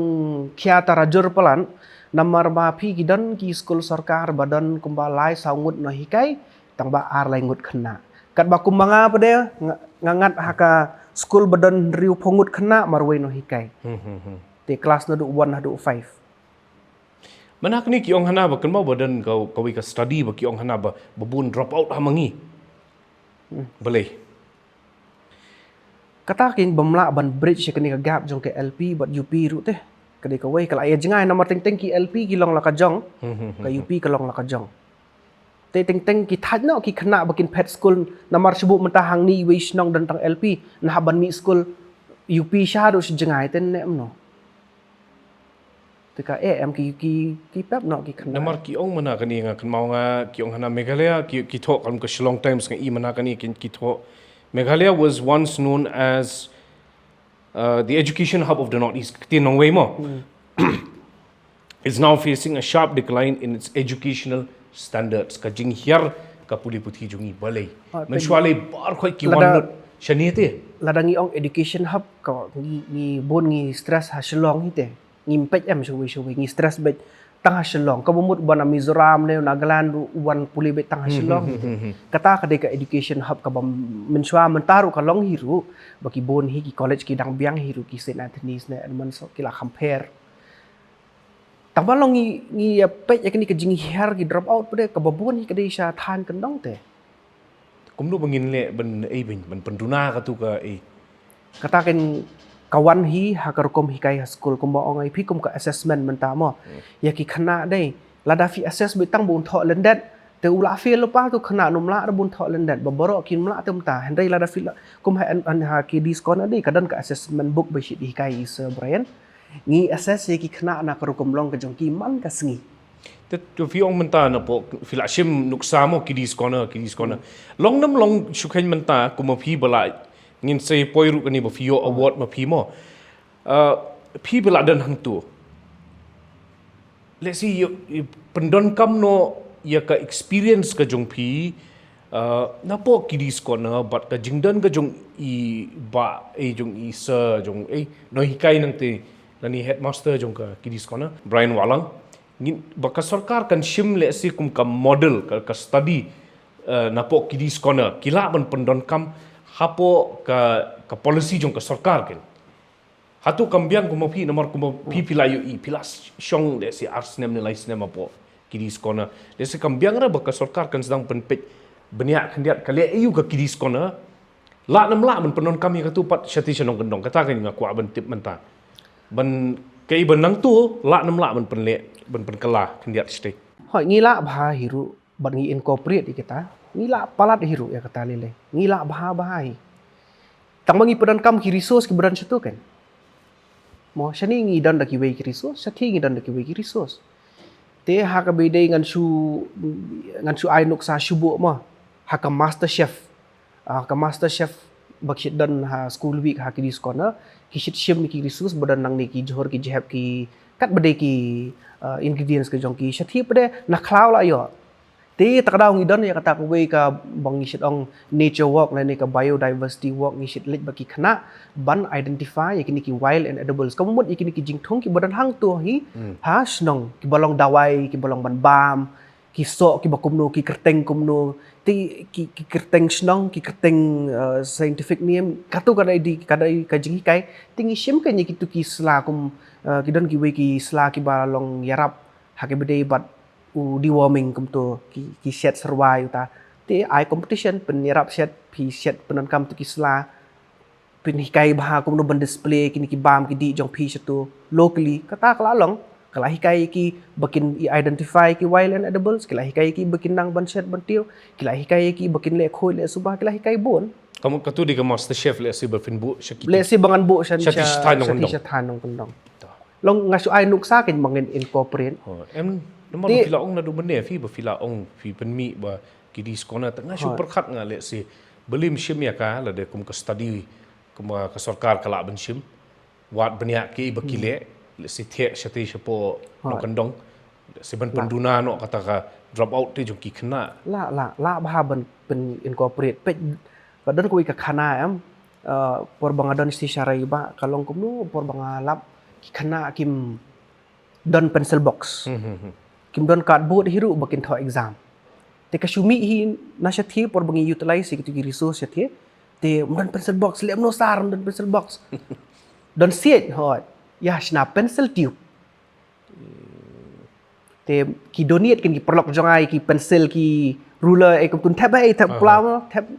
khia tara jur palat. Namar ba phi ki don ki skul sorkar ba don kumba lai saw ngut nonghikai tang ba ar lai ngut khynnah. Katba kumba nga pat de nga ngat ha ka skul ba don hynriewphew ngut khynnah marwei nonghikai. Te klas naduh one haduh five. Mynta kane ki ong hana ba kynmaw ba don kawei ka study ba ki ong hana ba bun drop out ha ma ngi. Balei? Kata ki bym lah ban bridge ïa kane ka gap jong ka L P bad U P ruh te. Ka dei kawei ka la ïa jngai namar teng teng ki L P ki long la ka jong. Ka U P ka long la ka jong. Te teng teng ki thait noh ki khynnah ba kin phet skul namar shu buh mynta hangne iwei shnong don tang L P. Nahap ban mih skul U P sha ruh shi jngai ten ne em no. Te ka eh em ki ki ki pep no ki khynnah. Namar ki ong mynta kane nga kynmaw nga ki ong hana Meghalaya ki ki thoh kan ka Shillong Times nga i mynta kane ki ki thoh. Meghalaya was once known as uh, the education hub of the Northeast. Kti nongwei mo. Is now facing a sharp decline in its educational standards. Ka jinghiar ka pule puthi jong ngi balei. Ah, mynshwa lei bar khoi ki wan lut shane te. Lada ngi ong education hub ka ngi ngi bun ngi stress ha Shillong hi te. Ngi mpet em shawei shawei ngi stress bet tang ha Shillong. Ka bumut ban Mizoram ne Nagaland wan pule bet tang ha Shillong hi te. Kata ka dei ka education hub ka ba mynshwa mynta ruh ka long hi ruh ba ki bun hi ki college ki dang biang hi ruh ki Saint Anthony's ne Edmund so ki la compare. Tang ba long ngi ngi ya pet ya kini ka jinghiar ki drop out pede ka ba bun hi ka dei sha than kendong te. Kumno ba ngin leh ban ei ban ban pynduna katu ka ei. Kata ken ka wan hi ha ka rukom hikai ha skul kumba ong ai phi kum ka assessment mynta mo. Ya ki khynnah dei lada phi assess bit tang bun thoh lendet te u la fail pa tu khynnah num la da bun thoh lendet ba boro kin mla tum ta hynrei lada phi la kum ha ha ki dis kon dei ka don ka assessment book ba shi di hikai i Sir Brian. Ngi assess ïa ki khynnah na ka rukom long ka jong ki man ka sngi. Te tu phi ong mynta na po phi la shim nuksa mo Kiddies Corner, Kiddies Corner. Long nam long shukhaiñ mynta kuma phi ba la ngin sei poi ruh kani ba phi ïoh award ma phi mo. Uh, phi ba la don hangtu. Let's see, ïa, ïa, pyndonkam noh ïa ka experience ka jong phi, uh, na po Kiddies Corner, bad ka jingdon ka jong i ba, eh, jong i sir, jong, eh, nonghikai nangte, lane headmaster jong ka Kiddies Corner, Brian Wahlang. Ngin, ba ka sorkar kan shim let's say kum ka model, ka, ka study, uh, na po Kiddies Corner, ki lah ban pyndonkam, hapo ka, ka policy jong ka sorkar kan. Hatu kam biang kuma phi namar kuma phi phi la ïohi phi la shong let's say ar snem ne lai snem hapo Kiddies Corner. Let's say kam biang re ba ka sorkar kan sdang pynpeit bniah khyndiat ka leh aiu ka Kiddies Corner. Lah nam lah ban pyndonkam ïa katu pat shati sha nongkyndong kata ka nga kwah ban tip mynta. Ban kaei ban nangtu lah nam lah ban pynleh ban pynkylla khyndiat shati. Hoi ngi lah bha hi ruh. Bad ngi incorporate ïa kata ngi lah palat hi ruh ïa kata lei lei ngi lah bha bha hi. Tang ba ngi pyndonkam ki resource ki ba don shatu kan. Mo shane ngi don da kiwei ki resource, shati ngi don da kiwei ki resource. Te ha kaba ïadei ngan shu ngan shu ai nuksa shu buh mo ha ka master chef. Ah, ka master chef ba ki don ha school week ha Kiddies Corner ki shim ki resource ba don nangne ki jhur ki jhep ki kat ba dei ki, ah, ingredients ka jong ki shati pde na khlaw la ïoh. Te ta ka daw ngi don ïa kata kawei ka ba ngi shit ong nature walk lane ka biodiversity walk ngi shit leit ba ki khynnah ban identify ïa kini ki wild and edibles. Ka mut ïa kini ki jingthung ki ba don hangto hi ha shnong ki ba long dawai ki ba long ban bam ki soh ki ba kumno ki kyrteng kumno te ki ki kyrteng shnong ki kyrteng, uh, scientific name katu ka dei di ka dei ka jinghikai te ngi shim ka ngi kitu ki sla kum, uh, ki don kiwei ki sla ki ba long ïarap ha ki ba dei bad u deworming kumto ki ki shet serwai uta te ai competition pynïarap shet phi shet pyndonkam tu ki sla pynhikai bha kumno ban display kini ki bam ki dih jong phi shatu locally kata ka la long ka la hikai ki ba kin i identify ki wild and edibles ki la hikai ki ba kin nang ban shet ban tiew ki la hikai ki ba kin leh khoi leh suba ki la hikai bun. Ka mut katu dei ka master chef leh si ba phin buh sha ki leh si ba ngan buh sha ki sha than nongkyndong. Long nga shu ai nuksa kein ba ngin incorporate. Em namar ba phi la ong naduh mynne phi ba phi la ong phi pynmih ba Kiddies Corner te nga shu pyrkhat nga leh si ba lim shim ïa ka lada kum ka study kum ka sorkar ka lah ban shim wat bniah ki ba ki leh leh si theh shati shapo nongkyndong leh si ban pynduna noh kata ka drop out te jong ki khynnah. La la la bha ban pyn incorporate peit. Ka don kawei ka khana em, uh, por ba nga don shi sharai ba ka long kumno por ba nga lap ki khynnah kim don pencil box. Kim don cardboard hi ruh ba kin thoh exam. Te ka shu mih hi na shathie por ba ngi utilize hi kito ki resource shathie. Te don pencil box leh mano sar don pencil box. Don siej hoi. Ya shna pencil tube. Te ki donate kin ki paralok jong nga ki pencil ki ruler e kum tun thep e thep pla mo thep.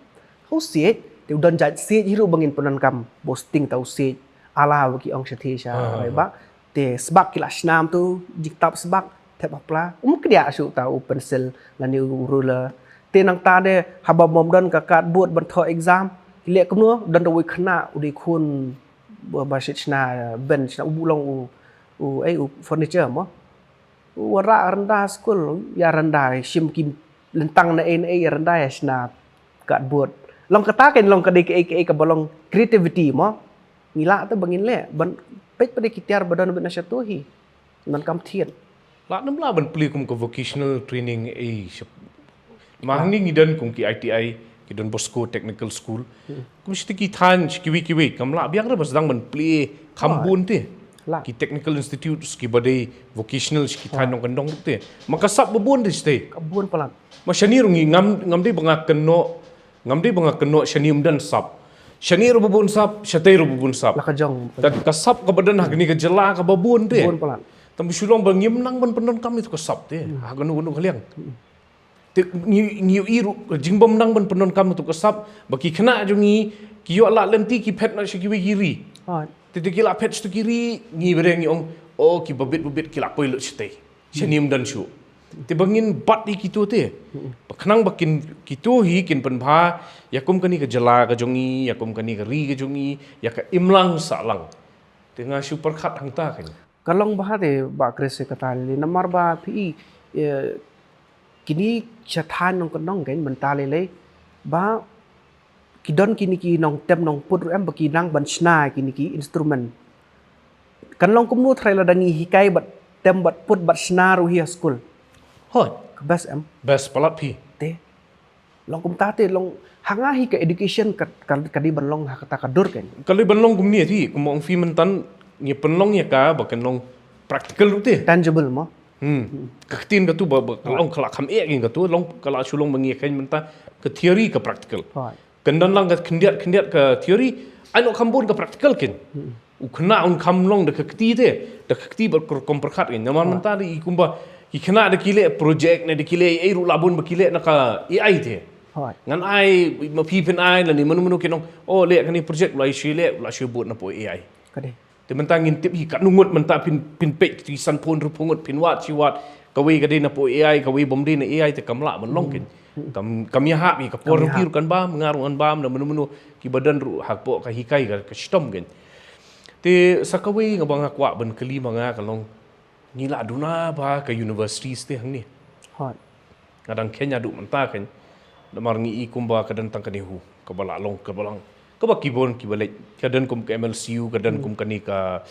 Hau siej te u don jait siej hi ruh ba ngin pyndonkam ba u sting ta u siej ala ba ki ong shathe sha rai ba te sbak ki la shnam tu jingtap sbak thep ha pla um kdia shu ta u pencil lane u ruler. Te nangta de haba mom don ka cardboard ban thoh exam ki leh kumno don da wei khynnah u dei khun ba, ba shit shna bench, shna u long u, u, ei, u furniture mo. U wanrah rynda skul, ïa rynda, shim ki lyntang na ei na ei, ïa rynda ïa shna cardboard. Long kata kan long ka dei kaei kaei kaba long creativity mo. Ngi lah te ba ngin leh, ban peit pat de ki tiar ba don beit na shato hi. Ngan kam thied. Lah nam lah ban plie kum ka vocational training ei shap. Ma hangne ngi don kum ki I T I, ki Don Bosco Technical School. Kum shite ki thaiñ kiwei kiwei, kam lah biang re ba sdang ban plie kham bun te. Lah. Ki technical institutes ki ba dei vocational ki thaiñ nongkyndong te. Ma ka sap ba bun te shite. Ka bun palat. Ma shane ruh ngi ngam, ngam dei ba nga kynnoh, ngam dei ba nga kynnoh shane ym don sap. Shane ruh ba bun sap, shatei ruh ba bun sap. La ka jong. Tad ka sap kaba don ha kane ka jylla kaba bun te. Bun palat. Tam ba shu long ba ngim nang ban pyndonkam ïa ka sap te. Ha kano kano ka liang. Te ngi, ngi ïohi ruh ka jingbym nang ban pyndonkam ïa ka sap, ba ki khynnah jong ngi ki ïoh lah lynti ki phet noh sha kiwei ki ri. Te, te ki la phet sha ki ri, ngi breng ngi ong, oh, ki babit babit ki la poi lut shatei. Shane ym don shuh. Te ba ngin bat ïa kito te. Ba khnang ba kin kito hi kin pynbha ïa kum kane ka jylla ka jong ngi, ïa kum kane ka ri ka jong ngi, ïa ka imlang sahlang. Te nga shu pyrkhat hangta kan. Ka long bha te Bah Chris kata lei namar ba phi, eh, kine ki thaiñ nongkyndong kan mynta lei lei ba ki don kine ki nongtem nongput ruh em ba ki nang ban shna kine ki instrument. Kan long kumno trai lada ngi hikai bad tem bad put bad shna ruh hi ha skul. Hooid. Ka best em. Best palat phi. Te. Long kumta te long ha nga hi ka education ka, ka, ka dei ban long ha kata ka dur kan. Ka dei ban long kumne te, kum ong phi mynta ngi pynlong ïa ka ba kan long practical ruh te. Tangible mo. Hmm. Ka ktien katu ba, ba ka long ka la kham eh kan katu, long ka la shu long ba ngi kan mynta ka theory ka practical. Hooid. Kan don lang ka khyndiat khyndiat ka theory, ai noh kham bun ka practical kan. U khynnah un kham long da ka kti te, da ka kti bad ka rukom pyrkhat kan. Namar mynta da i kumba ki khynnah da ki leh project ne da ki leh ei ruh la bun ba ki leh na ka A I te. Hooid. Ngan ai ma phi phin ai lane mano mano kin ong, oh, leh kane project, u la shu leh, u la shu bud na po A I. Ka dei. Te mynta ngin tip hi katno ngut mynta phin, phin peit ki san phew hynriew phew ngut phin wad shi wad. Kawei ka dei na po A I, kawei bym dei na A I te kam lah ban long kan. Kam, kam ïahap hi ka por ruh kan bam, nga ruh ngan bam, na mano mano ki ba don ruh hapoh ka hikai ka, ka shitom kan. Te sa kawei nga ba nga kwah ban kylli ma nga ka long, ngi la duna bha ka universities te hangne. Hooid. Nga dang kheiñ haduh mynta kan. Namar ngi i kumba ka don tang ka NEHU, kaba la long, kaba long. Kaba ki bun, kiba leit, ka don kum ka M L C U, ka don kum kane ka,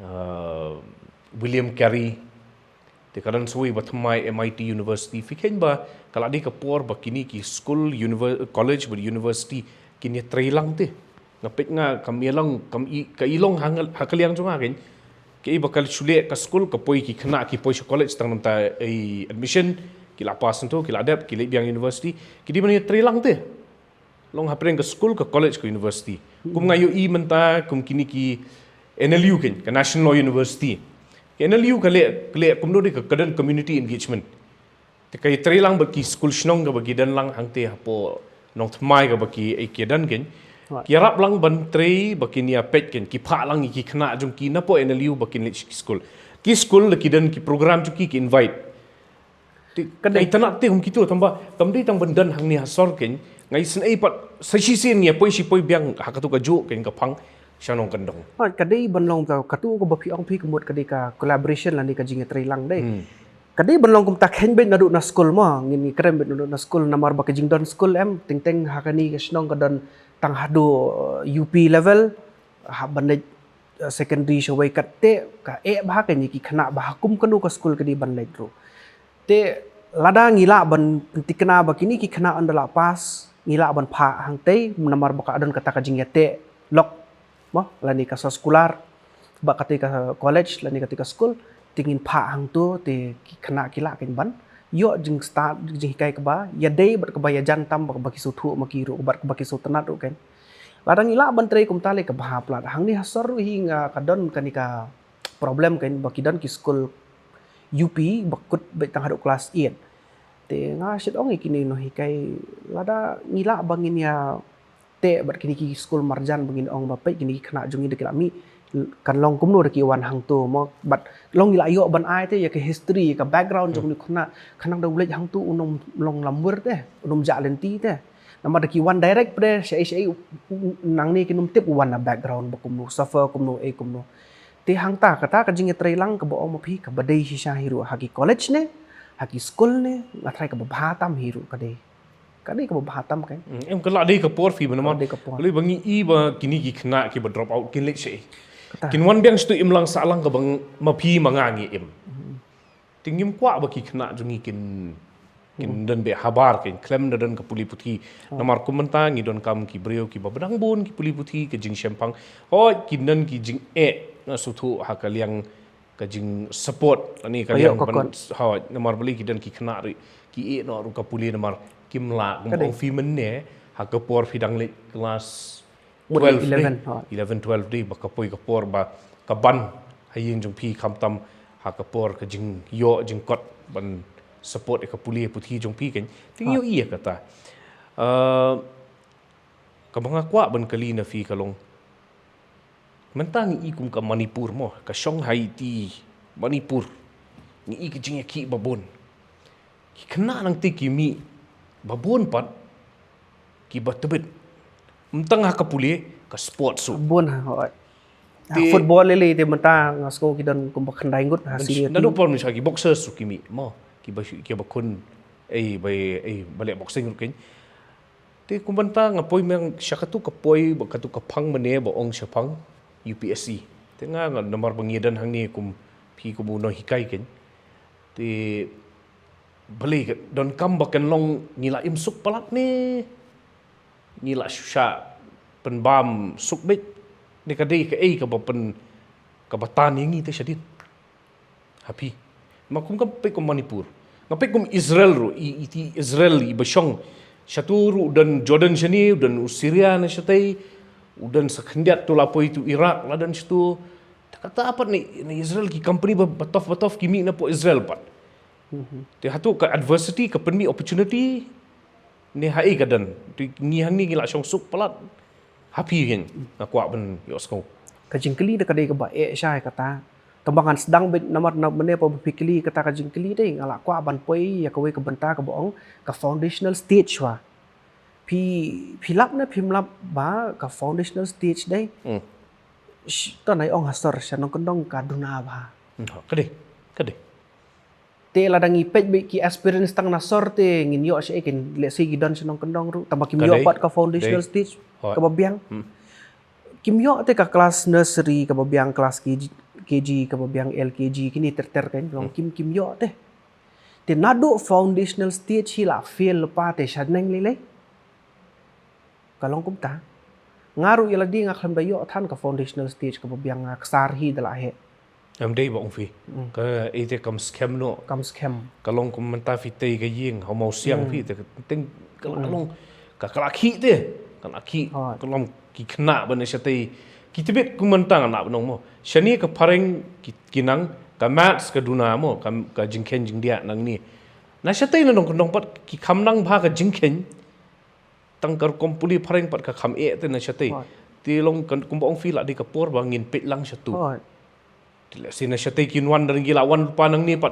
uh, William Carey. Te ka don sa wei ba thymmai M I T University. Phi kheiñ ba ka la dei ka por ba kine ki school, univer-, college bad university kin ïatrei lang te. Nga peit nga kam ïalong, kam i, ka i long ha nga, ha ka liang jong nga kan. Kaei ba ka shu leh ka skul, ka poi ki khynnah ki poi sha college tang namar ei admission, ki la pass hangto, ki la dep, ki leit biang university, ki dei ban ïatrei lang te. Long hapdeng ka skul, ka college, ka university. Kum nga ïohi mynta kum kine ki N L U kan, ka National Law University. Ka N L U ka leh, ka leh kumno dei ka, ka don community engagement. Te ka ïatrei lang bad ki skul shnong kaba ki don lang hangte hapoh Nongthymmai kaba ki, eh, ki don kan. Ki ïarap lang ban trei ba kin ïa peit kan, ki phah lang ïa ki khynnah jong ki na poh N L U ba kin leit sha ki skul. Ki skul da ki don ki program jong ki, ki invite. Te ka dei tang te kum kito tang ba kam dei tang ban don hangne ha sor kan. Nga isynei pat sa shisien ngi ïa poi shi poi biang ha katu kajuh kan ka phang sha nongkyndong. Ka dei ban long ka, katu kaba phi ong phi ka mut ka dei ka collaboration lane ka jingïatrei lang dei. Ka dei ban long kumta kheiñ beit naduh na skul mo, ngin ngi kren beit naduh na skul namar ba ka jingdon skul em, teng teng ha kane ka shnong ka don tang haduh, uh, U P level, ha ban leit, uh, secondary shawei katte, ka eh bha ka ngi ki khynnah ba ha kum kano ka skul ka dei ban leit ruh. Te lada ngi lah ban pyntikna ba kine ki khynnah ynda la pass, ngi lah ban phah hangtei, namar ba ka don kata ka jingïateh lok. Mo, lane ka soskular, ba katei ka college, lane katei ka skul, te ngin phah hangto, te ki khynnah ki lah kan ban ïoh jingstad, jinghikai kaba ïadei bad kaba ïajan tam, ba, ba ki sngewthuh ma ki ruh, bad kaba ki sngewtynnat ruh kan. Lada ngi lah ban trei kumta lei kaba ha palat. Hangne ha sor ruh hi nga ka don kane ka problem kan, ba ki don ki skul U P ba kut beit tang haduh klas eight. Te nga shait ong ïa kine nonghikai, lada ngi lah ba ngin ïa teh bad kine ki skul marjan ba ngin ong ba peit kine ki khynnah jong ngi da ki la mih, kan long kumno da ki wan hangto mo, bad long ngi la ïoh ban ai te ïa ka history, ïa ka background jong une u khynnah, khnang da u leit hangto un ym long lamwir te, un ym jah lynti te. Namar da ki wan direct pdeng shaei shaei, nangne kin ym tip u wan na background ba kumno, suffer kumno, ei kumno. Te hangta kata ka jingïatreilang kaba ong ma phi kaba dei shisha hi ruh ha ki college ne, ha ki school ne, nga trai kaba bha tam hi ruh ka dei. Ka dei kaba bha tam kan. Hmm, em ka la dei ka por phi ba namar. Ka dei ka por. Balei ba ngi i ba kini ki khynnah kiba drop out kin leit shaei. Kata. Kin wan biang shatu imlang sahlang kaba ma phi ma nga ngi im. Hmm. Te ngim kwah ba ki khynnah jong ngi kin, kin don beh habar, kin khlem da don ka pule puthi. Namar kum mynta ngi donkam ki briew kiba dang bun ki pule puthi, ka jingshemphang. Hooid, kin don ki jingeh, nga sngewthuh ha ka liang ka jing support, ani ka liang ka ban, hooid, namar balei ki don ki khynnah ruh ki ïeh noh ruh ka pule namar kim lah, kum ong phi mynne, ha ka por phi dang leit class Mut twelve eleven, dei. Eleven, twelve dei, ba ka poi ka por ba ka ban ha ïing jong phi khamtam ha ka por ka jingïoh jingkot ban support ïa ka pule puthi jong phi kan. Te ngi ïohi ïa kata. Ah, kaba nga kwah ban kylli na phi ka long. Mynta ngi i kum ka Manipur mo, ka shong ha iti Manipur. Ngi i ka jingïakhih ba bun. Ki khynnah nangta ki mih ba bun pat kiba tbit. Ym tang ha ka pule, ka sports ruh. Bun ha, hooid. Ha football lei lei te mynta nga sngew ki don kumba khyndai ngut ha senior team. Naduh por mynshwa ki boxers ruh ki mih mo. Kiba, kiba khun, ei, ba, ei, ba leh boxing ruh kan. Te kum mynta nga poi mynta sha katu ka poi, ba katu ka phang mynne ba ong shaphang U P S C. Te nga, nga namar ba ngi don hangne kum phi kum u nonghikai kan. Te balei ka donkam ba kan long ngi la im suk palat ne ngi la shu shah pynbam suk beit ne ka dei kaei kaba pyn, kaba tan ïa ngi te shadien. Ha phi. Ma kum ka peit kum Manipur. Nga peit kum Israel ruh, i, i, i Israel iba shong. Shatu ruh u don Jordan shane, u don u Syria na shatei, u don sa khyndiat tu la poi tu Iraq, la don shatu. Te kata pat ne, ne Israel ki company ba, ba tough, ba tough ki mih na pdeng Israel pat. Mhm. Te hatu ka adversity, ka pynmih opportunity, ne haei ka don. Te ngi hangne ngi la shong suk palat. Ha phi kan, nga kwah ban ïohsngew. Ka jingkylli da ka dei kaba eh shai kata. Tang ba ngan sdang beit namar na mynne pat ba phi kylli kata ka jingkylli dei, nga la kwah ban poi ïa kawei ka bynta kaba ong ka foundational stage wa. Phi, phi lap ne phim lap ba ka foundational stage dei. Hmm. Sh-, to nai ong ha sor sha nongkyndong ka duna bha. Hmm, ka dei, ka dei. Te lada ngi peit beit ki experience tang na sor te ngin ïoh shaei kan, let's say ki don sha nongkyndong ruh, tang ba kim ïoh pat ka foundational stage kaba biang. Hmm. Kim ïoh te ka class nursery kaba biang, class K G, K G kaba biang, L K G kine ter ter kan, long kim, kim ïoh te. Te naduh foundational stage hi la fail lypa te shaneng lei lei. Ka long kumta. Nga ruh ïa lade nga khlem da ïoh than ka foundational stage kaba biang, nga ksar hi da la heh. Em dei ba ong phi. Hmm. Ka ite kam skhem noh. Kam skhem. Ka long kum mynta phi tei ka ïing, ha u mawsiang phi te ka ting ka la long ka, ka la khih te. Ka la khih. Hooid. Ka long ki khynnah ba na shatei. Ki tbit kum mynta nga lah ban ong mo. Shane ka phareng ki, ki nang ka maths ka duna mo, ka, ka jingkheiñ jingdiah nangne. Na shatei na nongkyndong pat ki kham nang bha ka jingkheiñ. Tang ka rukom pule phareng pat ka kham eh te na shatei. Hooid. Te long kan kumba ong phi la dei ka por ba ngin peit lang shatu. Hooid. Te lehse na shatei kin wan da ngi la wan lypa nangne pat.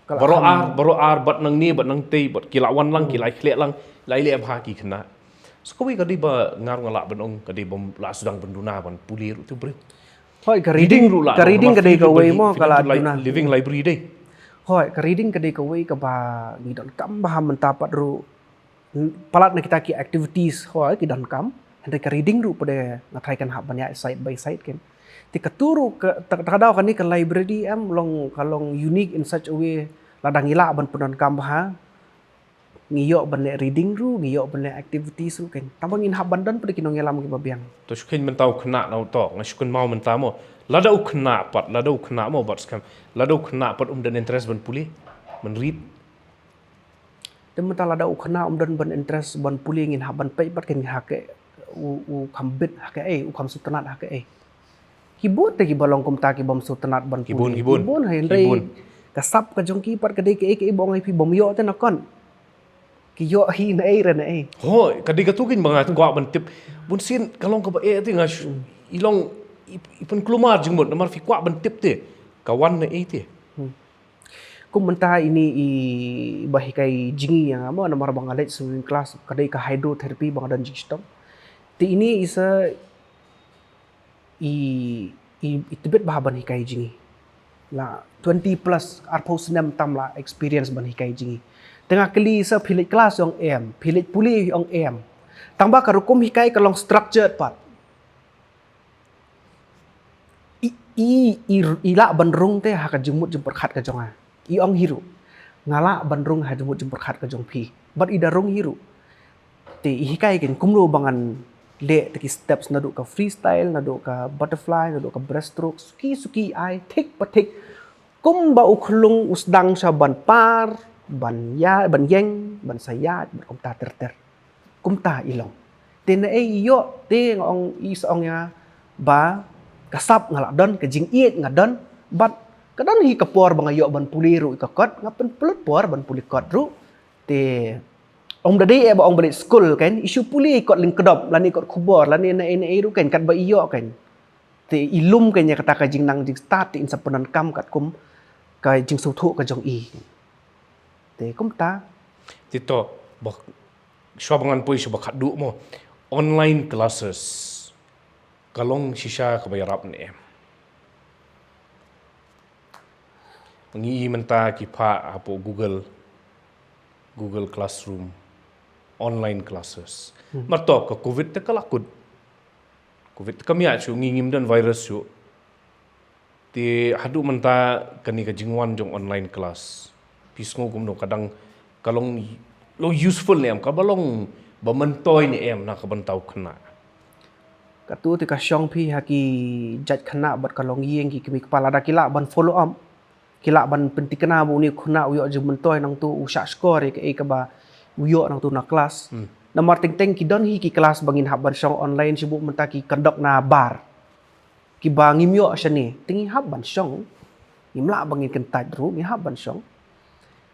Ka la baroh kham ar, baroh ar bad nangne bad nangtei bad ki la wan lang, ki la ïakhleh lang, la ïaleh bha ki khynnah. So kawei ka dei ba nga ruh nga lah ban ong ka dei bym lah sdang ban duna ban pule ruh te u briew. Hooid, ka reading, reading ruh lah, ka reading ka dei kawei mo, ka la duna. Living library dei. Hooid, ka reading ka dei kawei kaba ngi donkam bha mynta pat ruh. Palat na kita ki activities, hooid, ki donkam. Hynrei ka reading ruh pat de nga tharai kan hap ban ïaid side by side kan. Te katu ruh ka, ta, ta ka daw kane ka library em long, ka long unique in such a way, lada ngi lah ban pyndonkam bha. Ngi ïoh ban leh reading ruh, ngi ïoh ban leh activities ruh kan. Tang ba ngin hap ban don pat de ki nongïalam kiba biang. To shu kheiñ mynta u khynnah na u to, nga shu kynmaw mynta mo. Lada u khynnah pat, lada u khynnah mo bad skhem. Lada u khynnah pat um don interest ban pule, ban read. Te mynta lada u khynnah um don ban interest ban pule ngin hap ban peit pat kan ha kaei u, u kham bit ha kaei, u kham sngewtynnat ha kaei. Ki bun te kiba long kumta ki bym sngewtynnat ban pule. Ki bun, ki bun. Ki bun, hynrei ka sap ka jong ki pat ka dei kaei kaei ba ong ïa phi bym ïoh te na kon. Ki ïoh hi na ei re na ei. Hooid, ka dei katu kein ba nga kwah ban tip. Bun sien ka long kaba eh te nga shu, i long, i, i pynkulmar jingmut namar phi kwah ban tip te. Ka wan na ei te. Hmm. Kum mynta ine i ba hikai jngi ïa nga mo, namar ba nga leit swimming class, ka dei ka hydrotherapy ba nga don jingshitom. Te ine i sa i, i, i tbit bha ban hikai jngi. La twenty plus, arphew snem tam la experience ban hikai jngi. Te nga kylli sa phi leit class ong em, phi leit pule ong em. Tang ba ka rukom hikai ka long structured pat. I, i, i, i lah ban rung te ha ka jingmut jingpyrkhat ka jong nga. I ong hi ruh. Nga lah ban rung ha jingmut jingpyrkhat ka jong phi. Bad i da rung hi ruh. Te i hikai kein kumno ba ngan leh te ki steps naduh ka freestyle, naduh ka butterfly, naduh ka breaststroke, suki suki ai, thik pa thik. Kumba u khyllung u sdang sha ban par, ban ïa, ban ïeng, ban sa ïaid, bad kumta ter ter. Kumta i long. Te naei i ïoh, te nga ong i sa ong ïa ba ka sap nga lah don, ka jingïeit nga don, bad ka don hi ka por ba nga ïoh ban pule ruh i ka kot, nga pynplut por ban pule kot ruh. Te ym da dei eh ba ong ba leit skul kein, i shu pule kot lyngkdop, lane kot khubor, lane naei naei ruh kein, katba i ïoh kein. Te i lum kein ïa kata ka jingnang jingstad, te in sa pyndonkam katkum ka jingsngewthuh ka jong i. Te kumta. Te to, ba, shuwa ba ngan poi sha ba khatduh mo. Online classes ka long shisha kaba ïarap ne em? Ngi i mynta ki phah hapoh Google, Google Classroom, online classes. Hmm. Mar to ka covid te ka la kut. Covid te kam ïa shu, ngi ngim don virus shu. Te haduh mynta kane ka jingwan jong online class, phi sngew kumno, ka dang, ka long, long useful ne em, kaba long ba myntoi ne em na ka bynta u khynnah? Katu te ka shong phi ha ki jait khynnah bad ka longïing, ki kmie kpa, lada ki lah ban follow up, ki lah ban pynthikna ba une u khynnah u ïoh jingmyntoi nangtu, u shah shkor ïa kaei kaba u ïoh nangtu na klas. Hmm. Namar teng teng ki don hi ki klas ba ngin hap ban shong online, shibun mynta ki kyrduh na bar. Kiba ngim ïoh shane, te ngi hap ban shong. Ngim lah ba ngin kyntait ruh, ngi hap ban shong.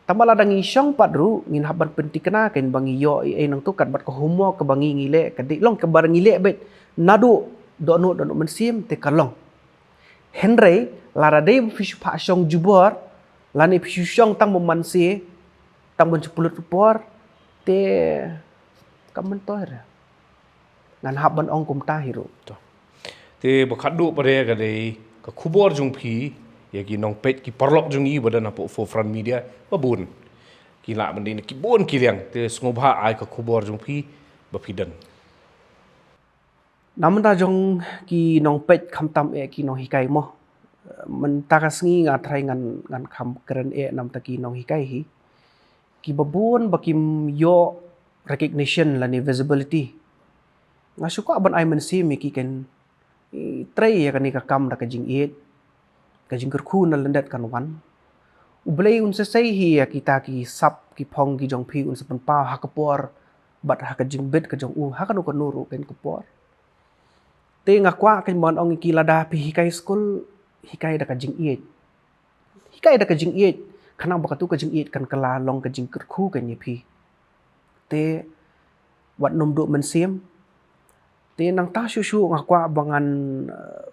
Tangba lada ngi shong pat ruh, ngin hap ban pynthikna kein ba ngi ïoh ei ei nangtu, katba ka homework kaba ngi ngi leh, ka dei long kaba ngi leh beit naduh dohnud dohnud mynsiem te ka long. Hynrei lada dei ba phi shu phah shong jubor, lane phi shu shong tang ba man se, tang ban shu pynlut por, te kam myntoi re. Ngan hap ban ong kumta hi ruh. To. Te ba khatduh pat re ka dei ka khubor jong phi ïa ki nongpeit ki paralok jong ngi ba don hapoh Forefront Media ba bun. Ki lah ban dei na ki bun ki liang, te sngewbha ai ka khubor jong phi ba phi don. Na bynta jong ki nongpeit khamtam eh ki nonghikai mo. Mynta ka sngi nga tharai ngan, ngan kham kren eh na bynta ki nonghikai hi. Kiba bun ba kim ïoh recognition lane visibility. Nga shu kwah ban ai mynsiem ïa ki kein, i trei ïa kane ka kam da ka jingïeit, ka jingkyrkhu na lyndet kan wan. U Blei un sa sei hi ïa kita ki sap ki phong ki jong phi, un sa pynpaw ha ka por bad ha ka jingbit ka jong u, ha kano kano ruh kein ka por. Te nga kwah kein ban ong ïa ki, lada phi hikai skul, hikai da ka jingïeit. Hikai da ka jingïeit. Khnang ba katu ka jingïeit kan kylla long ka jingkyrkhu kein ïa phi. Te wat nym duh mynsiem. Te nangta shuh shuh nga kwah ba ngan, eh,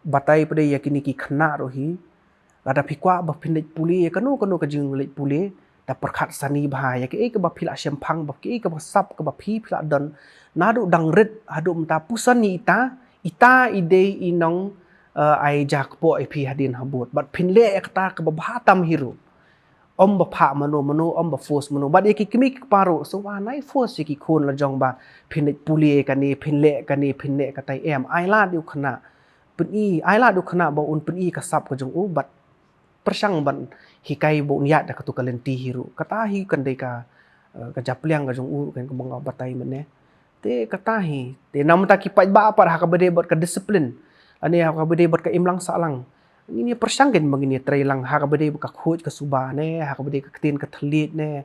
batai pat ïa kine ki khynnah ruh hi. Lada phi kwah ba phin leit pule ïa kano kano ka jingleit pule, da pyrkhat sani bha ïa kaei kaba phi la shemphang, ba kaei kaba sap kaba phi phi la don. Naduh dang rit haduh mynta, pyrshang ïa ita, ita i dei i nong, eh, ai ja kpoh ïa phi hadien habud. Bad phin leh ïa kata kaba bha tam hi ruh. Ym ba phah mano mano, ym ba force mano. Bad ïa ki kmie ki kpa ruh, sngewbha nai force ïa ki khun la jong ba phin leit pule kane, phin leh kane, phin leh katai, em. Ai lad ïa u khynnah. Pyni, ai lad ïa u khynnah ba un pyni ka sap ka jong u, bad pyrshang ban hikai ba un ïaid da katu ka lynti hi ruh. Kata hi kan dei ka, eh, ka japliang ka jong u ruh kein, kaba nga batai mynne. Te kata hi, te na bynta ki paidbah pat, ha kaba dei bad ka disiplin, lane ha kaba dei bad ka imlang sahlang, ngin ïa pyrshang kein ba ngin ïa trei lang, ha kaba dei bad ka khuid ka suba ne, ha kaba dei ka ktien ka thylliej ne,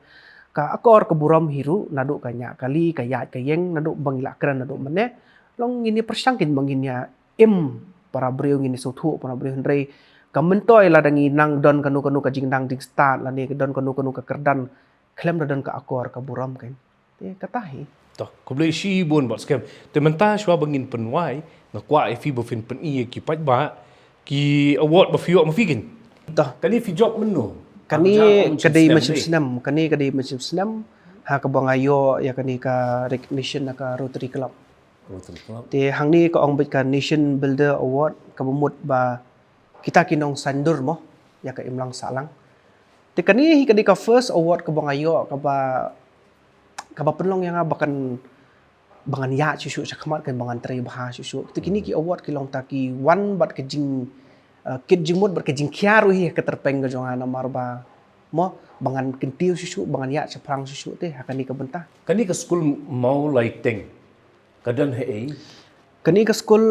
ka akor ka burom hi ruh, naduh ka ñiah kali, ka ïaid ka ïeng, naduh ba ngi la kren naduh mynne. Long ngin ïa pyrshang kein ba ngin ïa im para briew, ngin ïa sngewthuh para briew, hynrei ka myntoi lada ngi nang don kano kano ka jingnang jingstad, lane don kano kano ka kyrdan, khlem da don ka akor ka burom kein. Te kata hi. To, khublei shibun Bah Skhem. Te mynta shuwa ba ngin pynwai, nga kwah ïa phi ba phin pyni ïa ki paidbah ki award ba phi ïoh ma phi kein. To, kane phi jop mynno? Kane ka dei mynshem snem, kane ka dei mynshem snem ha kaba nga ïoh ïa kane ka recognition na ka Rotary Club. Rotary Club. Te hangne ka ong beit ka Nation Builder Award, kaba mut ba kita ki nongsaindur mo ïa ka imlang sahlang. Te kane hi ka dei ka first award kaba nga ïoh, kaba kaba pynlong ïa nga ba kan, ba ngan ïaid shuh shuh shakhmat, kan ba ngan trei bha shuh shuh. Te kine ki award ki long ta ki wan bad ka jing, uh, kit jingmut bad ka jingkhia ruh hi ha ka tyrpeng ka jong nga, namar ba mo ba ngan kyntiew shuh shuh, ba ngan ïaid shaphrang shuh shuh te ha kane ka bynta. Kane ka skul Mawlaiteng ka don haei? Kane ka skul,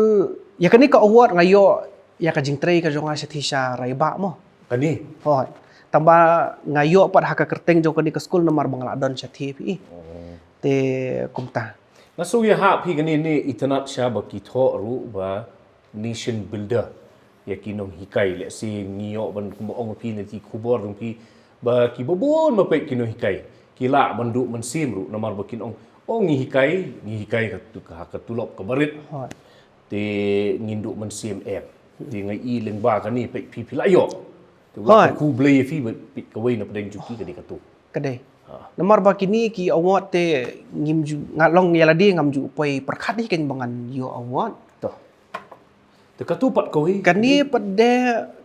ïa kane ka award nga ïoh ïa ka jingtrei ka jong nga shathie sha Raibah mo. Kane? Hooid. Tangba nga ïoh pat ha ka kyrteng jong kane ka skul namar ba nga la don shathie phi. Te kumta. Nga sngew ïa ha phi kane ne itynnad sha ba ki thoh ruh ba nation builder ïa ki nonghikai. Lehse ngi ïoh ban kumba ong phi na ki khubor jong phi ba ki babun ba peit ki nonghikai ki lah ban duh mynsiem ruh namar ba kin ong, ong ngi hikai, ngi hikai ka tu-, ka, ka tulop ka barit. Hooid. Te ngin duh mynsiem em. Te nga i lyngba kane peit phi phi la ïoh. Te wat khublei ïa phi ba peit kawei na pdeng jong ki ka dei katu. Ka dei. Namar ba kine ki award te ngim ju, nga long ïa lade ngam ju poi pyrkhat hi kein ba ngan ïoh award. To. Te katu pat kawei. Kane pat de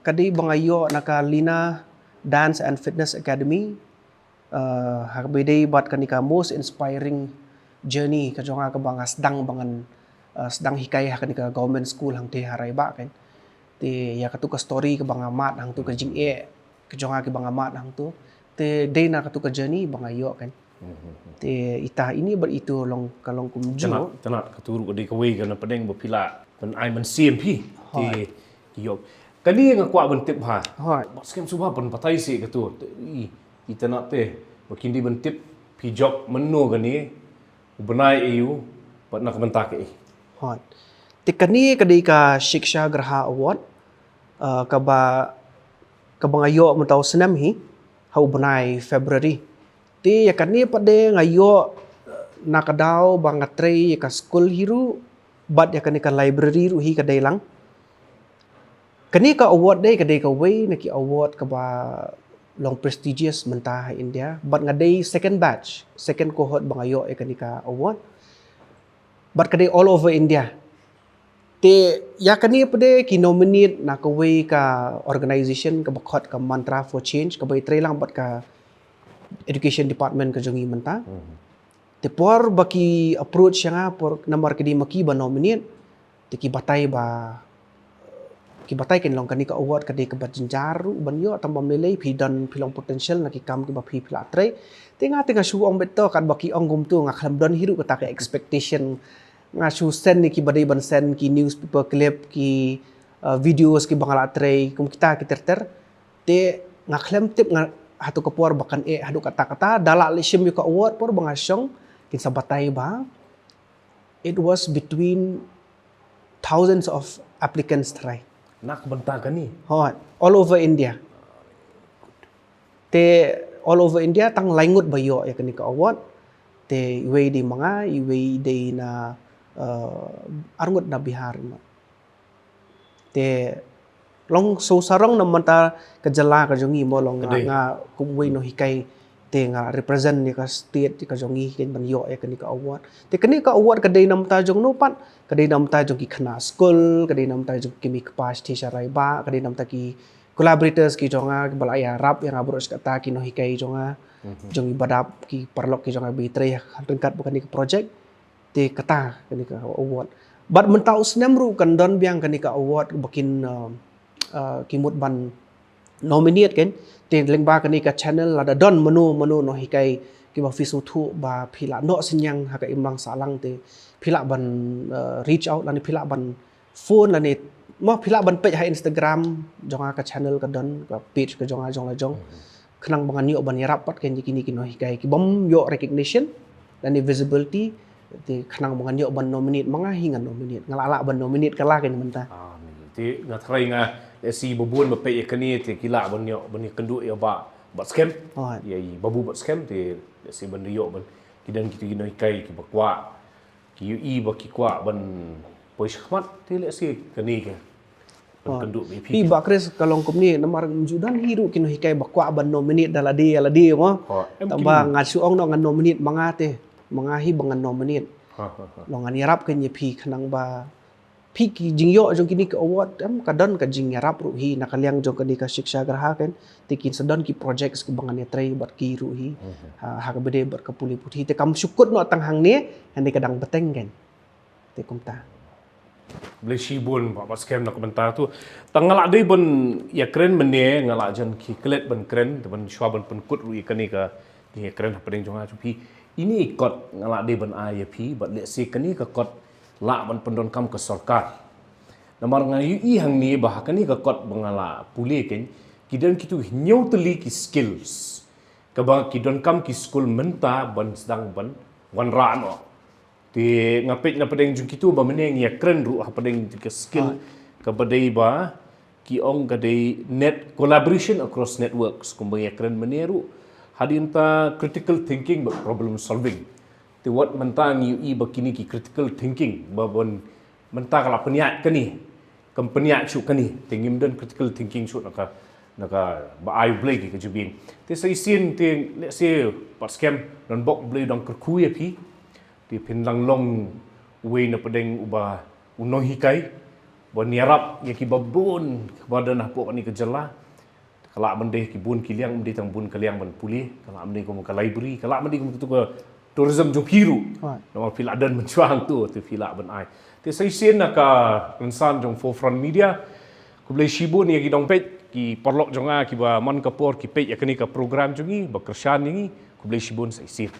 ka dei ba nga ïoh na ka Lina Dance and Fitness Academy. Uh, ha kaba ïadei bad kane ka most inspiring journey ka jong nga kaba nga sdang ba ngan, uh, sdang hikai ha kane ka government school hangtei ha Raibah kein. Te ïa katu ka story kaba nga mad hangtu, ka jingeh ka jong nga kaba nga mad hangtu. Te dei na katu ka journey ba nga ïoh kein. Te ita ini bad itu long ka long kumjuh. Tana, tana katu ruh ka dei kawei ka na pdeng ba phi la ban ai mynsiem phi. Te ïoh. Kane nga kwah ban tip ha. Hooid. Bad skhem shuh ba pynbatai seh katu. Te i, itynnad te ba kin dei ban tip phi jop mynno kane, u bnai aïu bad na ka bynta kaei. Hooid. Te kane ka dei ka Shiksha Graha Award, uh, kaba, kaba nga ïoh mynta u snem hi ha u bnai February. Te ïa kane pat de nga ïoh, uh, na ka daw ba nga trei ïa ka skul hi ruh bad ïa kane ka library ruh hi ka dei lang. Kane ka award dei ka dei kawei na ki award kaba long prestigious mynta ha India. Bad nga dei second batch, second cohort ba nga ïoh ïa kane ka award. Bad ka dei all over India. Te ïa kane pat de ki nominate na kawei ka organization kaba khot ka Mantra for Change, kaba ïatrei lang bad ka education department ka jong ngi mynta. Te por ba ki approach ïa nga por namar ki dei ma ki ba nominate. Te ki batai ba, ki batai kein long kane ka award ka dei kaba jynjar ruh ban ïoh, tang bym lei lei phi don, phi long potential na ki kam kiba phi phi la trei. Te nga te nga shu ong beit to, katba ki ong kumtu nga khlem don hi ruh kata ka expectation. Nga shu send ïa kiba dei ban send, ki newspaper clip, ki, uh, videos kiba nga la trei kum kita ki ter ter. Te nga khlem tip nga hato ka por ba kan eh haduh katta katta, da la leit shim ïa ka award por ba nga shong, kin sa batai ba it was between thousands of applicants tharai. Na ka bynta kane? Hooid, all over India. Te all over India tang lai ngut ba ïoh ïa kane ka award. Te iwei dei ma nga, iwei dei na, uh, ar ngut na Bihar. Te long shu sarong na mynta ka jylla ka jong ngi mo, long nga, nga kum uwei u nonghikai te nga represent ïa ka state ka jong ngi kein ban ïoh ïa kane ka award. Te kane ka award ka dei na mynta jong no pat, ka dei na mynta jong ki khynnah skul, ka dei na mynta jong ki mei kpa shathie sha Raibah, ka dei na mynta ki collaborators ki jong nga kiba la ïarap ïa nga baroh shi katta, ki nonghikai jong nga, jong i ba dap, ki paralok ki jong nga ba ïatrei ryngkat bad kane ka project. Te kata kane ka award. Bad mynta u snem ruh kan don biang kane ka award ba kin, uh, uh, ki mut ban nominate kein. Te lyngba kane ka channel lada don mano mano nonghikai kiba phi sngewthuh ba phi lah noh synñiang ha ka imlang sahlang te phi lah ban, uh, reach out lane phi lah ban phone lane mo phi lah ban peit ha Instagram jong nga, ka channel ka don, ka page ka jong nga jong la jong. Khnang ba ngan ïoh ban ïarap pat kein ïa kine ki nonghikai kibym ïoh recognition lane visibility. Te khnang ba ngan ïoh ban nominate ma nga hi ngan nominate, nga lah lah ban nominate ka la kein mynta. Ah, ni. Te nga tharai nga lehse babun ba peit ïa kane te ki lah ban ïoh ban ïakynduh ïa Bah Batskhem. Ïa i Babu Batskhem te lehse ban ïoh ban ki don kito ki nonghikai kiba kwah, ki ïohi ba ki kwah ban poi shakhmat te lehse kane ka Pynkynduh ïa phi. Phi Bah Chris, ka long kumne, namar mynta don hi ruh ki nonghikai ba kwah ban nominate da lade ïa lade mo. Tang ba nga shu ong noh ngan nominate ma nga te, ma nga hi ba ngan nominate. Long ngan ïarap kane ïa phi khnang ba phi ki jingïoh jong kine ki award, em, ka don ka jingïarap ruh hi na ka liang jong kane ka Shiksha Graha kan, te kin sa don ki projects kiba ngan ïatrei bad ki ruh hi. Ha, ha kaba dei bad ka pule puthi, te kam shu kut noh tang hangne, hangne ka dang bteng kan. Te kumta. Khublei shibun Bah Batskhem na ka bynta tu. Tang nga lah dei ban ïakren mynne, nga lah jan ki klet ban kren, te ban shuwa ban pynkut ruh ïa kane ka, ïakren hapdeng jong nga jong phi. Ine i kot nga lah dei ban ai ïa phi, bad lehse kane ka kot lah ban pyndonkam ka sorkar. Namar nga ïohi hangne ba ha kane ka kot ba nga lah pule kan, ki don kitu hynñiew tylli ki skills kaba ki donkam ki skul mynta ban sdang ban wanrah noh. Te nga peit na pdeng jong kitu ba mynne ngi ïakren ruh hapdeng ka skill kaba dei ba ki ong ka dei net collaboration across networks, kumba ngi ïakren mynne ruh. Hadien ta critical thinking bad problem solving. Te wat mynta ngi ïohi ba kine ki critical thinking ba ban mynta ka la pynïaid kane, kam pynïaid shuh kane, te ngim don critical thinking shuh na ka, na kaba ai u Blei ki ka jubin. Te sa shisien te lehse Batskhem, don bok Blei u dang kyrkhu ïa phi. Te phin dang long uwei na pdeng uba u nonghikai ban ïarap ïa kiba bun kiba don hapoh kane ka jylla. Ka lah ban dei ki bun ki liang, ym dei tang bun ka liang ban pule, ka lah ban dei kum ka library, ka lah ban dei kum katu ka tourism jong phi ruh. Namar phi lah don mynshuwa hangtu, te phi lah ban ai. Te sa shisien na ka rynsan jong Forefront Media, khublei shibun ïa ki nongpeit, ki paralok jong nga kiba man ka por ki peit ïa kane ka program jong ngi, ba kyrshan ïa ngi, khublei shibun sa shisien.